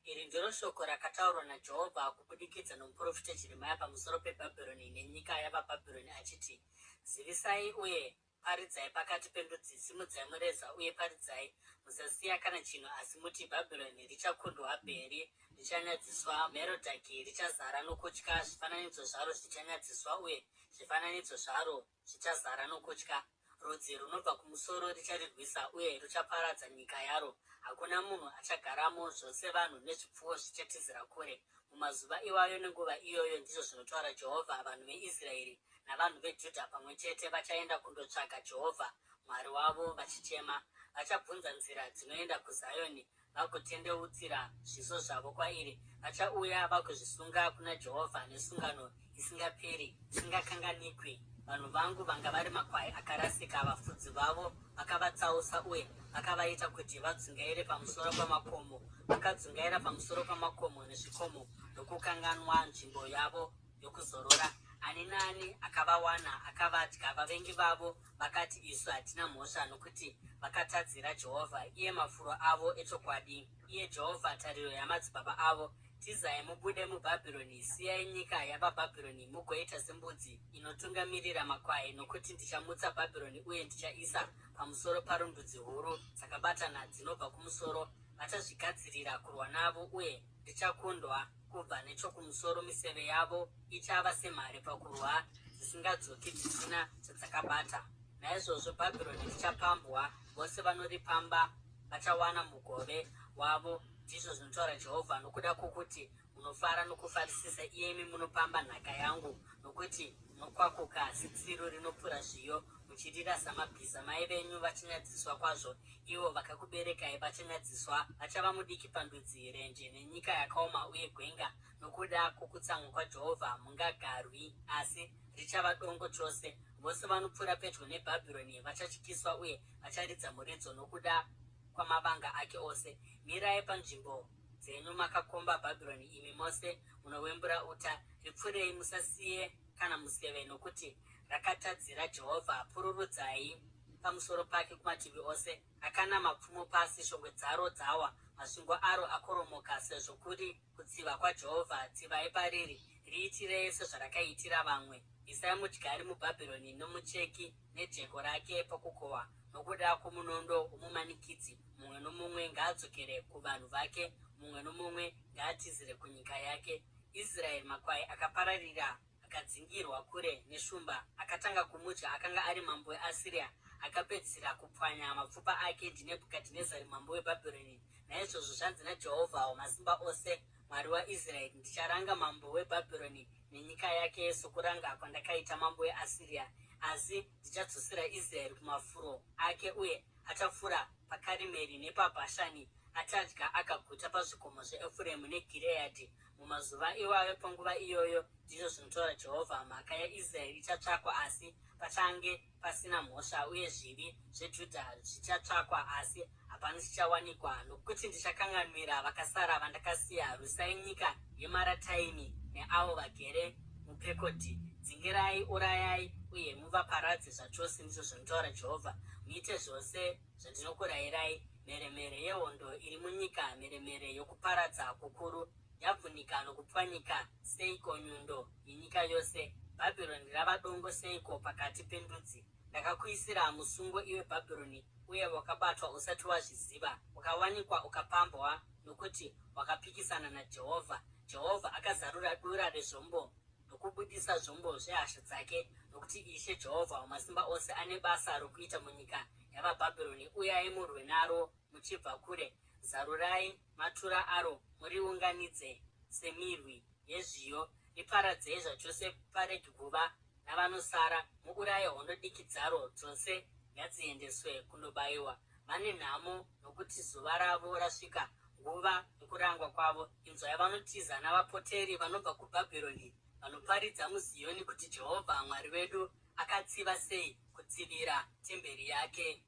[SPEAKER 1] Iri ndiro shoko rakataurwa naJehovha kubudikidza nomuprofita Jeremia pamusoro peBhabhironi nenyika yavaBhabhironi achiti, Zivisai uye paridzai pakati pendudzi, simudzai mureza uye paridzai, musasiya kana chinhu, asi muti, Bhabhironi richakundwa, Bheri richanyadziswa, Merodhaki richazara nokutya, zvifananidzo zvaro zvichanyadziswa uye zvifananidzo zvaro zvichazara nokutya. Rudzi runobva kumusoro richarirwisa uye ruchaparadza nyika yaro. Hakuna munhu achagaramo, zvose vanhu nezvipfuwo zvichatizira kure. Mumazuva iwayo nenguva iyoyo, ndizvo zvinotaura Jehovha, vanhu veIsraeri navanhu veJudha pamwe chete vachaenda kundotsvaka Jehovha Mwari wavo vachichema. Vachabvunza nzira dzinoenda kuZioni vagotendeutsira zviso zvavo kwairi, vachauya vagozvisunga kuna Jehovha nesungano isingaperi, isingakanganikwi. Vanhu vangu vanga vari makwai akarasika, vafudzi vavo vakavatsausa uye vakavaita kuti vadzungaire pamusoro pamakomo, vakadzungaira pamusoro pamakomo nezvikomo ndokukanganwa nzvimbo yavo yokuzorora. Ani naani akavawana akavadya, vavengi vavo vakati, Isu hatina mhosva, nokuti vakatadzira Jehovha, iye mafuro avo echokwadi, iye Jehovha, tariro yamadzibaba avo. Tizai mubude muBhabhironi, siyai nyika yavaBhabhironi, mugoita sembudzi inotungamirira makwai, nokuti ndichamutsa Bhabhironi uye ndichaisa pamusoro paro ndudzi huru dzakabatana dzinobva kumusoro, vachazvigadzirira kurwa navo, uye richakundwa kubva nechokumusoro, miseve yavo ichava semhare pakurwa, dzisingadzoki dzisina chadzakabata. Naizvozvo Bhabhironi richapambwa, vose vanoripamba vachawana mugove wavo, ndizvo zvinotaura Jehovha, nokuda kwokuti munofara nokufarisisa, iyemi munopamba nhaka yangu, nokuti munokwakuka setsiru rinopura zviyo, muchirira samabhiza. Mai venyu vachanyadziswa kwazvo, ivo vakakuberekai vachanyadziswa, vachava mudiki pandudzi, renje nenyika yakaoma uye gwenga. Nokuda kwokutsamwa kwaJehovha hamungagarwi, asi richava dongo chose. Vose vanopfuura pedyo neBhabhironi vachatyiswa uye vacharidza muridzo nokuda kwamavanga ake ose. Mirai panzvimbo dzenyu makakomba Bhabhironi, imi mose munowembura uta. Ripfurei, musasiye kana museve, nokuti rakatadzira Jehovha. Pururudzai pamusoro pake kumativi ose. Rakana mapfumo pasi, shongwe dzaro dzawa, masvingo aro akoromoka, sezvo kuri kutsiva kwaJehovha, tsivai pariri, riitirei sezvarakaitira vamwe. Isai mudyari muBhabhironi nomucheki nejeko rake pakukohwa, nokuda kwomunondo womumanikidzi, mumwe nomumwe ngaadzokere kuvanhu vake, mumwe nomumwe ngaatizire kunyika yake. Israeri makwai akapararira. Akadzingirwa kure neshumba. Akatanga kumudya akanga ari mambo weAsiria, akapedzisira kupwanya mapfupa ake ndiNebhukadhinezari mambo weBhabhironi. Naizvozvo zvanzi naJehovha Wamasimba Ose, Mwari waIsraeri, Ndicharanga mambo weBhabhironi nenyika yake sokuranga kwandakaita mambo weAsiria. Asi ndichadzosera Israeri kumafuro ake, uye achafura paKarimeri nepaBhashani, achadya akaguta pazvikomo zveEfuremu neGireadhi. Mumazuva iwayo, panguva iyoyo, ndizvo zvinotaura Jehovha, mhaka yaIsraeri ichatsvakwa, asi pachange pasina mhosva, uye zvivi zveJudha zvichatsvakwa, asi hapana chichawanikwa, nokuti ndichakanganwira vakasara vandakasiya. Rwisai nyika yeMarataimi neavo vagere muPekodhi. Dzingirai, urayai uye muvaparadze zvachose, ndizvo zvinotaura Jehovha. Muite zvose zvandinokurayirai. Mheremhere yehondo iri munyika, mheremhere yokuparadza kukuru, yavhunika nokupwanyika seiko nyundo yenyika yose! Bhabhironi rava dongo seiko pakati pendudzi! Ndakakuisira musungo, iwe Bhabhironi, uye wakabatwa usati wazviziva, wakawanikwa ukapambwa, nokuti wakapikisana naJehovha. Jehovha akazarura dura rezvombo nokubudisa zvombo zvehasha dzake, nokuti Ishe Jehovha Wamasimba Ose ane basa rokuita munyika yavaBhabhironi. Uyai murwe naro muchibva kure, zarurai matura aro, muriunganidze semirwi yezviyo, riparadzei zvachose parege kuva navanosara, muuraye hondo diki dzaro dzose, ngadziendeswe kundobayiwa. Vane nhamo, nokuti zuva ravo rasvika, nguva yokurangwa kwavo. Inzwai vanotiza navapoteri vanobva kuBhabhironi, vanoparidza muZiyoni kuti Jehovha Mwari wedu akatsiva sei kutsivira temberi yake.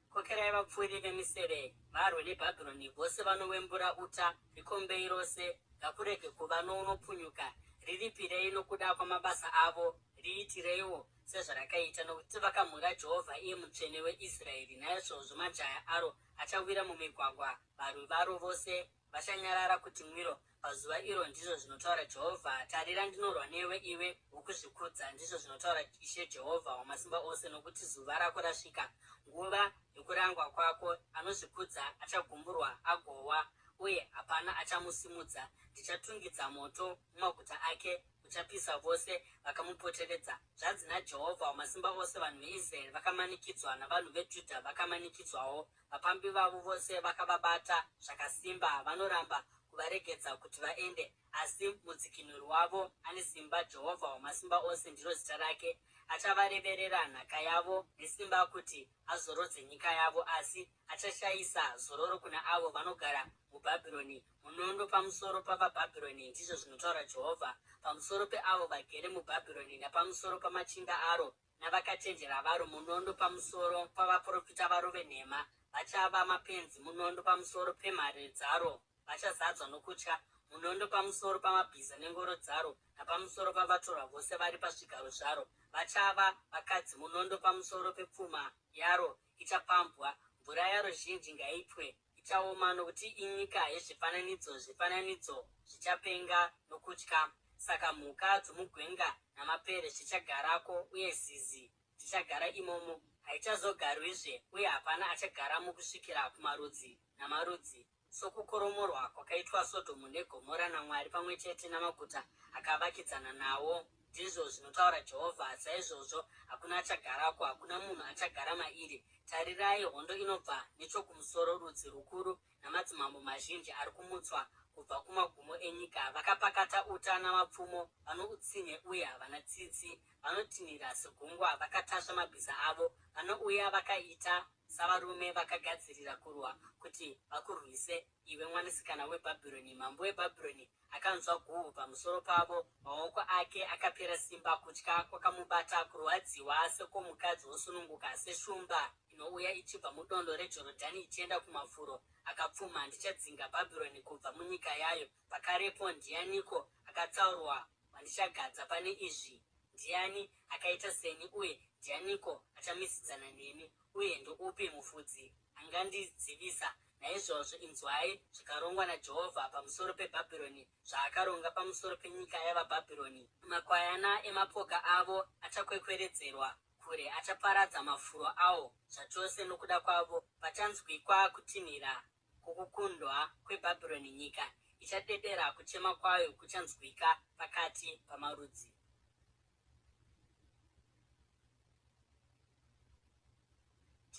[SPEAKER 1] Kokerai vapfuri vemiseve varwe neBhabhironi, vose vanowembura uta, rikombei rose, ngakurege kuva nounopunyuka. Riripirei nokuda kwamabasa avo, riitireiwo sezvarakaita, nokuti vakamhura Jehovha, iye Mutsvene weIsraeri. Naizvozvo majaya aro achawira mumigwagwa, varwi varo vose vachanyarara kuti mwiro pazuva iro, ndizvo zvinotaura Jehovha. Tarira, ndinorwa newe, iwe wokuzvikudza, ndizvo zvinotaura Ishe Jehovha Wamasimba Ose, nokuti zuva rako rasvika, nguva yokurangwa kwako. Anozvikudza achagumburwa agowa, uye hapana achamusimudza. Ndichatungidza moto mumaguta ake, uchapisa vose vakamupoteredza. Zvanzi naJehovha Wamasimba Ose, Vanhu veIsraeri vakamanikidzwa, navanhu veJudha vakamanikidzwawo, Vapambi vavo vose vakavabata zvakasimba, vanoramba kuvaregedza kuti vaende. Asi mudzikinuri wavo ane simba, Jehovha Wamasimba Ose ndiro zita rake. Achavareverera nhaka yavo nesimba kuti azorodze nyika yavo, asi achashayisa zororo kuna avo vanogara muBhabhironi. Munondo pamusoro pavaBhabhironi, ndizvo zvinotaura Jehovha, pamusoro peavo vagere muBhabhironi napamusoro pamachinda aro navakachenjera varo, munondo pamusoro pavaprofita varo venhema, vachava mapenzi, munondo pamusoro pemhare dzaro, vachazadzwa nokutya, munondo pamusoro pamabhiza nengoro dzaro, napamusoro pavatorwa vose vari pazvigaro zvaro, vachava vakadzi, munondo pamusoro pepfuma yaro ichapambwa, mvura yaro zhinji ngaipwe, ichaoma, nokuti inyika yezvifananidzo, zvifananidzo zvichapenga nokutya. Saka mhuka dzomugwenga namapere zvichagarako, uye zizi dzichagara imomo. Haichazogarwizve, uye hapana achagaramo kusvikira kumarudzi namarudzi. Sokukoromorwa kwakaitwa Sodhomu neGomora naMwari pamwe chete namaguta akavakidzana nawo, ndizvo zvinotaura Jehovha, saizvozvo hakuna achagarako, hakuna munhu achagara mairi. Tarirai, hondo inobva nechokumusoro, rudzi rukuru namadzimambo mazhinji ari kumutswa kubva kumagumo enyika. Vakapakata uta namapfumo, vano utsinye uye havana tsitsi, vanotinhira segungwa vakatasva mabhiza avo, vanouya vakaita savarume vakagadzirira kurwa kuti vakurwise, iwe mwanasikana weBhabhironi. Mambo weBhabhironi akanzwa guhu pamusoro pavo, maoko ake akapera simba, kutya kwakamubata, kurwadziwa sekwomukadzi wosununguka, seshumba inouya ichibva mudondo reJorodhani ichienda kumafuro akapfuma. Ndichadzinga Bhabhironi kubva munyika yayo pakarepo. Ndianiko akatsaurwa wandichagadza pane izvi? Ndiani akaita seni, uye ndianiko achamisidzana neni? Uye ndoupi mufudzi angandidzivisa? Naizvozvo inzwai zvakarongwa naJehovha pamusoro peBhabhironi, zvaakaronga pamusoro penyika yavaBhabhironi. Makwayana emapoka avo achakwekweredzerwa kure, achaparadza mafuro awo zvachose nokuda kwavo. Pachanzwikwa kutinhira kwokukundwa kweBhabhironi, nyika ichadedera, kuchema kwayo kuchanzwika pakati pamarudzi.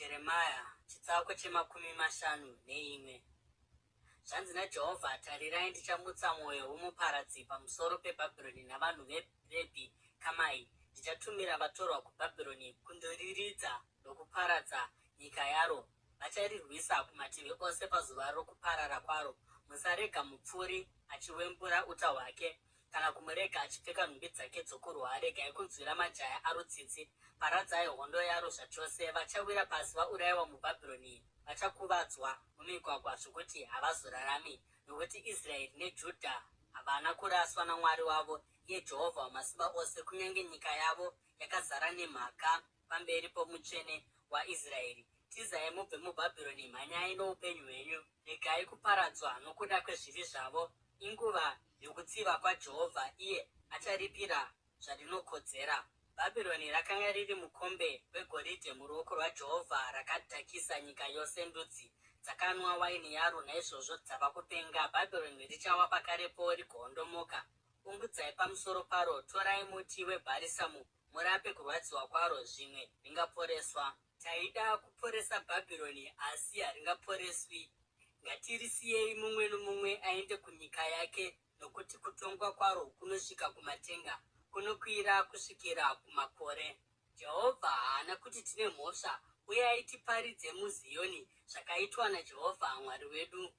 [SPEAKER 1] Jeremia chitsauko chemakumi mashanu neimwe. Zvanzi naJehovha, Tarirai, ndichamutsa mwoyo womuparadzi pamusoro peBhabhironi navanhu veRebhi Kamai, ndichatumira vatorwa kuBhabhironi kundoriridza nokuparadza nyika yaro, vacharirwisa kumativi ose pazuva rokuparara kwaro. Musarega mupfuri achiwembura uta hwake, kana kumurega achipfeka nhumbi dzake dzokurwa. Regai kunzwira majaya aro tsitsi, paradzai hondo yaro zvachose. Vachawira pasi vaurayiwa muBhabhironi, vachakuvadzwa mumigwagwa zvokuti havazorarami, nokuti Israeri neJudha havana kuraswa naMwari wavo, iye Jehovha Wamasimba Ose, kunyange nyika yavo yakazara nemhaka pamberi poMutsvene waIsraeri. Tizai mubve muBhabhironi, mhanyai noupenyu hwenyu! Regai kuparadzwa nokuda kwezvivi zvavo. Inguva yokutsiva kwaJehovha, iye acharipira zvarinokodzera. Bhabhironi rakanga riri mukombe wegoridhe muruoko rwaJehovha, rakadhakisa nyika yose. Ndudzi dzakanwa waini yaro, naizvozvo dzava kupenga. Bhabhironi richawa pakarepo rigoondomoka. Ungudzai pamusoro paro, torai muti webharisamu murape kurwadziwa kwaro, zvimwe ringaporeswa. Taida kuporesa Bhabhironi, asi haringaporeswi. Ngatirisiyei mumwe nomumwe aende kunyika yake, nokuti kutongwa kwaro kunosvika kumatenga, kunokwira kusvikira kumakore. Jehovha haana kuti tine mhosva, uyai tiparidze muZiyoni zvakaitwa naJehovha Mwari wedu.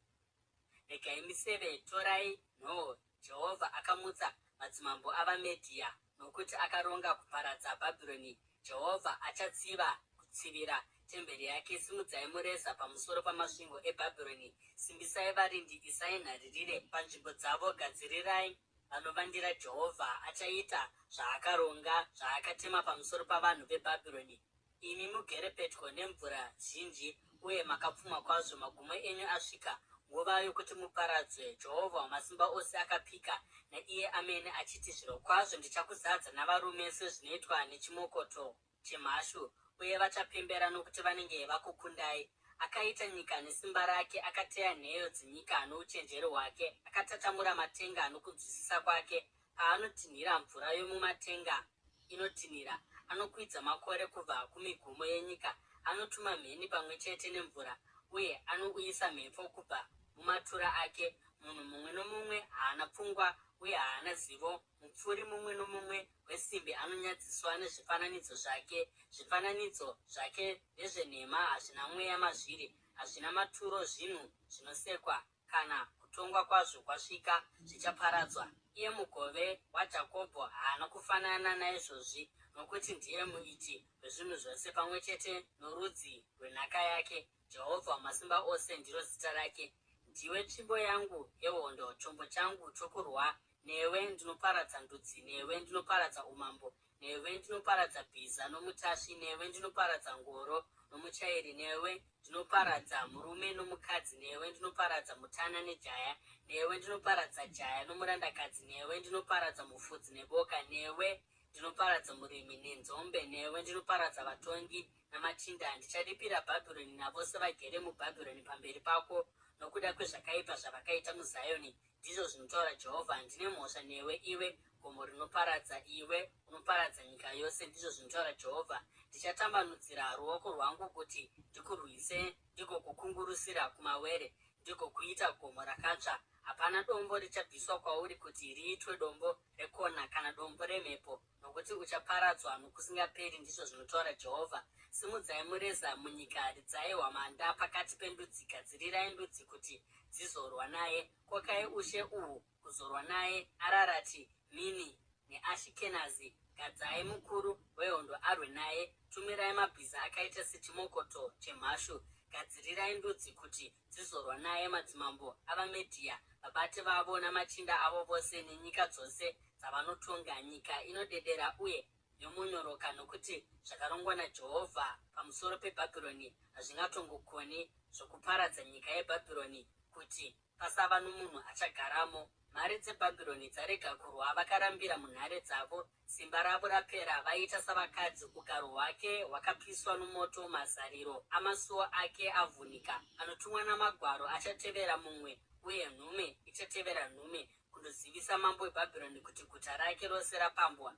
[SPEAKER 1] Regai miseve, torai nhoo. Jehovha akamutsa madzimambo avaMedhia, nokuti akaronga kuparadza Bhabhironi. Jehovha achatsiva kutsivira temberi yake. Simudzai mureza pamusoro pamasvingo eBhabhironi, simbisai varindi, isai nharirire panzvimbo dzavo, gadzirirai vanovandira. Jehovha achaita zvaakaronga, zvaakatema pamusoro pavanhu veBhabhironi. Imi mugere pedyo nemvura zhinji uye makapfuma kwazvo, magumo enyu asvika, nguva yokuti muparadzwe. Jehovha Wamasimba Ose akapika naiye amene achiti, Zvirokwazvo ndichakuzadza navarume sezvinoitwa nechimokoto chemhashu, uye vachapembera nokuti vanenge vakukundai. Akaita nyika nesimba rake, akateya nheyo dzenyika nouchenjeri hwake, akatatamura matenga nokunzwisisa kwake. Paanotinhira mvura yomumatenga inotinhira, anokwidza makore kubva kumigumo yenyika. Anotuma mheni pamwe chete nemvura, uye anouyisa mhepo kubva mumatura ake. Munhu mumwe nomumwe haana pfungwa uye haana zivo, mupfuri mumwe nomumwe wesimbi anonyadziswa nezvifananidzo zvake. Zvifananidzo zvake ndezvenhema, hazvina mweya mazviri, hazvina maturo, zvinhu zvinosekwa. Kana kutongwa kwazvo kwasvika, zvichaparadzwa. Iye mugove waJakobho haana kufanana naizvozvi, nokuti ndiye muiti wezvinhu zvose, pamwe chete norudzi rwenhaka yake, Jehovha Wamasimba Ose ndiro zita rake. Ndiwe tsvimbo yangu yehondo, chombo changu chokurwa, newe ndinoparadza ndudzi, newe ndinoparadza umambo, Newe ndinoparadza bhiza nomutasvi, newe ndinoparadza ngoro nomuchairi, newe ndinoparadza murume nomukadzi, newe ndinoparadza mutana nejaya, newe ndinoparadza jaya nomurandakadzi, newe ndinoparadza mufudzi neboka, newe ndinoparadza murimi nenzombe, newe ndinoparadza vatongi namachinda. Ndicharipira Bhabhironi navose vagere muBhabhironi pamberi pako nokuda kwezvakaipa zvavakaita muZioni, ndizvo zvinotaura Jehovha. Ndine mhosva newe, iwe gomo rinoparadza, iwe unoparadza nyika yose, ndizvo zvinotaura Jehovha. Ndichatambanudzira ruoko rwangu kuti ndikurwise, ndigokukungurusira kumawere, ndigokuita gomo rakatsva. Hapana dombo richabviswa kwauri kuti riitwe dombo rekona kana dombo remhepo, nokuti uchaparadzwa nokusingaperi, ndizvo zvinotaura Jehovha. Simudzai mureza munyika, ridzai hwamanda pakati pendudzi, gadzirirai ndudzi kuti dzizorwa naye. Kokai ushe uhu kuzorwa naye, Ararati, Mini neAshikenazi. Gadzai mukuru wehondo arwe naye, tumirai mabhiza akaita sechimokoto chemhashu. Gadzirirai ndudzi kuti dzizorwa naye, madzimambo avaMedhia, vabati vavo namachinda avo vose, nenyika dzose dzavanotonga. Nyika inodedera uye yomonyoroka, nokuti zvakarongwa naJehovha pamusoro peBhabhironi hazvingatongokoni, zvokuparadza nyika yeBhabhironi kuti pasava nomunhu achagaramo. Mhare dzeBhabhironi dzarega kurwa, vakarambira munhare dzavo, simba ravo rapera, vaita savakadzi. Ugaro hwake hwakapiswa nomoto, mazariro amasuo ake avhunika. Anotumwa namagwaro achatevera mumwe, uye nhume ichatevera nhume, kundozivisa mambo weBhabhironi kuti guta rake rose rapambwa.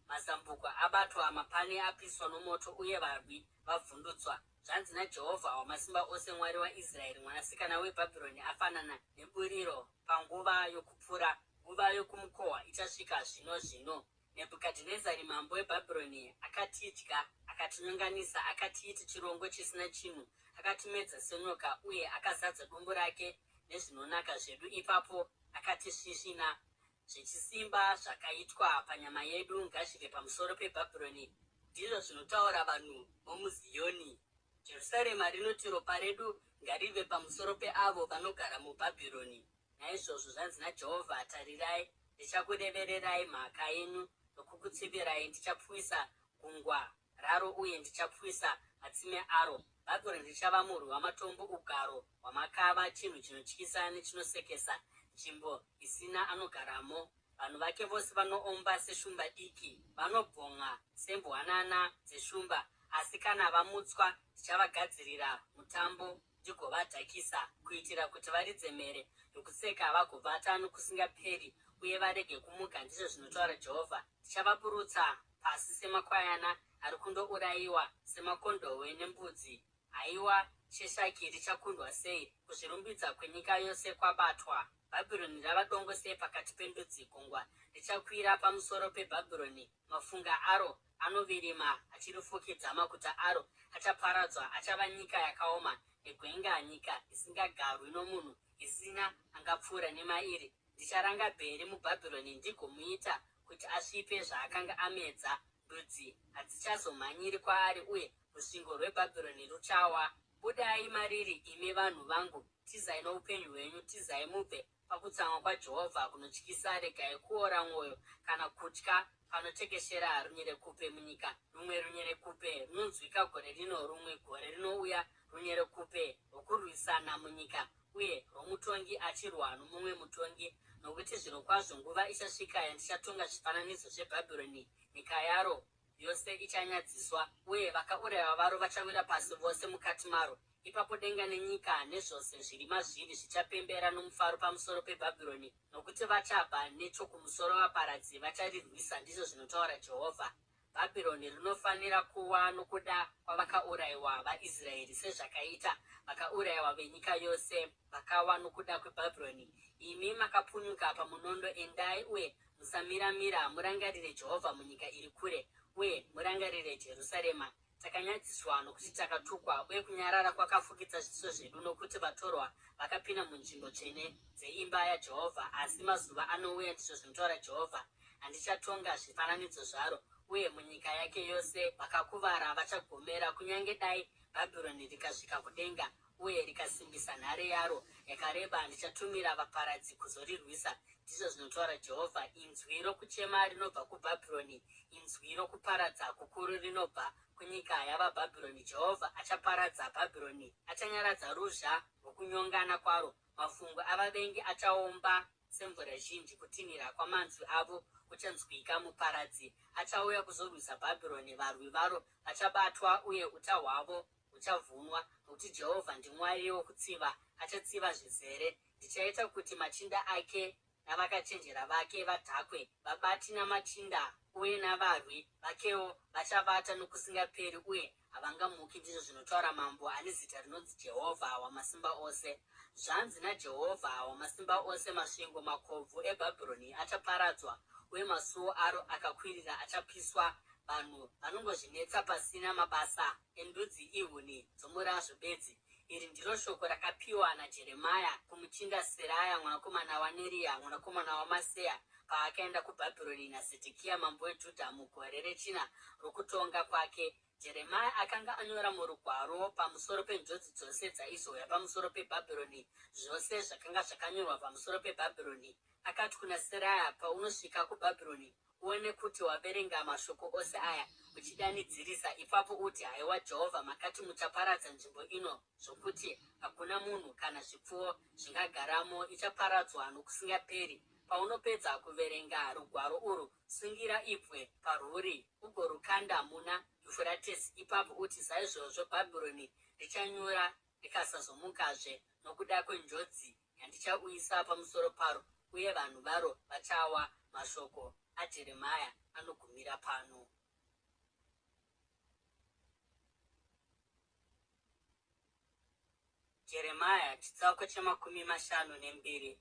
[SPEAKER 1] Mazambuko abatwa, mapani apiswa nomoto, uye varwi vavhundutswa. Zvanzi naJehovha Wamasimba Ose, Mwari waIsraeri, Mwanasikana weBhabhironi afanana neburiro panguva yokupura, nguva yokumukohwa ichasvika zvino zvino. Nebhukadhinezari mambo weBhabhironi akatidya, akatinyonganisa, akatiita chirongo chisina chinhu, akatimedza senyoka, uye akazadza dumbu rake nezvinonaka zvedu, ipapo akatisvisvina. Zvechisimba zvakaitwa panyama yedu ngazvive pamusoro peBhabhironi, ndizvo zvinotaura vanhu vomuZiyoni. Jerusarema rinoti, Ropa redu ngarive pamusoro peavo vanogara muBhabhironi. Naizvozvo zvanzi naJehovha, Tarirai, ndichakurevererai mhaka yenyu nokukutsivirai, ndichapwisa gungwa raro uye ndichapwisa matsime aro. Bhabhironi richava murwi wamatombo, ugaro hwamakava, chinhu chinotyisa nechinosekesa, nzvimbo isina anogaramo. Vanhu vake vose vanoomba seshumba diki, vanobhon'a sembwanana dzeshumba. Asi kana vamutswa, ndichavagadzirira mutambo ndigovadhakisa, kuitira kuti varidze mhere yokuseka vagovata nokusingaperi uye varege kumuka, ndizvo zvinotaura Jehovha. Ndichavaburutsa pasi semakwayana ari kundourayiwa, semakondohwe nembudzi. Haiwa, Sheshaki richakundwa sei! Kuzvirumbidza kwenyika yose kwabatwa. Bhabhironi rava dongo sei pakati pendudzi! Gungwa richakwira pamusoro peBhabhironi, mafunga aro anovirima achirifukidza, maguta aro achaparadzwa, achava nyika yakaoma negwenga, nyika isingagarwi nomunhu, isina angapfuura nemairi. Ndicharanga Bheri muBhabhironi ndigomuita kuti asvipe zvaakanga amedza. Ndudzi hadzichazomhanyiri kwaari uye rusvingo rweBhabhironi ruchawa. Budai mariri, imi vanhu vangu, tizai noupenyu hwenyu, tizai mubve pakutsamwa kwaJehovha kunotyisa. Regai kuora mwoyo kana kutya panotekeshera runyerekupe munyika, rumwe runyerekupe runonzwika gore rino, rumwe gore rinouya, runyerekupe rwokurwisana munyika uye rwomutongi achirwa nomumwe mutongi. Nokuti zvirokwazvo nguva ichasvika yandichatonga zvifananidzo zveBhabhironi, nyika yaro yose ichanyadziswa, uye vakaurayiwa varo vachawira pasi vose mukati maro. Ipapo denga nenyika nezvose zviri mazviri zvichapembera nomufaro pamusoro peBhabhironi, nokuti vachabva nechokumusoro vaparadzi vacharirwisa, ndizvo zvinotaura Jehovha. Bhabhironi rinofanira kuwa nokuda kwavakaurayiwa vaIsraeri, sezvakaita vakaurayiwa venyika yose vakawa nokuda kweBhabhironi. Imi makapunyuka pamunondo, endai uye musamira-mira, murangarire Jehovha munyika iri kure, uye murangarire Jerusarema. Takanyadziswa nokuti takatukwa, uye kunyarara kwakafukidza zviso zvedu, nokuti vatorwa vakapinda munzvimbo tsvene dzeimba yaJehovha. Asi mazuva anouya, ndizvo zvinotaura Jehovha, andichatonga zvifananidzo zvaro, uye munyika yake yose vakakuvara vachagomera, kunyange dai Bhabhironi rikasvika kudenga uye rikasimbisa nhare yaro yakareba, ndichatumira vaparadzi kuzorirwisa, ndizvo zvinotaura Jehovha. Inzwi rokuchema rinobva kuBhabhironi, inzwi rokuparadza kukuru rinobva kunyika yavaBhabhironi! Jehovha achaparadza Bhabhironi, achanyaradza ruzha rwokunyongana kwaro. Mafungu avavengi achaomba semvura zhinji, kutinhira kwamanzwi avo kuchanzwika. Muparadzi achauya kuzorwisa Bhabhironi, varwi varo vachabatwa uye uta hwavo huchavhunwa, nokuti Jehovha ndiMwari wokutsiva, achatsiva zvizere. Ndichaita kuti machinda ake navakachenjera vake vadhakwe, vabati namachinda uye navarwi vakewo vachavata nokusingaperi uye havangamuki, ndizvo zvinotaura Mambo ane zita rinonzi Jehovha Wamasimba Ose. Zvanzi naJehovha Wamasimba Ose, Masvingo makobvu eBhabhironi achaparadzwa, uye masuo aro akakwirira achapiswa. Vanhu vanongozvinetsa pasina, mabasa endudzi ihuni dzomurazvo bedzi. Iri ndiro shoko rakapiwa naJeremia kumuchinda Seraya mwanakomana waNeria mwanakomana waMaseya paakaenda kuBhabhironi naZedhekia mambo weJudha mugore rechina rokutonga kwake. Jeremia akanga anyora murugwaro pamusoro penjodzi dzose dzaizouya pamusoro peBhabhironi, zvose zvakanga zvakanyorwa pamusoro peBhabhironi. Akati kuna Seraya, Paunosvika kuBhabhironi, Uone kuti waverenga mashoko ose aya uchidanidzirisa. Ipapo uti, Haiwa Jehovha, makati muchaparadza nzvimbo ino zvokuti hakuna munhu kana zvipfuwo zvingagaramo, ichaparadzwa nokusingaperi. Paunopedza kuverenga rugwaro urwu, sungira ibwe parwuri ugorukanda muna Yufuratesi. Ipapo uti, Saizvozvo Bhabhironi richanyura rikasazomukazve nokuda kwenjodzi yandichauyisa pamusoro paro, uye vanhu varo vachawa. Mashoko aJeremia anogumira pano. Jeremia chitsauko chemakumi mashanu nembiri.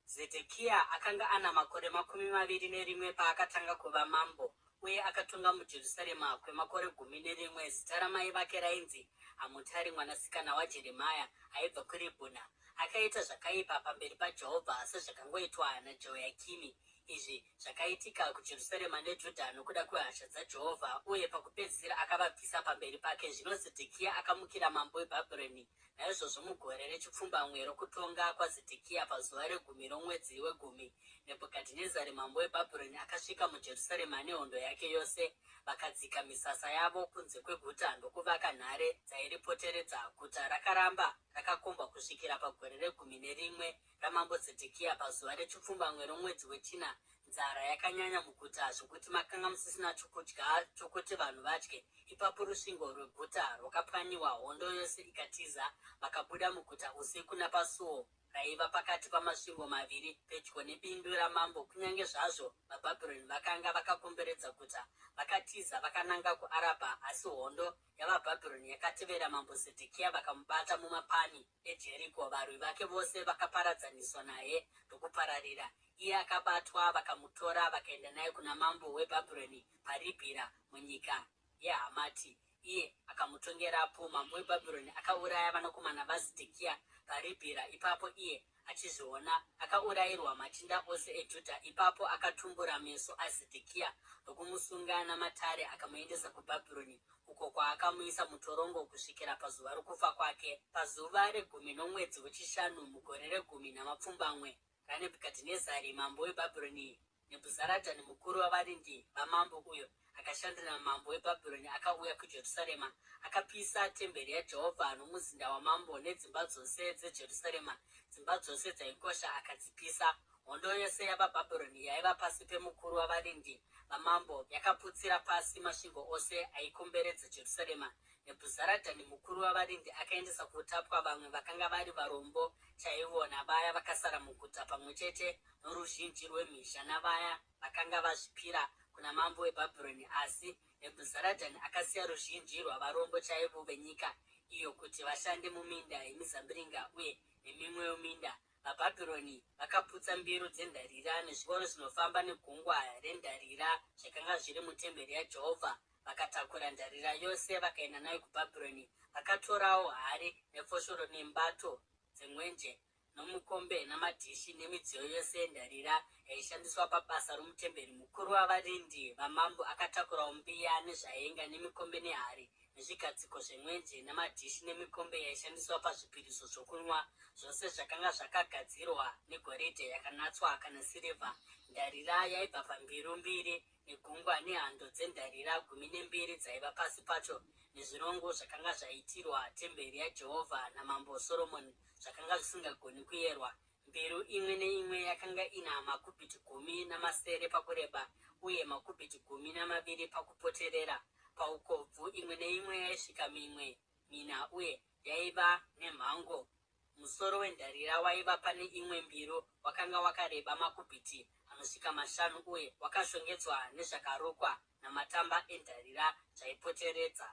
[SPEAKER 1] Zedhekiya akanga ana makore 21 paakatanga kuva mambo, uye akatonga muJerusarema kwemakore 11. Zita ramai vake rainzi Hamutari mwanasikana waJeremia aibva kuRibhuna. Akaita zvakaipa pamberi paJehovha sezvakangoitwa naJehoyakimi. Izvi zvakaitika kuJerusarema neJudha nokuda kwehasha dzaJehovha, uye pakupedzisira akavabvisa pamberi pake. Zvino Zedhekiya akamukira mambo weBhabhironi. Naizvozvo mugore rechipfumbamwe rokutonga kwaZedhekiya, pazuva regumi romwedzi wegumi, Nebhukadhinezari mambo weBhabhironi akasvika muJerusarema nehondo yake yose. Vakadzika misasa yavo kunze kweguta ndokuvaka nhare dzairipoteredza. Guta rakaramba rakakombwa kusvikira pagore regumi nerimwe ramambo Zedhekiya, pazuva rechipfumbamwe romwedzi wechina, nzara yakanyanya muguta zvokuti makanga musisina chokudya chokuti vanhu vadye. Ipapo rusvingo rweguta rwakapwanyiwa, hondo yose ikatiza. Vakabuda muguta usiku napasuo raiva pakati pamasvingo maviri, pedyo nebindu ramambo, kunyange zvazvo vaBhabhironi vakanga vakakomberedza guta. Vakatiza vakananga kuArabha, asi hondo yavaBhabhironi yakatevera mambo Zedhekiya vakamubata mumapani eJeriko. Varwi vake vose vakaparadzaniswa naye ndokupararira. Iye akabatwa, vakamutora vakaenda naye kuna mambo weBhabhironi paRibhira munyika yeHamati, iye akamutongerapo. Mambo weBhabhironi akauraya vanakomana vaZedhekiya paRibhira ipapo iye achizviona. Akaurayirwa machinda ose eJudha. Ipapo akatumbura meso aZedhekiya ndokumusunga namatare akamuendesa kuBhabhironi, uko kwaakamuisa mutorongo kusvikira pazuva rokufa kwake. Pazuva regumi nomwedzi wechishanu mugore regumi namapfumbamwe raNebhukadhinezari mambo weBhabhironi, Nebhuzaradhani mukuru wavarindi vamambo uyo akashandira mambo weBhabhironi akauya kuJerusarema. Akapisa temberi yaJehovha nomuzinda wamambo nedzimba dzose dzeJerusarema, dzimba dzose dzaikosha akadzipisa. Hondo yose yavaBhabhironi yaiva pasi pemukuru wavarindi vamambo yakaputsira pasi masvingo ose aikomberedza Jerusarema. Nebhuzaradhani mukuru wavarindi akaendesa kuutapwa vamwe vakanga vari varombo chaivo navaya vakasara muguta pamwe chete noruzhinji rwemhizha navaya vakanga vazvipira kuna mambo weBhabhironi. Asi Nebhuzaradhani akasiya ruzhinji rwavarombo chaivo venyika iyo kuti vashande muminda yemizambiringa uye nemimwewo minda. VaBhabhironi vakaputsa mbiru dzendarira nezvingoro zvinofamba negungwa rendarira zvakanga zviri mutemberi yaJehovha. Vakatakura ndarira yose vakaenda nayo kuBhabhironi. Vakatorawo hari nefoshoro nembato dzemwenje nomukombe namadhishi nemidziyo yose yendarira yaishandiswa pabasa romutemberi. Mukuru wavarindi vamambo akatakurawo mbiya nezvaenga nemikombe nehari nezvigadziko zvemwenje namadhishi nemikombe yaishandiswa pazvipiriso zvokunwa, zvose zvakanga zvakagadzirwa negoridhe yakanatswa kana sirivha. Ndarira yaibva pambiru mbiri negungwa nehando dzendarira 12 dzaiva pasi pacho nezvirongo zvakanga zvaitirwa temberi yaJehovha naMambo Soromoni zvakanga zvisingagoni kuyerwa. Mbiru imwe neimwe yakanga ina makubhiti 17 pakureba uye makubhiti 12 pakupoterera. Paukobvu imwe neimwe yaisvika mimwe mina uye yaiva nemhango. Musoro wendarira waiva pane imwe mbiru wakanga wakareba makubhiti anosvika mashanu uye wakashongedzwa nezvakarukwa namatamba endarira zvaipoteredza.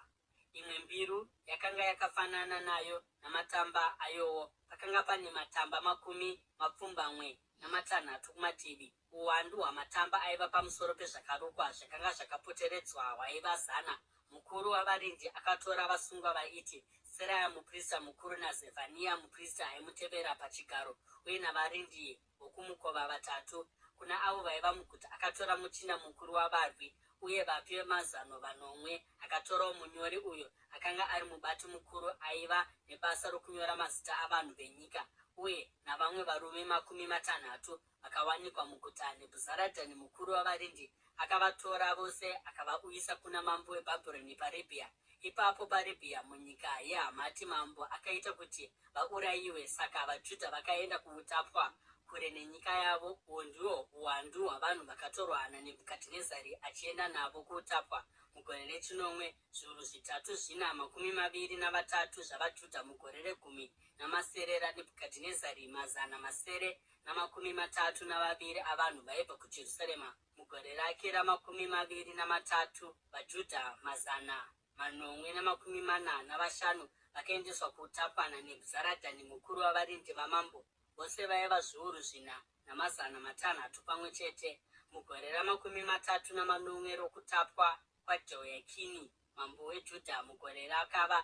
[SPEAKER 1] Imwe mbiru yakanga yakafanana nayo namatamba ayowo. Pakanga pane matamba 86 kumativi. Uwandu hwamatamba aiva pamusoro pezvakarukwa zvakanga zvakapoteredzwa hwaiva zana. Mukuru wavarindi akatora vasungwa vaiti Seraya muprista mukuru naZefania muprista aimutevera pachigaro uye navarindi vokumukova vatatu. Kuna avo vaiva muguta akatora muchinda mukuru wavarwi uye vapi vemazano vanomwe. Akatorawo munyori uyo akanga ari mubati mukuru aiva nebasa rokunyora mazita avanhu venyika uye navamwe varume 60 vakawanikwa muguta. Nebhuzaradhani mukuru wavarindi akavatora vose akavauyisa kuna mambo weBhabhironi paRibhia. Ipapo paRibhia munyika yeHamati mambo akaita kuti vaurayiwe. Saka vaJudha vakaenda kuutapwa kure nenyika yavo. Uhwu ndihwo uwandu hwavanhu vakatorwa naNebhukadhinezari achienda navo kuutapwa. mugore rechinomwe, zviuru zvitatu zvina makumi maviri navatatu zvavaJudha, mugore regumi namasere raNebhukadhinezari, 632 avanhu vaibva kuJerusarema, mugore rake ramakumi maviri namatatu, vaJudha 745 vakaendeswa kuutapwa naNebhuzaradhani mukuru wavarindi vamambo, vose vaiva 4600 pamwe chete. Mugore ramakumi matatu namanomwe rokutapwa kwaJehoyakini mambo weJudha, mugore rakava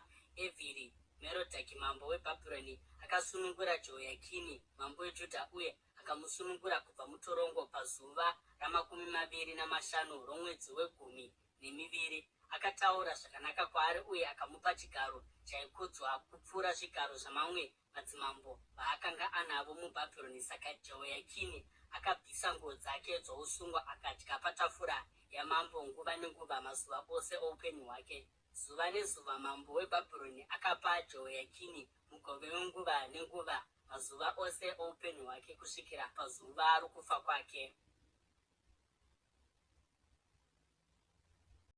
[SPEAKER 1] Evhiri Merodhaki mambo weBhabhironi, akasunungura Jehoyakini mambo weJudha uye akamusunungura kubva mutorongo pazuva ramakumi maviri namashanu romwedzi wegumi nemiviri. Akataura zvakanaka kwaari uye akamupa chigaro chaikudzwa kupfuura zvigaro zvamamwe madzimambo vaakanga anavo muBhabhironi. Saka Jehoyakini akabvisa nguo dzake dzousungwa akadya patafura yamambo nguva nenguva mazuva ose oupenyu hwake. Zuva nezuva mambo weBhabhironi akapa Jehoyakini mugove wenguva nenguva mazuva ose oupenyu hwake kusvikira pazuva rokufa kwake.